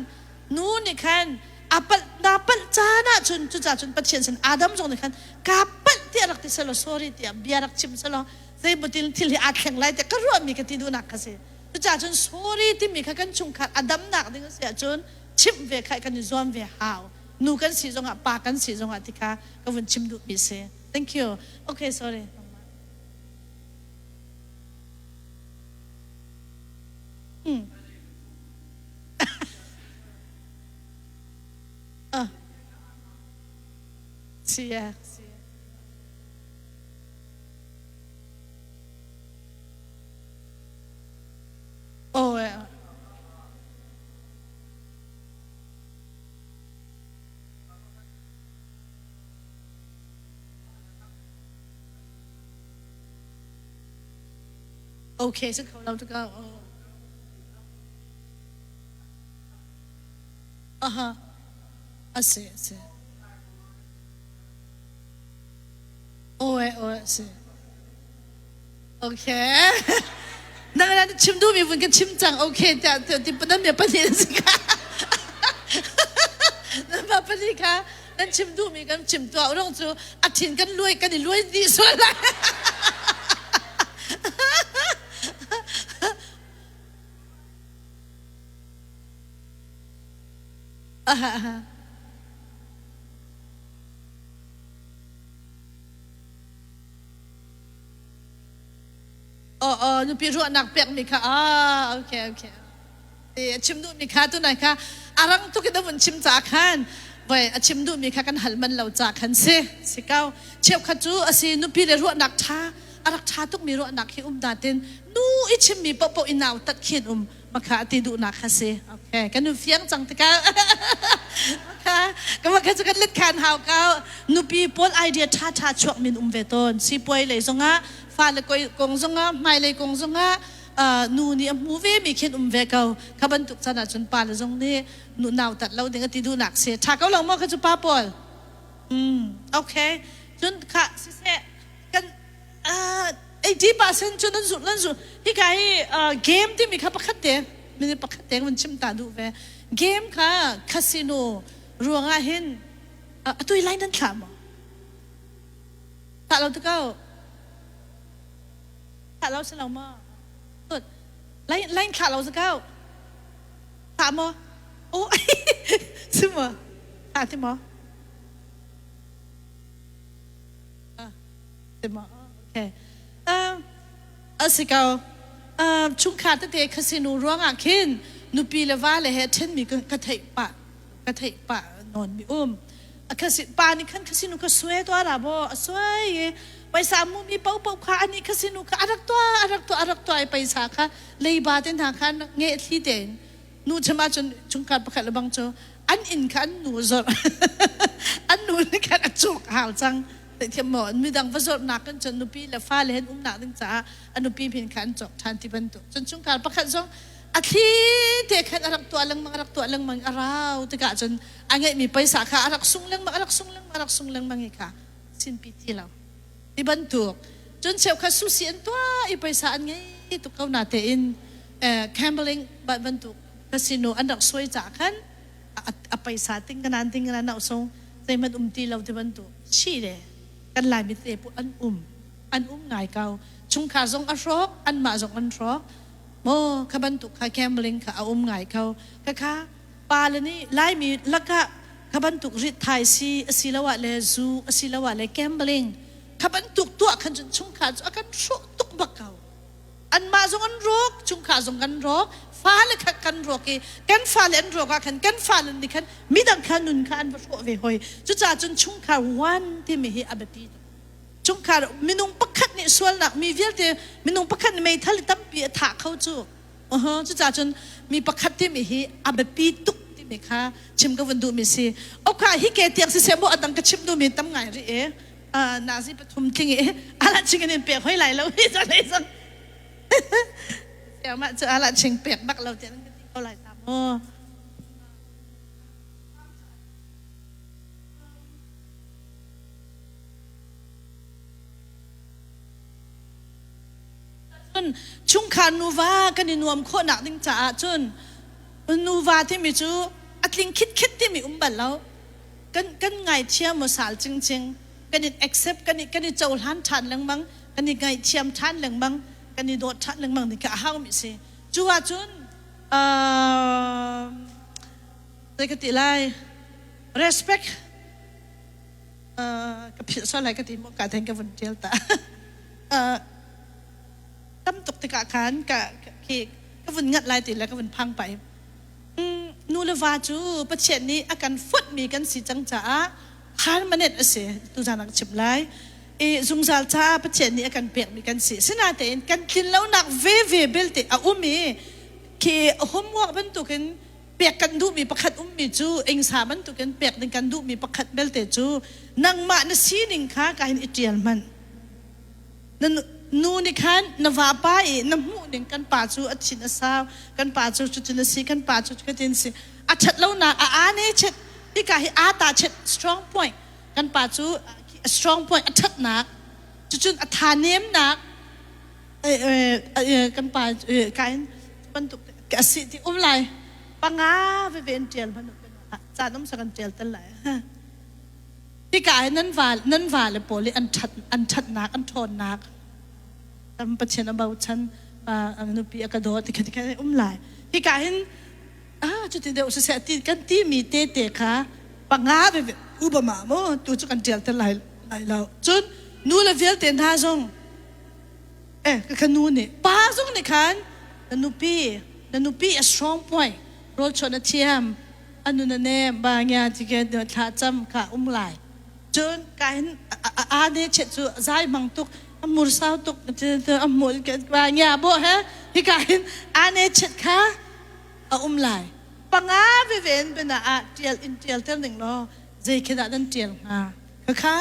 nu nih khan a palh na palh caan ah cun cucaah cun Pathian sin Adam zong nih khan ka palh tiah rak ti selaw sorry tiah bia rak chim selaw zeimaw thil hi aa thleng lai tiah ka ruahmi ka ti duhnak kha si. Cucaah cun sorry timi kha kan chungkhar a damnak ding a si ahcun chimh ve kha kan i zuam ve hau. Nu kan si zongah pa kan si zongah ti kha ka vun chim duhmi si. Thank you. Okay, sorry. Hmm. Ah. Si ya. Si. Oh, yeah. Okay, so kho lo tikah. Oh. Aha. Asi, asi. Oe, oe, si. Okay. Nang na chim duhmi vun kan chim cang. Okay, tiah ti nan bia pahnih si kha. Nan pa pahnih kha nan chim duhmi kan chim tuah urang cu a thin kan luai kan i luai dih sual lai. Aha, aha. Oh, oh, nupi ruahnak pekmi kha ah okay okay a chim duhmi kha tunai kha a rang tuk in a vun chim ca khan voi a chim duhmi kha kan hal man lo ca khan si si ko cheukhat cu a si nupi le ruahnak ṭha a rak ṭha tukmi ruahnak hi um datin nu i chimmi paohpaoh i nau tat khin um makha ti duhnak kha si okay kan nu fiang cang tikah makha ka makha cu kan let khan hau ka nupi pawl idea ṭha ṭha chuak min um ve tawn sipuai lei zongah fale kong zongah hmailei kong zongah nu nih a hmu ve mi khin um ve ko kha bantuk chan ahcun pa le zong nih nu nau tat lo ding a ti duhnak si ṭha ko lo maw kha cu pa pawl okay cun kha siseh kan 80% cu nan zulh nan zulh hika hi game timi kha pakhat te minute pakhat te vun chim ta duh ve game kha casino ruangah hin atu i lai nan thlah maw thlah lo te ko thlah lo si lo maw line line thlah lo si ko thlah maw oh si maw thlah ti maw Okay. A si ko. Chungkhar tete casino ruangah khin nupi le va le he ṭhenmi ka theih pah ka theih pah nawn mi um. Pa nih khan casino ka suai tuah ra bo a suai i paisa mu mi paohpaoh kha ani casino kha a rak tuah a rak tuah a rak tuah i paisa kha leiba te hna kha nge thli tein nu chim ahcun chungkhar pakhat le bang cu an inn kha an nu zawrh an nu nih khan a cawk hau cang thiam maw midang va zawrhnak kan cun nupi le fale hen umnak ding caah a nupi min kha an cawk ṭhan ti bantuk cun chungkhar pakhat zong. A thli te khan a rak tuah lengmang, a rak tuah lengmang, a rau tikah cun a ngeihmi paisa kha a rak sung lengmang, a rak sung lengmang, a rak sung lengmang i kha sinpi ti lo. Ti bantuk. Cun cheukhat susi an tuah i paisa an ngei tuk ko na tein gambling bantuk casino an rak suai caah khan a paisa ting kanan ting kanan nau sung zeihmanh um ti lo ti bantuk si le kan Laimi te pu an um an um ngai ko chungkhar zong a hrawk anmah zong an hrawk maw kha bantuk kha gambling kha a um ngai ko kha kha pa le nih Laimi lakah kha bantuk ritthai si asiloah le zu asiloah le gambling kha bantuk tuah khan cun chungkhar cu a kan hrawh tuk bak ko anmah zong an rawk chungkhar zong kan rawk fale kha kan rawk i kan fale an rawk ah khan kan fale nih khan midang kha nun kha an va hrawh ve hoi cucaah cun chungkhar one timi hi a biapi tuk chungkhar minung pakhat nih sualnak mi vialte minung pakhat nih meithal tampi a thah kho cu cucaah cun mi pakhat timi hi a biapi tuk timi kha chim ka vun duhmi si okha hi ke tiang siseh maw a dang ka chim duhmi tam ngai rih e nazi pathum tling i ala ching in pek hoi lai lo hi za lei zong mah cu ala ching pek bak lo tiang ka ti ko lai ta mu Cun chungkhar nuva kan i nuam khawhnak ding caah cun nuva timi cu a tling khitkhet timi um bal lo. Kan kan ngaithiam maw sal cingcing kan in accept kan i kan i cohlan ṭhan lengmang kan i ngaihthiam ṭhan lengmang kan i dawt ṭhan lengmang ding kha a haumi si. Cu ahcun zei ka ti lai respect ka philh sual lai ka ti maw ka then ka vun ṭial ta. Tam tuk tikah khan ka khi ka vun ngat lai ti le ka vun phang pai. Nu le va cu Pathian nih a kan fonhmi kan si cang caah permanent a si tuzan ah ka chim lai. I zungzal caah Pathian nih a kan pekmi kan si. Sinain kan tlin lonak veve belte a um i khi homework bantukin pek kan duhmi pakhat ummi cu ingsa bantukin pek ding kan duhmi pakhat belte cu nangmah na sining kha ka hin i ṭial hmanh. Na nu nih khan na vapa i na hmuh ning kan pa cu a thin a sau, kan pa cu cutin a si, kan pa cu cutin a si. A ṭhat lonak a aa ne chet, hika hi aa ta chet strong point. Kan pa cu a strong point a ṭhatnak, cucun a tha nemnak, kan pa kain bantuk a si ti um lai panga veve in ṭial hmanh caan um sa kan ṭial tel lai hika hi nan va nan va le pawl i an ṭhat an ṭhatnak an ṭhawnnak tam Pathian a bochan nupi a ka dawt ti kha ti kha um lai hika hin ah cuti deuh siseh ti kan ti mi te te kha panga veve ubama mu tu cu kan ṭial tel lai lai lo cun nu le vialte hna zong Eh, ka nu nih pa zong nih khan na nupi na nupi a strong point rawl chuan a thiam a nun a nem ba ngia ti ke thla cam kha um lai cun ka hin a ne chet cu zai mang tuk a mur sau tuk a mul ba ngia bo he hi ka hin a ne chet kha a um lai panga veven bena a tial in tial ter ning lo zei khi dah nan tial hnga kha kha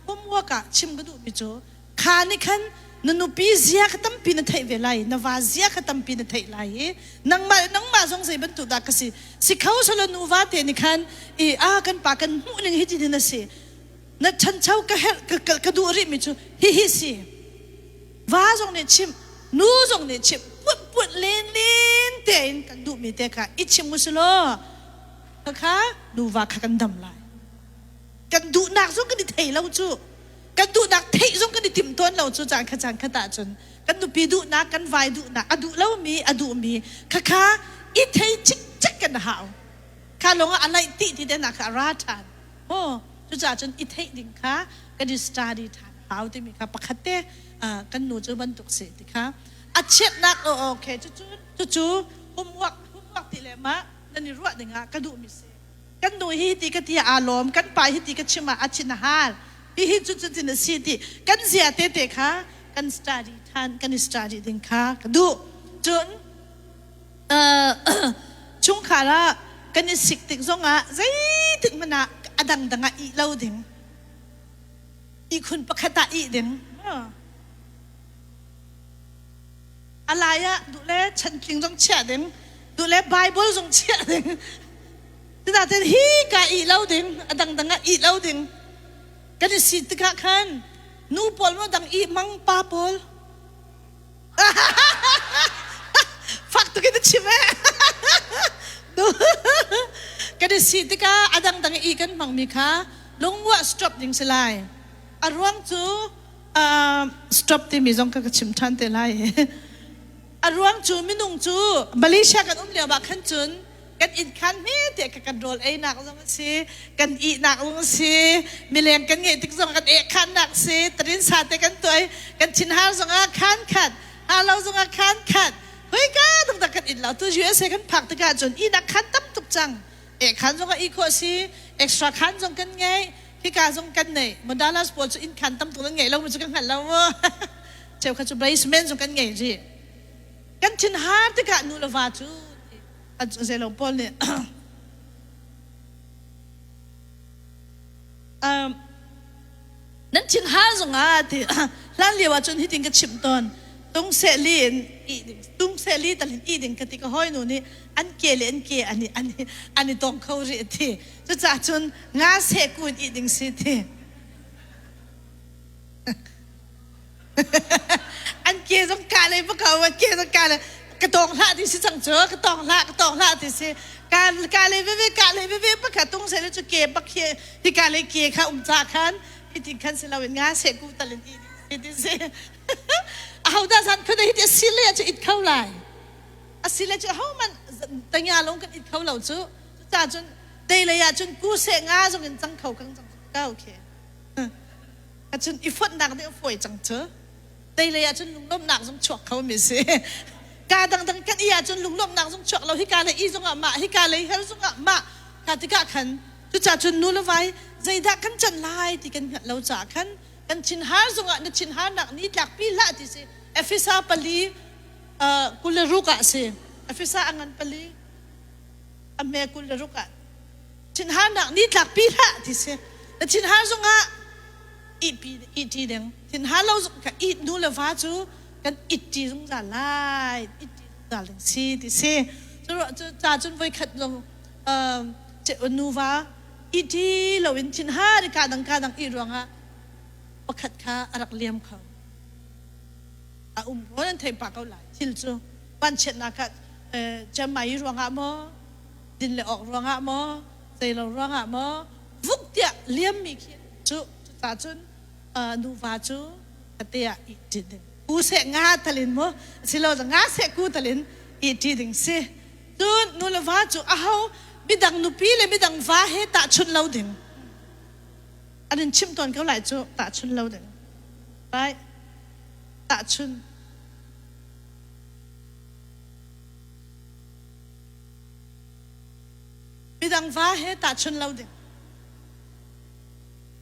homework ah chim ka duh mi cu Kha nih khan na nupi zia kha tampi na theih ve lai, na va zia kha tampi na theih lai i nangmah le nangmah zong zei bantuk dah ka si. Si kho selaw nuva te nih khan i a kan pa kan hmuh ning hi ti na si. Na ṭhancho ka herh ka, ka, ka duh rih mi cu hihi si. Va zong nih chimh, nu zong nih chimh, put put len len tein kan duhmi te kha i chim u silaw kha nuva kha kan dam lai. Kan duhnak zong kan i thei lo cu. Kan duhnak theih zong kan i tim tawn lo cu caan kha caan khat ahcun kan nupi duhnak kan vai duhnak a duh lomi a duhmi khakha i thei cikcek kan hau. Kha lawng ah a laih ti ti te nak kha a ra ṭhan. Maw cucaah cun i theih ding kha kan i study ṭhan hau timi kha pakhat te kan nu cu bantuk si ti kha a chiatnak oh okay cucu cucu homework homework ti le mah nan i ruah ding ah ka duhmi si. Kan nu hi ti ka ti aa lawm kan pa hi ti ka chim ah a thin a hal hihi cu cutin a si ti kan zia te te kha kan study than kan i study ding kha ka duh cun chungkhar ah kan i sik tik zongah zeitik hmanh ah a dangdang ah ih lo ding ihkhun pakhat ah ih ding. A lai ah duh le chantling zong chiah ding, duh le Bible zong chiah ding. Cunain hi ka ih lo ding, a dangdang ah ih lo ding. Kan i si tikah khan nu pawl maw dang ih mang pa pawl. Fak tuk in na chim eh. Kan i si tikah a dangdang i kan hmangmi kha lungmuah stop ding si lai. A ruang cu stop timi zong ka ka chim ṭhan te lai. A ruang cu minung cu Malaysia kan um lio ah khan cun kan inn khan hme te ka kan rawl einak zong a si, kan ihnak zong a si, mileng kan ngeih tik zong kan ehkhannak si, tarin sa te kan tuah i kan thinhar zong ah khan khat, halo zong ah khan khat. Huika dangdang kan inn lo tu USA kan phak tikah cun ihnak khan tam tuk cang. Ehkhan zong ah ih khawh si, extra khan zong kan ngei, hika zong kan nei. Mandalas pawl cu inn khan tam tuk nan ngeih lo mu cu ka hngalh lo mu. Cheukhat cu basement zong kan ngei rih. Kan thinhar tikah nu le va cu zeilo pawl nih nan thinhar zongah ti hlan lio ah cun hitin ka chimh tawn tung seh li in ih ding tung seh li tal in ih ding ka ti ka hawi nu nih an ke le an ke an i an i an i tong kho rih ti cucaah cun nga seh ku in ih ding si ti An ke zong ka lei bak ko, an ke zong ka lei ka tawng hlah ti si cang cu, ka tawng hlah, ka tawng hlah ti si. Ka ka lei veve, ka lei veve pakhat tung se cu ke bak hi hi ka lei ke kha um ca khan hi tin khan si loin nga se ku tal in i ti si. Aho dah zan khun hi ti si le cu it kho lai. A si le cu ho man tangya long kan it kho lo cu. Cucaah cun dei lei ah cun ku se nga zong in cang kho kang cang ka okay. Acun i fonhnak nih a fawi cang cu. Teilei ahcun lunglawmhnak zong chuak kho mi si. Ka dangdang kan i ahcun lunglawmhnak zong chuak lo hika lei i zongah mah hika lei hel zongah mah ka tikah khan cucaah cun nu le vai zeidah kan can lai ti kan hngalh lo caah khan kan thinhar zongah na thinharnak ni tlakpi hlah ti si Efesa pali 26 ah si Efesa a ngan pali a hme 26 ah Thinharnak ni tlakpi hlah ti si. Na thinhar zongah ihpi ihṭi ding. Thinhar lo zong kha ih nu le va cu kan itṭi zungzal lai. Itṭi zungzal ding si ti si. Cu ca cun voikhat zong nuva ihṭi loin thinhar i ka dang ka dang ih ruangah pakhat kha a rak liam kho. A um ko nan thei pah ko lai. Thil cu vanchiatnak kha cemai ruangah maw din le awk ruangah maw zeilo ruangah maw vuk tiah liammi khi cu cucaah cun nuva cu kate ah i ṭi ding ku seh nga talin mu asilo nga seh ku talin i ṭi ding si cun nu le va cu aho midang nupi le midang va he tahchunh lo ding an in chimh tawn ko lai cu tahchunh lo ding right tahchun Midang va he tahchun lo ding.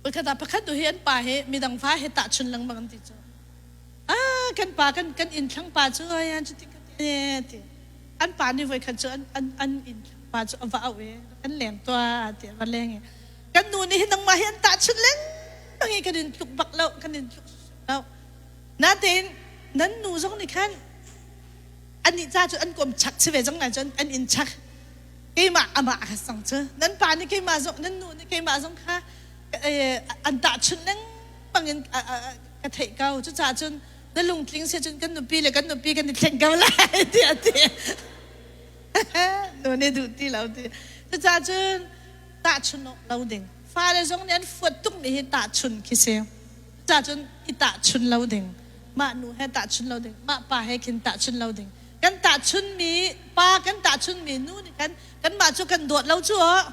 Voikhat ah pakhat tu hi an pa he midang va he tahchun lengmang an ti cu. Ah kan pa kan kan inn thlang pa cu ai an cuti ka ti ti. An pa nih voikhat cu an an an inn thlang pa cu a va auh i kan leng tuah ti a va leng i kan nu nih hi nangmah hi an tahchun lengmang i kan in tluk bak lo kan in tluk lo. Natein nan nu zong nih khan anih ca cu an kom chak si ve zong lai cun an in chak keimah amah kha sang cu nan pa nih keimah zong nan nu nih keimah zong kha an tahchunh lengmang in ka theih ko cucaah cun na lungtling si cun kan nupi le kan nupi kan i thleng ko lai tiah ti nu nih duh ti lo ti cucaah cun tahchun awk lo ding fale zong nih an fuat tuk mi hi tahchun khi si Cucaah cun i tahchun lo ding. Mah nu he tahchun lo ding. Mah pa he khin tahchun lo ding. Kan tahchunmi pa kan tahchunmi nu nih khan kanmah cu kan dawt lo cu aw.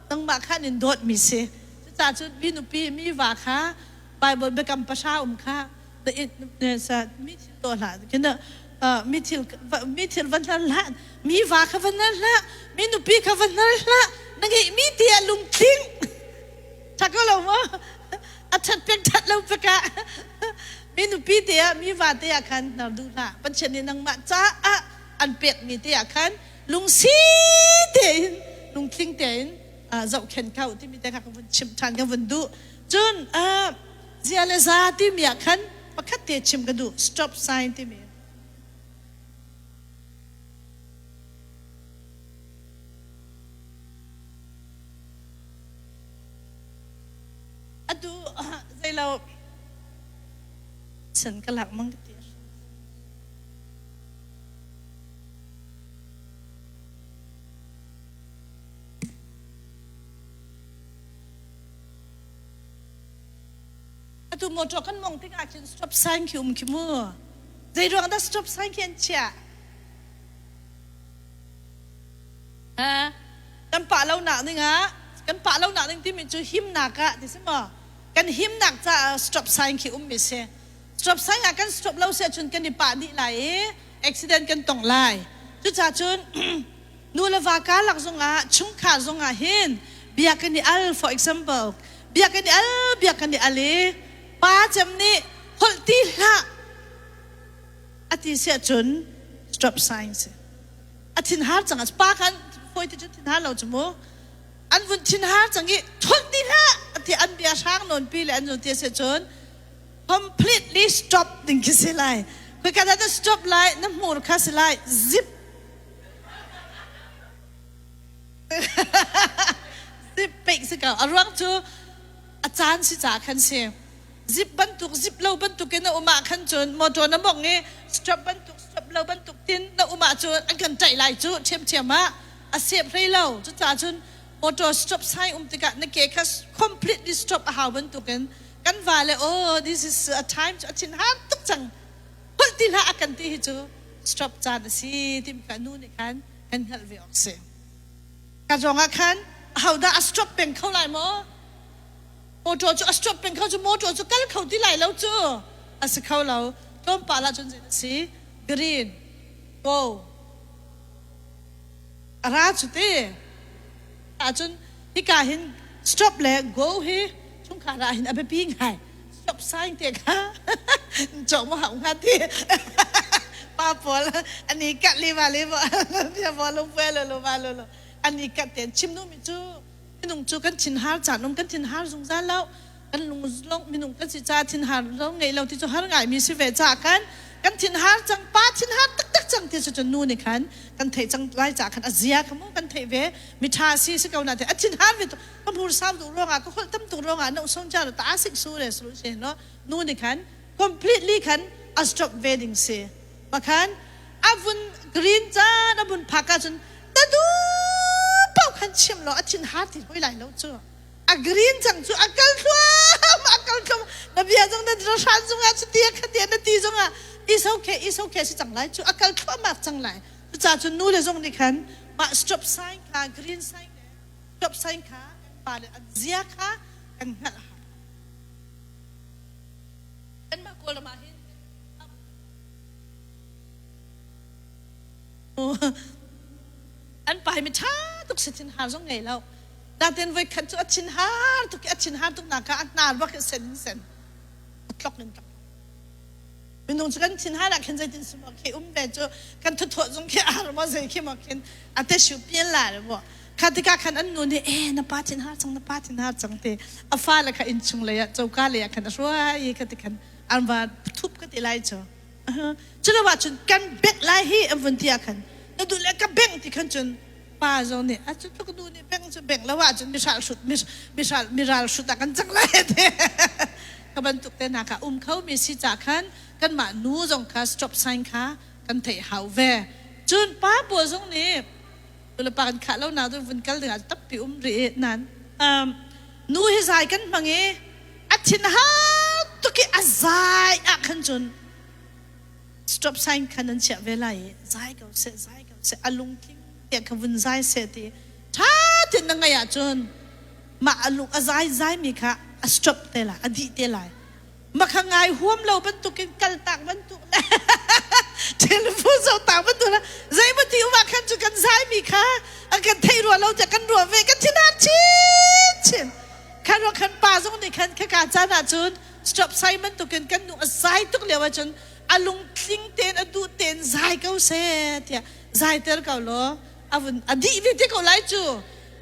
Nangmah kha an in dawtmi si. Cucaah cun mi nupi mi va kha Bible biakam pahra um kha mi thil tuah hlah khin mi thil mi thil van hlar hlah mi va kha van hlar hlah mi nupi kha van hlar hlah na ngeihmi ti ah lungtling Ṭha ko lo maw? A ṭhat pek ṭhat lo pek ah mi nupi te ah mi va te ah khan hnar duh hlah. Pathian nih nangmah caah an pekmi te ah khan lungsi tein lungtling tein zohkhenh kho timi te kha ka vun chimh ṭhan ka vun duh. Cun zia le za timi ah khan pakhat te chim ka duh stop sign timi. Atu zeilo chan ka lak mang ka ti. Atu motor kan mong tikah khin stop sign khi um khi mu. Zei ruang dah stop sign khi an chiah? Ha? Kan pah lo nak ding ah kan pah lo nak ding timi cu himnak ah ti si maw? Kan himnak caah stop sign khi um mi si. Stop sign ah kan stop lo si ahcun kan i pah dih lai i accident kan tong lai. Cucaah cun nu le va karlak zongah chungkhar zongah hin bia kan i al, for example, bia kan i al, bia kan i al i pa cem nih holh ti hlah a ti si ahcun stop sign si. A thinhar cang ah pa khan fawi ti cu thinhar lo cu mu. An vun thinhar cang i holh ti hlah a ti an bia hrang nawn pi le an zun ti si ahcun completely stop ding khi si lai. Khoi ka dah na stop lai, na hmur kha si lai, zip zip peih si ko. A ruang cu a caan si caah khan si. Zip bantuk zip lo bantuk in na um ah khan cun motor na mong i stop bantuk stop lo bantuk tin na um ah cun an kan ṭaih lai cu ṭhiamṭhiam ah a sep hlei lo. Cucaah cun motor stop sign um tikah na ke kha completely stop a hau bantukin kan va le, oh, this is a time cu a thin har tuk cang, holh ti hlah a kan ti hi cu stop caan a si timi kha nu nih khan kan hngalh ve awk si. Ka zong ah khan ahodah a stop peng kho lai maw? Motor cu a stop peng kho cu motor cu kal kho ti lai lo cu a si kho lo. Tlawmpal ah cun zei a si, green, go, a ra cu ti ahcun hika hin stop le go hi chungkhar ah hin a biapi ngai. Stop sign te kha cawk mo hau hnga ti pa pawl ani kat li ma li mo bia bo lung pue lo lo ma lo lo ani kat ten chim nu mi cu minung cu kan thin har caan um, kan thin har zungzal lo. Kan lung long minung kan si ca thin har lo ngei lo ti cu har ngai mi si ve ca kan kan thin har cang, pa thin har taktak cang ti cu nu nih khan kan theih cang lai ca khan a zia kha mu kan theih ve. Mi tha si si ko na te a thin har ve ka hmur sau tu ruangah, ka holh tam tu ruangah no song cha ta sik su le su se no nu nih khan completely khan a stop ve ding si makhan avun green caan abun phaka cun ta du pau khan chim lo a thin har ti hoi lai lo cu a green cang cu a kal thluam, a kal thluam. Na bia zong na hran zongah cu tia kha tia na ti zongah is okay, is okay si cang lai cu, a kal thluahmah cang lai. Cucaah cun nu le zong nih khan mah stop sign kha, green sign le stop sign kha kan pa le an zia kha kan hngalh a hau. Kanmah Kawlram ah hin an pa hi mi ṭha tuk si, thin har zong ngei lo. Natin voi khat cu a thin har tuk i a thin har tuk nak ah a hnar bak i sen in sen, a tlok in tlok. Minung cu kan thin har ah khin zeitin si maw khi um ve cu kan thuthuah zong khi ar maw zei khi maw khin a te shu pian la le maw kha tikah khan an nu nih, e, na pa thin har cang, na pa thin har cang ti a fa le kha inn chung lei ah, coka lei ah khan a hruai i kha ti khan an va thup ka ti lai cu. Cu lo ah cun kan bengh lai hi an vun ti ah khan na duh le ka bengh ti khan cun pa zong nih a cu tluk nu nih bengh cu bengh lo ah cun mihral hrut mihral miral hrut ah kan cang lai ti ka bantuk te hna kha um kho mi si ca khan kanmah nu zong kha stop sign kha kan theih hau ve. Cun pa pawl zong nih nulepa kan khah lo nak vun kal ding ah tampi um rih nan nu hi zai kan hmang i a thin har tuk i a zai ah khan cun stop sign khan an chiah ve lai i zai ko seh, zai ko seh, a lungtling tiah kha vun zai seh ti ṭha tein na ngaih ahcun mah a lung a zai zai mi kha a stop te lai, a dih te lai. Makha ngai huam lo bantukin kaltak bantuk le telephone zo tak bantuk le zeimaw ti um ah khan cu kan zai mi kha an kan theih rua lo tiah kan ruah ve, kan thin han chin chin khan ruah khan pa zong nih khan khaka caan ah cun stop sign bantukin kan nu a zai tuk lio ah cun a lungtling tein a duh tein zai ko seh tiah zai ter ko law a vun a dih ve te ko lai cu.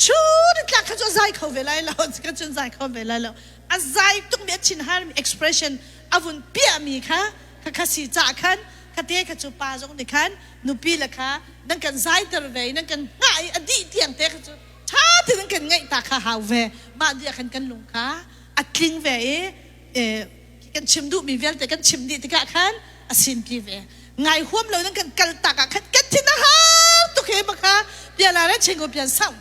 Chun tlak kha cu a zai kho ve lai lo, kha cun zai kho ve lai lo. A zai tukmi a thin harmi expression a vun piahmi kha kha kha si cah khan kha te kha cu pa zong nih khan nupi le kha nan kan zaiter ve i nan kan hngah i a dih tiang te kha cu ṭha tein nan kan ngaih ta kha hau ve. Mah dih ah khan kan lung kha a tling ve i kan chim duhmi vialte kan chim dih tikah khan a sinpi ve. Ngai huam lo in kan kal tak ah khan kan thin a har tuk he baka piala le chingo pian sau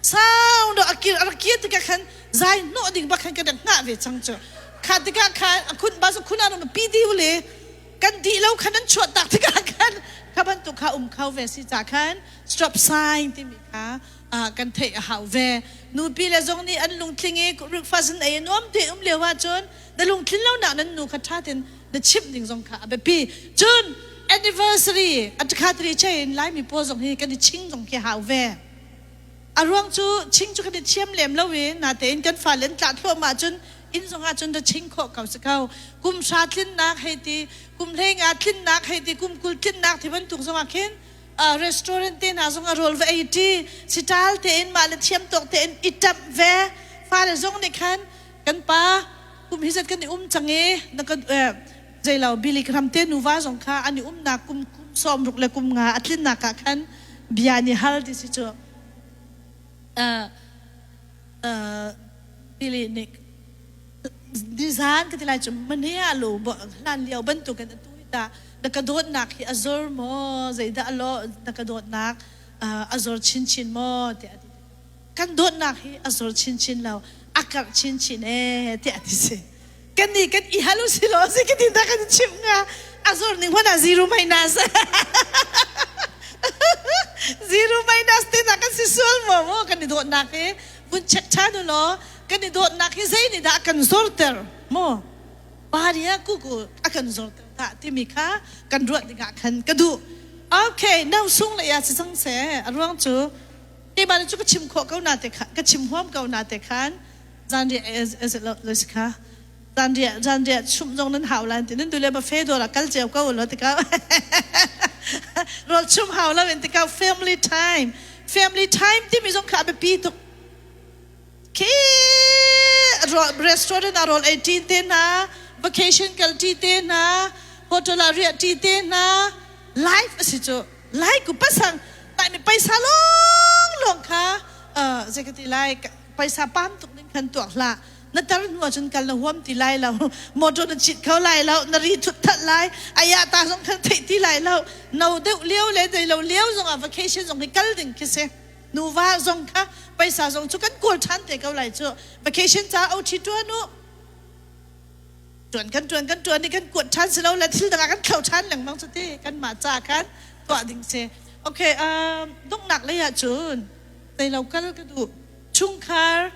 sau do akir a rak kir tikah khan zai hnawh ding bak khan kan rak hngah ve cang cu. Kha tikah khan a khun ba su khun anu pi diu le kan dih lo khan an chuah tak tikah khan kha bantuk kha um kho ve si ca khan stop sign timi kha kan theih a hau ve. Nupi le zong nih an lungtling i breakfast an ei nuam te um lio ahcun na lungtlin lo nak nan nu kha ṭha tein na chimh ding zong kha a biapi. Cun anniversary a ṭakhatri chain Laimi pawl zong hi kan i ching zong khi hau ve. A ruang cu ching cu kan i thiam lem lo i natein kan fale an tlah thluahmah cun inn zong ah cun ra ching khawh ko si ko. Kum hra tlinnak hei ti, kum hleinga tlinnak hei ti, kum 20 tlinnak ti bantuk zong ah khin restaurant te hna zong a rawl va ei ṭi siṭal tein mah le thiam tawk tein i ṭamh ve fale zong nih khan kan pa kum hi zat kan i um cang i na kan zeilo bilik ram te nuva zong kha an i umnak kum kum 60 le kum nga a tlinnak ah khan bia ni hal ti si cu Billy nih nizan ka ti lai cu mane ah lo hlan lio bantukin atu hi tah na ka dawtnak hi a zor maw zeidah a lawh na ka dawtnak a zor chinchin maw tiah a ti kan dawtnak hi a zor chinchin lo a karh chinchin ee tiah a ti si kan nih kan i hal u si law si ka ti ta kan chimh nga a zor ning hmanh ah zero minus zero minus te na kan si sual maw maw kan i dawtnak hi vun check ṭhan u law kan i dawtnak hi zei nih dah a kan zorter maw paria kuku a kan zorter dah timi kha kan ruah dingah khan ka duh okay no sung le ya si cang se a ruang cu keimah cu ka chim khawh ko na te kha ka chim huam ko na te khan zanriah kha zanriah zanriah chumh zong nan hau lan ti nan dule buffet dawr ah kal cio ko lo tikah rawl chum hau lo in tikah family time family time timi zong kha a biapi tuk khi restaurant ah rawl ei ṭi te hna vacation kal ṭi te hna hotel ah riah ṭi te hna life a si cu lai ku pasang tai mi paisa lawng lawng kha zei ka ti lai paisa pam tuk ning khan tuak hlah na tar hnu ahcun kal na huam ti lai lo motor na cit kho lai lo na ri thut that lai aya ta zong khan theih ti lai lo no deuh lio le dei lo lio zong ah vacation zong hi kal ding khi si nuva zong kha paisa zong cu kan kawl ṭhan te ko lai cu vacation ca o ṭhi ṭuan u ṭuan kan ṭuan kan ṭuan i kan kuat ṭhan si lo le thil dang ah kan thlo ṭhan lengmang cu ti kan mah ca khan tuah ding si okay donghnak lei ah cun zei lo kal ka duh chungkhar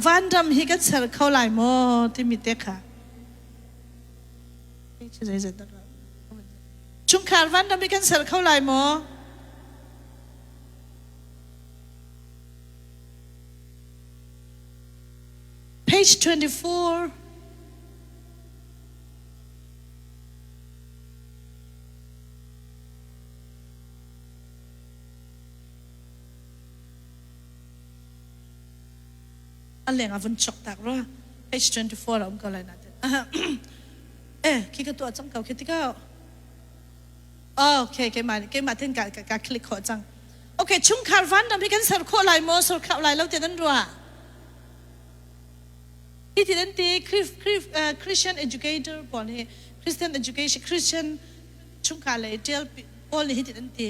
vanram hi kan ser kho lai maw timi te kha chungkhar vanram hi kan ser kho lai maw Page 24. A leng a vun chok tak rua. Page 24 a um ko lai na te. Eh, khi ka tuah cang ko khi tikah. Okay, keimah keimah ten ka ka click khawh cang. Okay, chungkhar vanram hi kan ser khawh lai maw, ser khawh lai lo ti nan ruah? Hi ti nan ti Christian educator pawl nih Christian education Christian chungkhar lei tial pawl nih hi ti nan ti.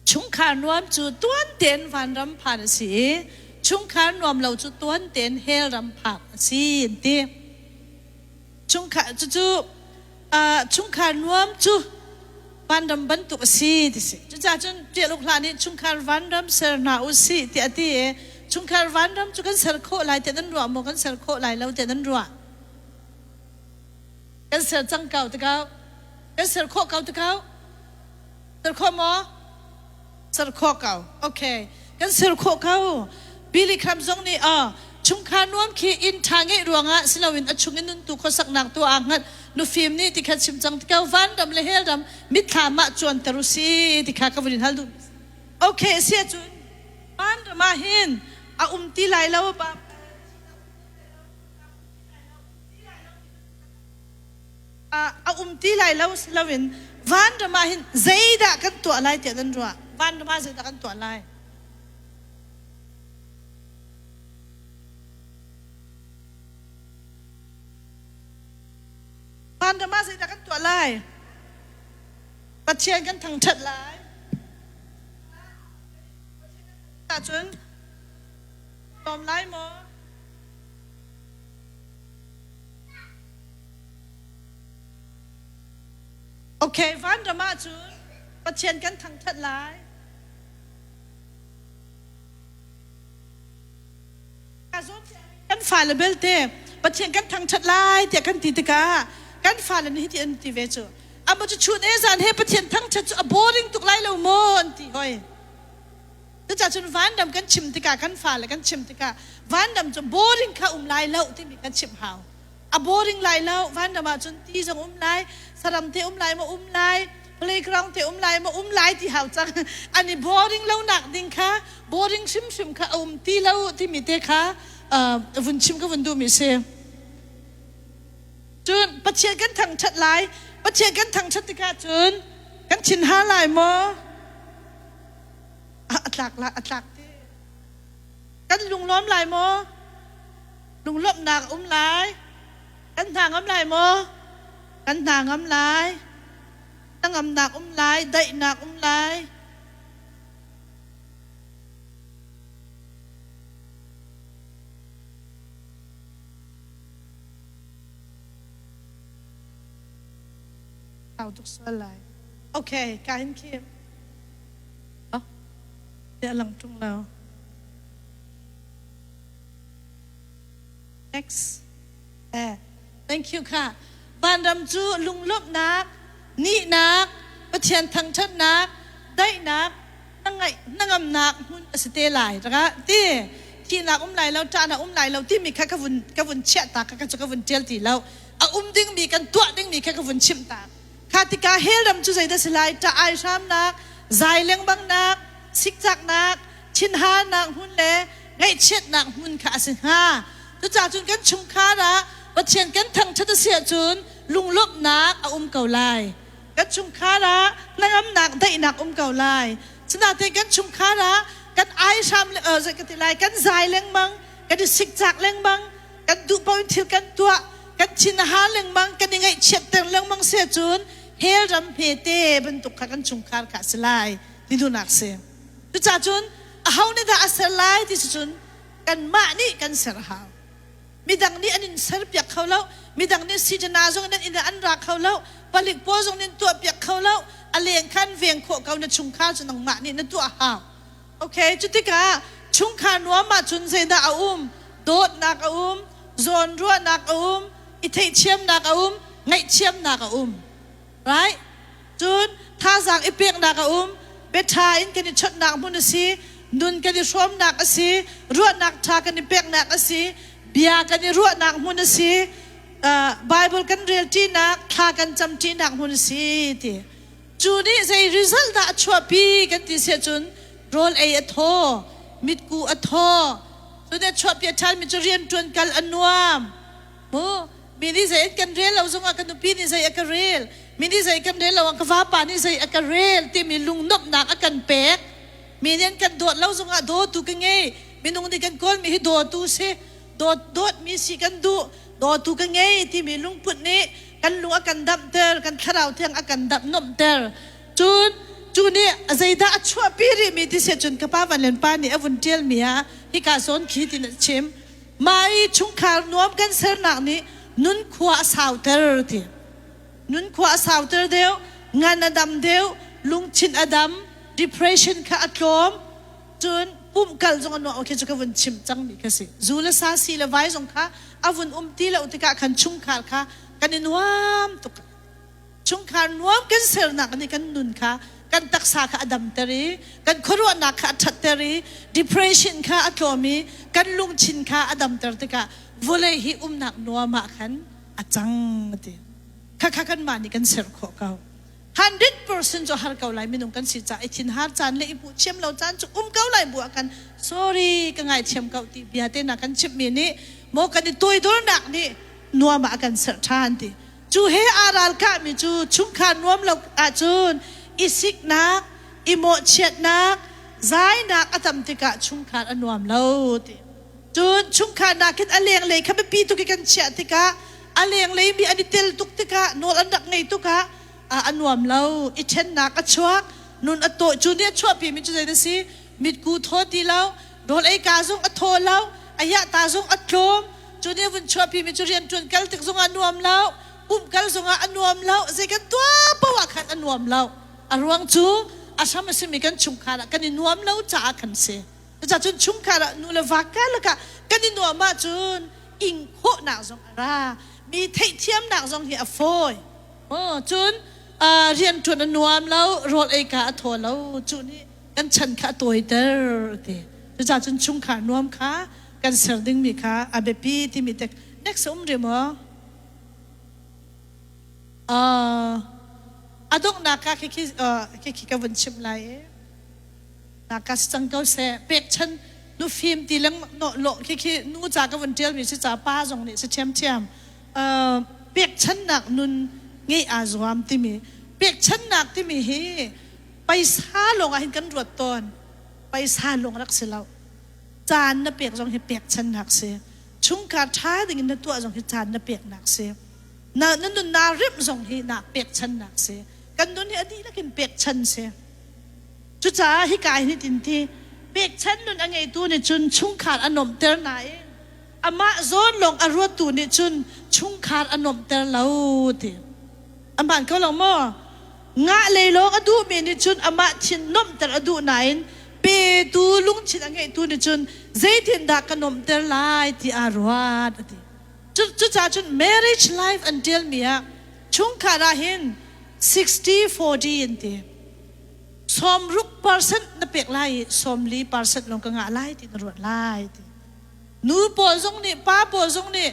Chungkhar nuam cu tuan tein vanram phan a si i chungkhar nuam lo cu tuan tein hell ram phak a si an ti. Chungkhar cucu chungkhar nuam cu vanram bantuk a si ti si. Cucaah cun Ṭial Uk Hla nih chungkhar vanram ser hna u sih tiah a ti i chungkhar vanram cu kan ser khawh lai tiah nan ruah maw kan ser khawh lai lo tiah nan ruah? Kan ser cang ko ti ko. Kan ser khawh ko ti ko. Ser khawh maw? Ser khawh ko. Okay. Kan ser khawh ko. Billy Graham zong nih ah chungkhar nuam khi inn ṭha ngeih ruangah siloin a chung in nuntu khuasaknak tu aa hngat nufim nih ti kha chim cang ti ko vanram le hellram mitthlam ah cuanter u si ti kha ka vun in hal duh. Okay, si ahcun vanram ah hin a um ti lai lo ba a um ti lai lo si loin vanram ah hin zeidah kan tuah lai tiah nan ruah? Vanram ah zeidah kan tuah lai? Vanram ah zeidah kan tuah lai? Pathian kan thangṭhat lai. Ahcun lawm lai maw? Okay, vanram ahcun Pathian kan thangṭhat lai. Kan fale belte Pathian kan thangṭhat lai tiah kan ti tikah kan fale nih hiti an ti ve cu. Amo cu chun e zan he Pathian thangṭhat cu a boring tuk lai lo maw an ti hoi. Cucaah cun vanram kan chim tikah kan fale kan chim tikah vanram cu boring kha um lai lo timi kan chimh hau. A boring lai lo vanram ah cun ti zong um lai, saram te um lai maw um lai, playground te um lai maw um lai ti hau cang. An i boring lo nak ding kha boring hrimhrim kha a um ti lo timi te kha vun chim ka vun duhmi si. Cun Pathian kan thangṭhat lai. Pathian kan thangṭhat tikah cun kan thin ha lai maw? A tlak la a tlak te. Kan lunglawm lai maw? Lunglawmhnak um lai. Kan hna ngam lai maw? Kan hna ngam lai. Hnangamnak um lai, daihnak um lai. Au tuk sual lai. Okay, ka hin khi. Oh, a lang ṭung lo. Next. Eh, thank you kha. Vanram cu lunglawmhnak, nihnak, Pathian thangṭhatnak, daihnak, hnangamnak hmun a si te lai. Raka ti thihnak um lai lo, ṭahnak um lai lo timi kha ka vun ka vun chiah ta kha ka vun ṭial ti lo. A um dingmi kan tuah dingmi kha ka vun chimh ta. Kha tikah hell ram cu zeidah si lai? Ṭah ai hramnak, zai lengmangnak, sikcaknak, thinhannak hmun le ngaihchiatnak hmun kha a si hnga. Cucaah cun kan chungkhar ah Pathian kan thangṭhat a si ahcun lunglawmhnak a um ko lai. Kan chungkhar ah hnangamnak, daihnak um ko lai. Sinain kan chungkhar ah kan aihram zei ka ti lai, kan zai lengmang, kan i sikcak lengmang, kan duh paoh in thil kan tuah, kan thin a ha lengmang, kan i ngaihchiatter lengmang si ahcun hell ram hmete bantuk kha kan chungkhar kha a si lai ti duhnak si. Cucaah cun aho nih dah a ser lai ti si cun kanmah nih kan ser hau. Midang nih an in serpiak kho lo, midang nih sijana zong nan inn ah an ra kho lo, palik pawl zong nih an tuahpiak kho lo, a leng khan veng khawh ko na chungkhar cu nangmah nih na tuah hau. Okay, cu tikah chungkhar nuam ahcun zeidah a um? Dawtnak a um, zawnruahnak a um, i theihthiamnak a um, ngaihthiamnak a um. Right? Cun thazaang i peknak a um, biaṭha in kan i chawnhnak hmun a si, nun kan i hrawmnak a si, ruahnak ṭha kan i peknak a si, bia kan i ruahnak hmun a si, Bible kan rel ṭinak, thla kan cam ṭinak hmun a si ti. Cu nih zei result dah a chuahpi kan ti si ahcun rawl ei a thaw, mitku a thaw, cun a chuahpi a ṭhanmi cu rianṭuan kal a nuam. Mu, mi nih zei an kan rel lo zongah ka nupi nih zei a ka rel, mi nih zei kan rel lo ah ka vapa nih zei a ka rel timi lungnuamhnak a kan pek. Mi nih an kan dawt lo zongah dawtu ka ngei. Minung nih kan kawlmi hi dawtu si, dawt dawtmi si kan duh, dawtu ka ngei timi lungput nih kan lung a kan damhter, kan thlarau thiang a kan damh nuamhter. Cun cu nih zeidah a chuahpi rihmi ti si cun ka pa Van Lian pa nih a vun ṭialmi ah hika zawn khi tin a chim. Mah i chungkhar nuam kan sernak nih nun khua a sauter ti. Nun khua a sauter deuh, ngan a dam deuh, lungthin a dam, depression kha a tlawm, cun pumh kal zong a nuam khi cu ka vun chim cangmi kha si. Zu le sa si le vai zong kha a vun um ti lo tikah khan chungkhar kha kan i nuam tuk. Chungkhar nuam kan sernak nih kan nun kha kan taksa kha a damter i kan khuaruahnak kha a ṭhatter i depression kha a tlawm i kan lungthin kha a damter tikah vawlei hi umnak nuam ah khan a cang a ti. Khakha kanmah nih kan ser khawh ko. 100% cu har ko lai minung kan si caah i thinhar caan le i hmuh thiam lo caan cu um ko lai bu ah kan sorry ka ngaithiam ko ti bia te na kan chimhmi nih maw kan i toidornak nih nuam ah a kan serh ṭhan ti. Cu he aa ralkahmi cu chungkhar nuam lo ahcun i siknak, i mawhchiatnak, zainak a tam tikah chungkhar a nuam lo ti. Cun chungkhar nakin a lenglei kha biapi tuk i kan chiah tikah a lenglei mi an i tel tuk tikah, nawl an rak ngei tuk ah a nuam lo. I ṭhennak a chuak. Nun a tawh. Cu nih a chuahpi mi cu zei a si? Mitku thaw ti lo, rawl ei ka zong a thaw lo, a yahta zong a tlawm. Cu nih a vun chuahpi mi cu rianṭuan kal tik zongah nuam lo, pumh kal zongah a nuam lo, zei kan tuah paoh ah khan a nuam lo. A ruang cu a hram a simi kan chungkhar ah kan i nuam lo caah khan si. Cucaah cun chungkhar ah nu le va karlak ah kan i nuam ahcun ing khawhnak zong a ra. Mi theihthiamnak zong hi a fawi. Cun rianṭuan a nuam lo, rawl ei ka a thaw lo. Cu nih kan chan kha a tawiter ti. Cucaah cun chungkhar nuam kha kan ser dingmi kha a biapi timi tek next um rih maw? A donghnak ah khikhi ka vun chimh lai i naka si cang ko seh. Pekchan nu fim ti lengmang lo khikhi nu ca ka vun ṭialmi si ca pa zong nih si ṭhiamṭhiam. Pekchannak nun ngeih aa zuam timi pekchannak timi hi paisa lawng ah hin kan ruat tawn. Paisa lawng rak si lo. Caan na pek zong hi pekchannak si. Chungkhar ṭha ding in na tuah zong hi caan na peknak si. Na na nun naa remh zong hi naa pekchannak si. Kan nun hi a dihlak in pekchan si. Cucaah hika hin hitin ti pekchan nun a ngeitu nih cun chungkhar a nuamhter nain amah zawn lawng a ruattu nih cun chungkhar a nuamhter lo ti. A hmaan ko lo maw? Ngah lei lawng a duhmi nih cun amah thin nuamhter a duh nain petu lungthin a ngeihtu nih cun zeitindah ka nuamhter lai ti aa ruat a ti. Cucaah cun marriage life an ṭialmi ah chungkhar ah hin 60-40 an ti. 60% na pek lai i 40% lawng ka ngah lai ti na ruat lai ti. Nu pawl zong nih pa pawl zong nih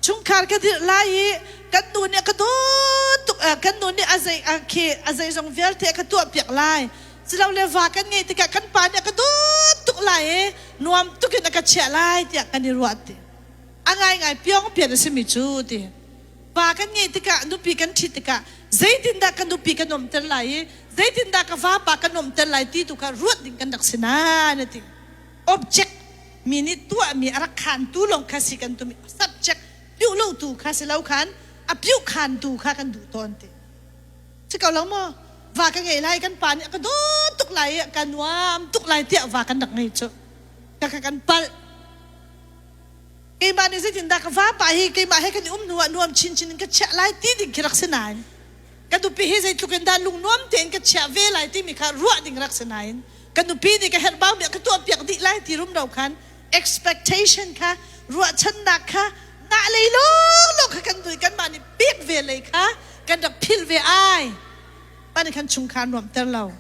chungkhar ka dirh lai i kan nu nih a ka dawt tuk kan nu nih a zei khi a zeizong vialte a ka tuah piak lai silole va kan ngeih tikah kan pa nih a ka dawt tuk lai i nuam tuk in a ka chiah lai tiah kan i ruah ti. A ngaingai piong pian a simi cu ti pa kan ngeih tikah nupi kan ṭhit tikah zeitindah ka nupi ka nuamhter lai i zeitindah ka vapa ka nuamhter lai ti tu kha ruat ding kan rak si na na ti. Object mi nih tuahmi a rak khantu lawng kha si kan tumi subject piuh lo tu kha si lo khan a piuh khantu kha kan duh tawn ti si ko lo maw? Va ka ngei lai, kan pa nih a ka dawt tuk lai i ka nuam tuk lai tiah va kan rak ngei cu ka kan palh. Keimah nih zeitindah ka vapa hi keimah he kan i um hnu ah nuam chinchin in ka chiah lai ti ding khi rak si nain ka nupi hi zeitluk in dah lungnuam tein ka chiah ve lai timi kha ruah ding rak si nain ka nupi nih ka herhbau mi a ka tuahpiak dih lai ti rumro khan expectation kha, ruahchannak kha ngah lei lawnglawng kha kan duh. Kanmah nih pek ve lei kha kan rak philh ve ai. Mah nih khan chungkhar nuamter lo.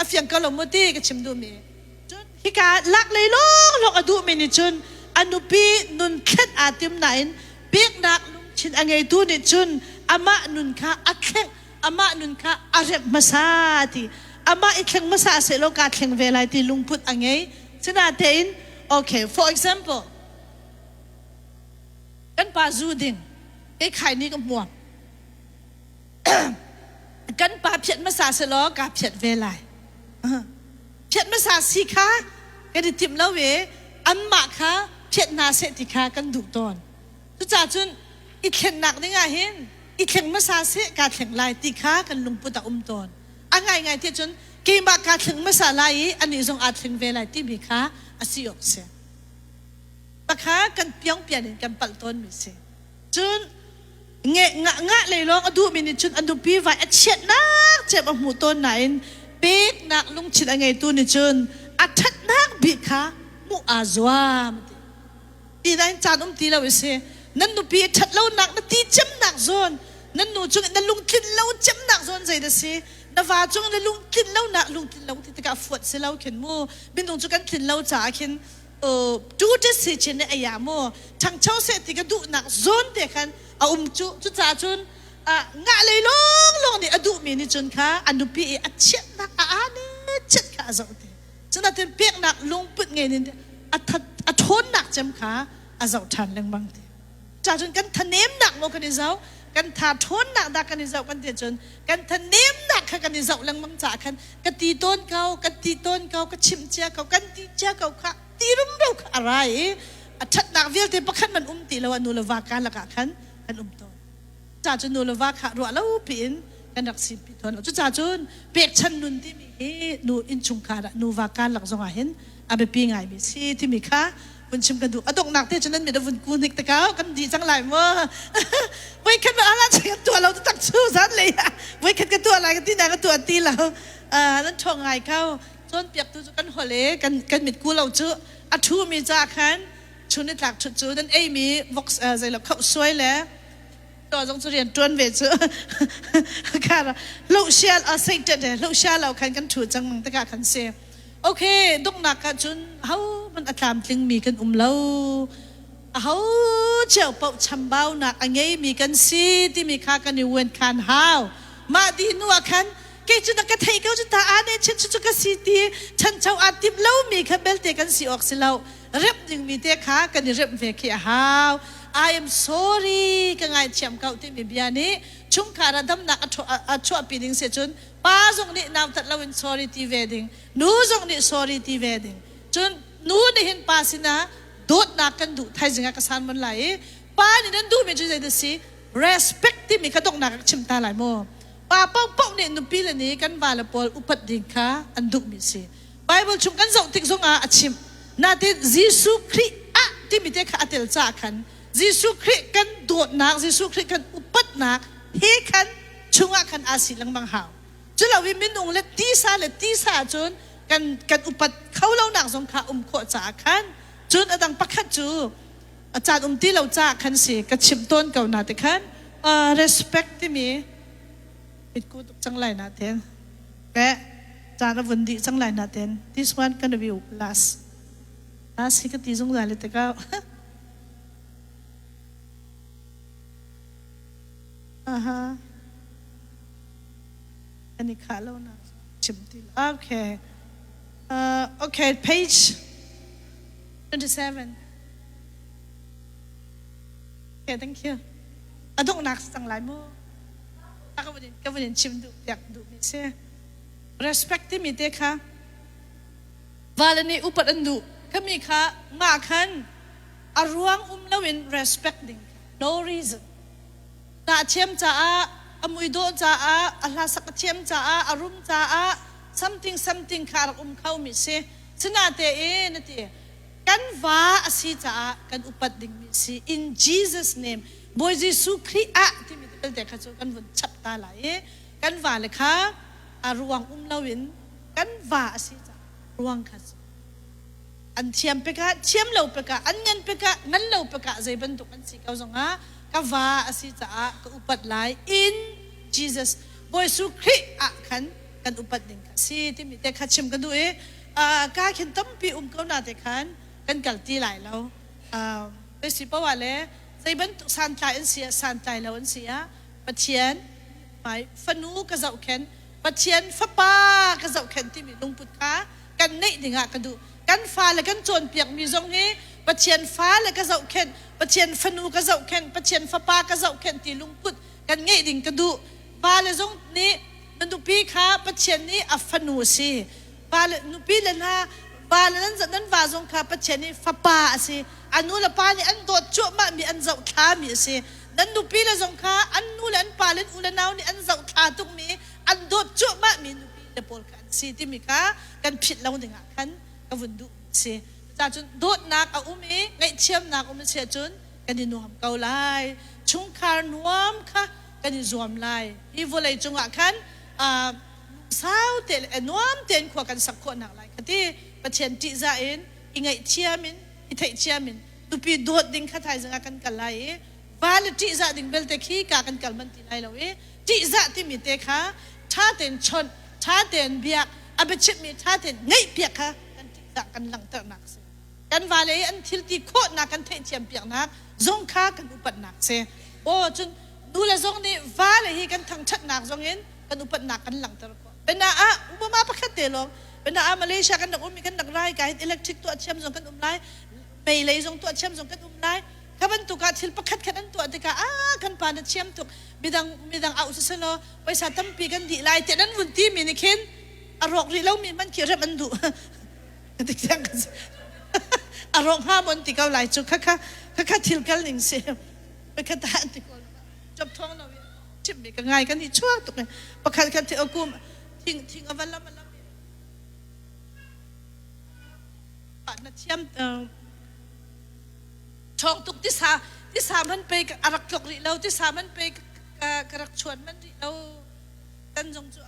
A fiang ko lo mu ti ka chim duhmi. Cun hika lak lei lawnglawng a duhmi nih cun a nupi nun thlen aa tim nain peknak lungthin a ngeitu nih cun amah nun kha a thleng, amah nun kha a remh hmasa ti. Amah i thleng hmasa sehlaw kaa thleng ve lai ti lungput a ngei. Sinatein okay, for example, kan pa zu ding kei khai nih ka hmuam. Kan pa phiat hmasa selaw kaa phiat ve lai. Phiat hmasa si kha kan i timh lo i anmah kha phiat hna seh ti kha kan duh tawn. Cucaah cun i thlennak ding ah hin i thleng hmasa seh kaa thleng lai ti kha kan lungput a um tawn. A ngaingai ti cun keimah kaa thleng hmasa lai i anih zong aa thleng ve lai timi kha a si awk si. Pakha kan piangpian in kan palh tawnmi si. Cun ngah lei lawng a duhmi nih cun a nupi vai a chiatnak cem a hmuh tawn nain peknak lungthin a ngeitu nih cun a ṭhatnak bik kha hmuh aa zuam ti. Ti nain caan um ti lo i si. Nan nupi i ṭhat lonak na ti cemnak zawn, nan nu cung na lungtlin lo cemnak zawn zei dah si? Na va cung na lungtlin lonak, lungtlin lo ti tikah fuat si lo khin mu. Minung cu kan tlin lo caah khin tu te si chin ne aya mu ṭhangcho seh ti ka duhnak zawn te khan a um cu. Cucaah cun ngah lei lawng lawng nih a duhmi nih cun kha a nupi i a chiatnak a aa ne chiat kha a zoh te. Cunatin peknak lungput ngei nin a a ṭhawnnak cem kha a zoh ṭhan lengmang ti. Ca cun kan thanemnak maw kan i zoh, kan tha ṭhawnnak dah kan i zoh kan ti cun kan thanemnak kha kan i zoh lengmang caah khan ka ti tawn ko, ka ti tawn ko, ka chimh cia ko, kan ti cia ko kha ti rumro kha a ra i a ṭhatnak vialte pakhat man um ti lo a nu le va ka lakah khan kan um tawn. Cucaah cun nu le va kha ruah lo piin kan rak simpi tawn lo. Cucaah cun pekchan nun timi hi nu innchungkhar ah nuva karlak zongah hin a biapi ngaimi si timi kha vun chim ka duh. A donghnak te cun nan mit a vun ku hnik te kau kan di cang lai maw? Voi khat ma ala kan tuah lo tak chu zan lei ah voi khat ka tuah lai ka ti na ka tuah ti lo. Nan ṭhawng ngai kau. Cawnpiaktu cu kan holh i kan kan mit ku lo cu a ṭhumi ca khan chun i tlak ṭhut cu nan eimi vox zeilo khoh suai le to zong cu rian ṭuan ve cu khara lo sial a sei ṭet he lo sial lo khan kan ṭhu cang mang tikah khan si okay donghnak ah cun ho man a tlamtling mi kan um lo a ho cio paoh chambaunak a ngei mi kan si timi kha kan i uen khan hau mah di hnu ah khan kei cu na ka thei ko cu ta ane chin cu ka si ti chancho aa tim lo mi kha belte kan si awk si lo remh dingmi te kha kan i remh ve khi a hau. I am sorry ka ngaithiam ko timi bia nih chungkhar ah damnak a chuahpi ding si cun pa zong nih nautat loin sorry ti ve ding, nu zong nih sorry ti ve ding. Cun nu nih hin pa sinah dawtnak kan duh thaizing ah ka san mon lai i pa nih nan duhmi cu zeidah si respect timi kha donghnak ah chim ta lai mu. Pa paohpaoh nih nupi le nih kan vale pawl upat ding kha an duhmi si. Bible chung kan zoh tik zongah a chimh. Natin Jesuh Khrih ah timi te kha a tel caah khan Jesuh Khrih kan dawtnak, Jesuh Khrih kan upatnak he khan chungah khan aa si lengmang hau. Culo i minung le tisa le tisa ahcun kan kan upat kho lonak zong kha um khawh caah khan cun a dang pakhat cu a caan um ti lo caah khan si ka chimh tawn ko na te khan respect timi mitku tuk cang lai na ten le caan a vun dih cang lai na ten this one gonna be last last hi ka ti zungzal le te kau aha kan i khah lo na chim ti okay okay page 27 okay thank you a donghnak cang lai mu ka vun in chim duh piak duh mi si respect timi te kha vale nih upat an duh khami kha nga khan a ruang um loin respect ding no reason ta thiam caah a mui dawh caah a hla sak a thiam caah a rum caah something something kha rak um kho mi si sinate in ati kan va a si caah kan upat ding mi si in Jesus name Bawi Jesuh Khrih ah timi te belte kha cu kan vun chap ta lai i kan va le kha a ruang um loin kan va a si caah ruang kha cu an thiam pekah thiam lo pekah an ngan pekah ngan lo pekah zei bantuk an si ko zongah ka va a si caah ka upat lai in Jesus Bawi Jesuh Khrih ah khan kan upat ding kha si timi te kha chim ka duh i ka khin tampi um ko na te khan kan kal ti lai lo si poah le zei bantuk santlai an si ah santlai lo an si ah Pathian hmai fanu ka zohkhenh Pathian fapa ka zohkhenh timi lungput kha kan neih dingah ka duh kan fale kan cawnpiakmi zong hi Pathian fale ka zohkhenh Pathian fanu ka zohkhenh Pathian fapa ka zohkhenh ti lungput kan ngeih ding ka duh vale zong nih na nupi kha Pathian nih a fanu a si vale nupi le hna vale nan nan va zong kha Pathian nih fapa a si a nu le pa nih an dawt cuahmah mi an zohthla mi a si nan nupi le zong kha an nu le an pa le u le nau nih an zohthla tuk mi an dawt cuahmah mi nupi le pawl kha an si timi kha kan philh lo dingah khan ka vun duh si cucaah cun dawtnak a um i ngaihthiamnak um a si ahcun kan i nuam ko lai chungkhar nuam kha kan i zuam lai hi vawlei cungah khan sau te le nuam tein khua kan sak khawh nak lai kha ti Pathian ṭihzah in i ngaihthiam in i theihthiam in nupi dawt ding kha thaizing ah kan kal lai i va le ṭihzah ding belte khi ka kan kal man ti lai lo i ṭihzah timi te kha ṭha tein chawnh ṭha tein biak a biachimhmi ṭha tein ngaihpiak kha kan ṭihzah kan langhternak a si kan vale i an thil ti khawhnak kan theihthiam piaknak zong kha kan upatnak si aw cun nu le zong nih vale hi kan thangṭhatnak zong in kan upatnak kan langhter khawh pena ah upama pakhat te lawng pena ah Malaysia kan rak um i kan rak rai ka hin electric tuah thiam zong kan um lai mei lei zong tuah thiam zong kan um lai kha bantuk ah thil pakhat khat an tuah tikah ah kan pa na thiam tuk midang midang au siselaw paisa tampi kan dih lai tiah nan vun ti mi nih khin a rawk rih lomi hmanh khi rem an duh a rawk hnga mon ti ko lai cu kha kha kha kha thil kal ning si kha ta an ti ko. Job thong lo chimmi ka ngai kan i chuak tuk pakhat khat the kum thing thing a va lam a lam na thiam ṭhawng tuk tisa tisa man pe a rak tlok rih lo tisa man pe ka rak chuan man rih lo tan zong cu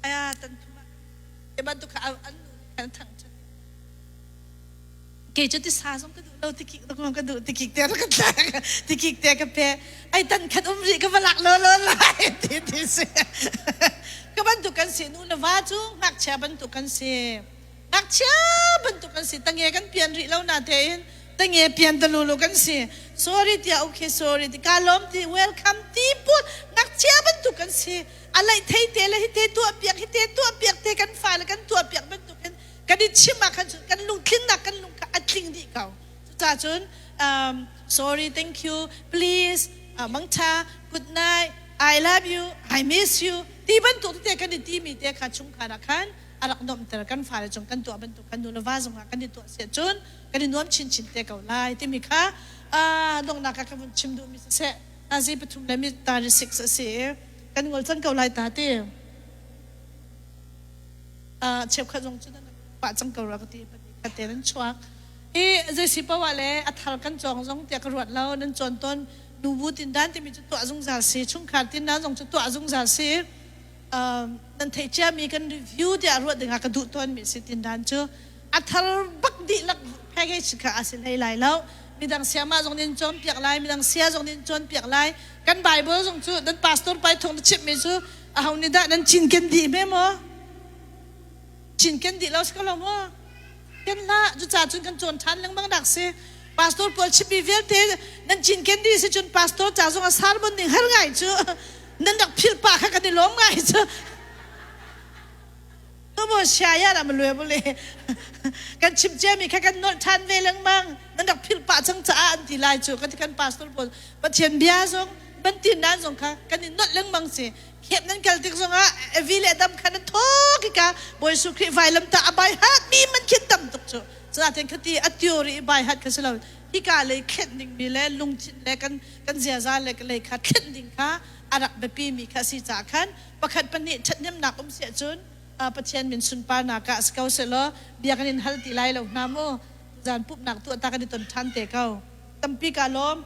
aya tan thum ah bantuk kha an nu nih khan thang ṭhan Kei cu tisa zong ka duh lo tikik zong ka duh tikik te ka tlak tikik te ka pe ai tan khat um rih ka va lak lo lo lai ti ti si ka bantuk kan si nu le va cu ngakchia bantuk kan si ngakchia bantuk kan si tange kan pian rih lo na tein tange pian ta lulu kan si sorry tiah okay sorry ti ka lawm ti welcome ti put ngakchia bantuk kan si a laih thei te le hi te tuah piak hi te tuah piak te kan fale kan tuah piak bantuk in kan i chim ah khan cun kan lungtlinnak kan lung kha a tling dih ko. Cucaah cun sorry, thank you, please, mangtha, good night, I love you, I miss you ti bantuk tete kan i timi te kha chungkhar ah khan a rak nuamhter. Kan fale cung kan tuah bantuk khan nu le va zong ah kan i tuah siah cun kan i nuam chinchin te ko lai timi kha donghnak ah ka vun chim duhmi siseh. Nazi pathum le mi tari six a si i kan ngol cang ko lai ta ti. Cheukhat zong cu nan pah cang ko rua ka ti pahnih khat te nan chuak i zei si paoh ah le a thar kan cawng zong tiah ka ruat lo. Nan cawn tawn nubu tindan timi cu tuah zungzal si, chungkhar tindan zong cu tuah zungzal si. Nan theih ciami kan review tiah ruat dingah ka duh tawn mi si. Tindan cu a thar bak dihlak package kha a si hlei lai lo. Midang siama zong nin cawnpiak lai, midang sia zong nin cawnpiak lai. Kan Bible zong cu nan pastor pai thong na chimh mi cu aho nih dah nan cinken dih hme maw? Cinken dih lo si ko lo maw? Ken hlah. Cucaah cun kan cawn ṭhan lengmang nak si. Pastor pawl chimmi vialte nan cinken dih si cun pastor ca zong a sermon ning har ngai cu nan rak philh pah kha kan i lawm ngai cu. Tumu sia ya dah malue bule kan chim ciami kha kan nolh ṭhan ve lengmang. Nan rak philh pah cang caah an ti lai cu. Kan kan pastor pawl Pathian bia zong bantin nan zong kha kan i nolh lengmang si. Khep nan kal tik zongah Evi le Adam kha nan thawk i ka Bawi Jesuh Khrih vailam ta a bai hat mi man khin tam tuk cu. Cunaten khati a theory i bai hat kha si lo. Hika lei thlenh ding mi le lungthin le kan kan ziaza le lei kha thlenh ding kha a rak biapi mi kha si caah khan pakhat pahnih ṭhathnemnak um si ahcun Pathian min sunparnak ah si ko sehlaw bia kan in hal ti lai lo hna mu. Zan pumhnak tuah ta kan i ton ṭhan te ko. Tampi ka lawm.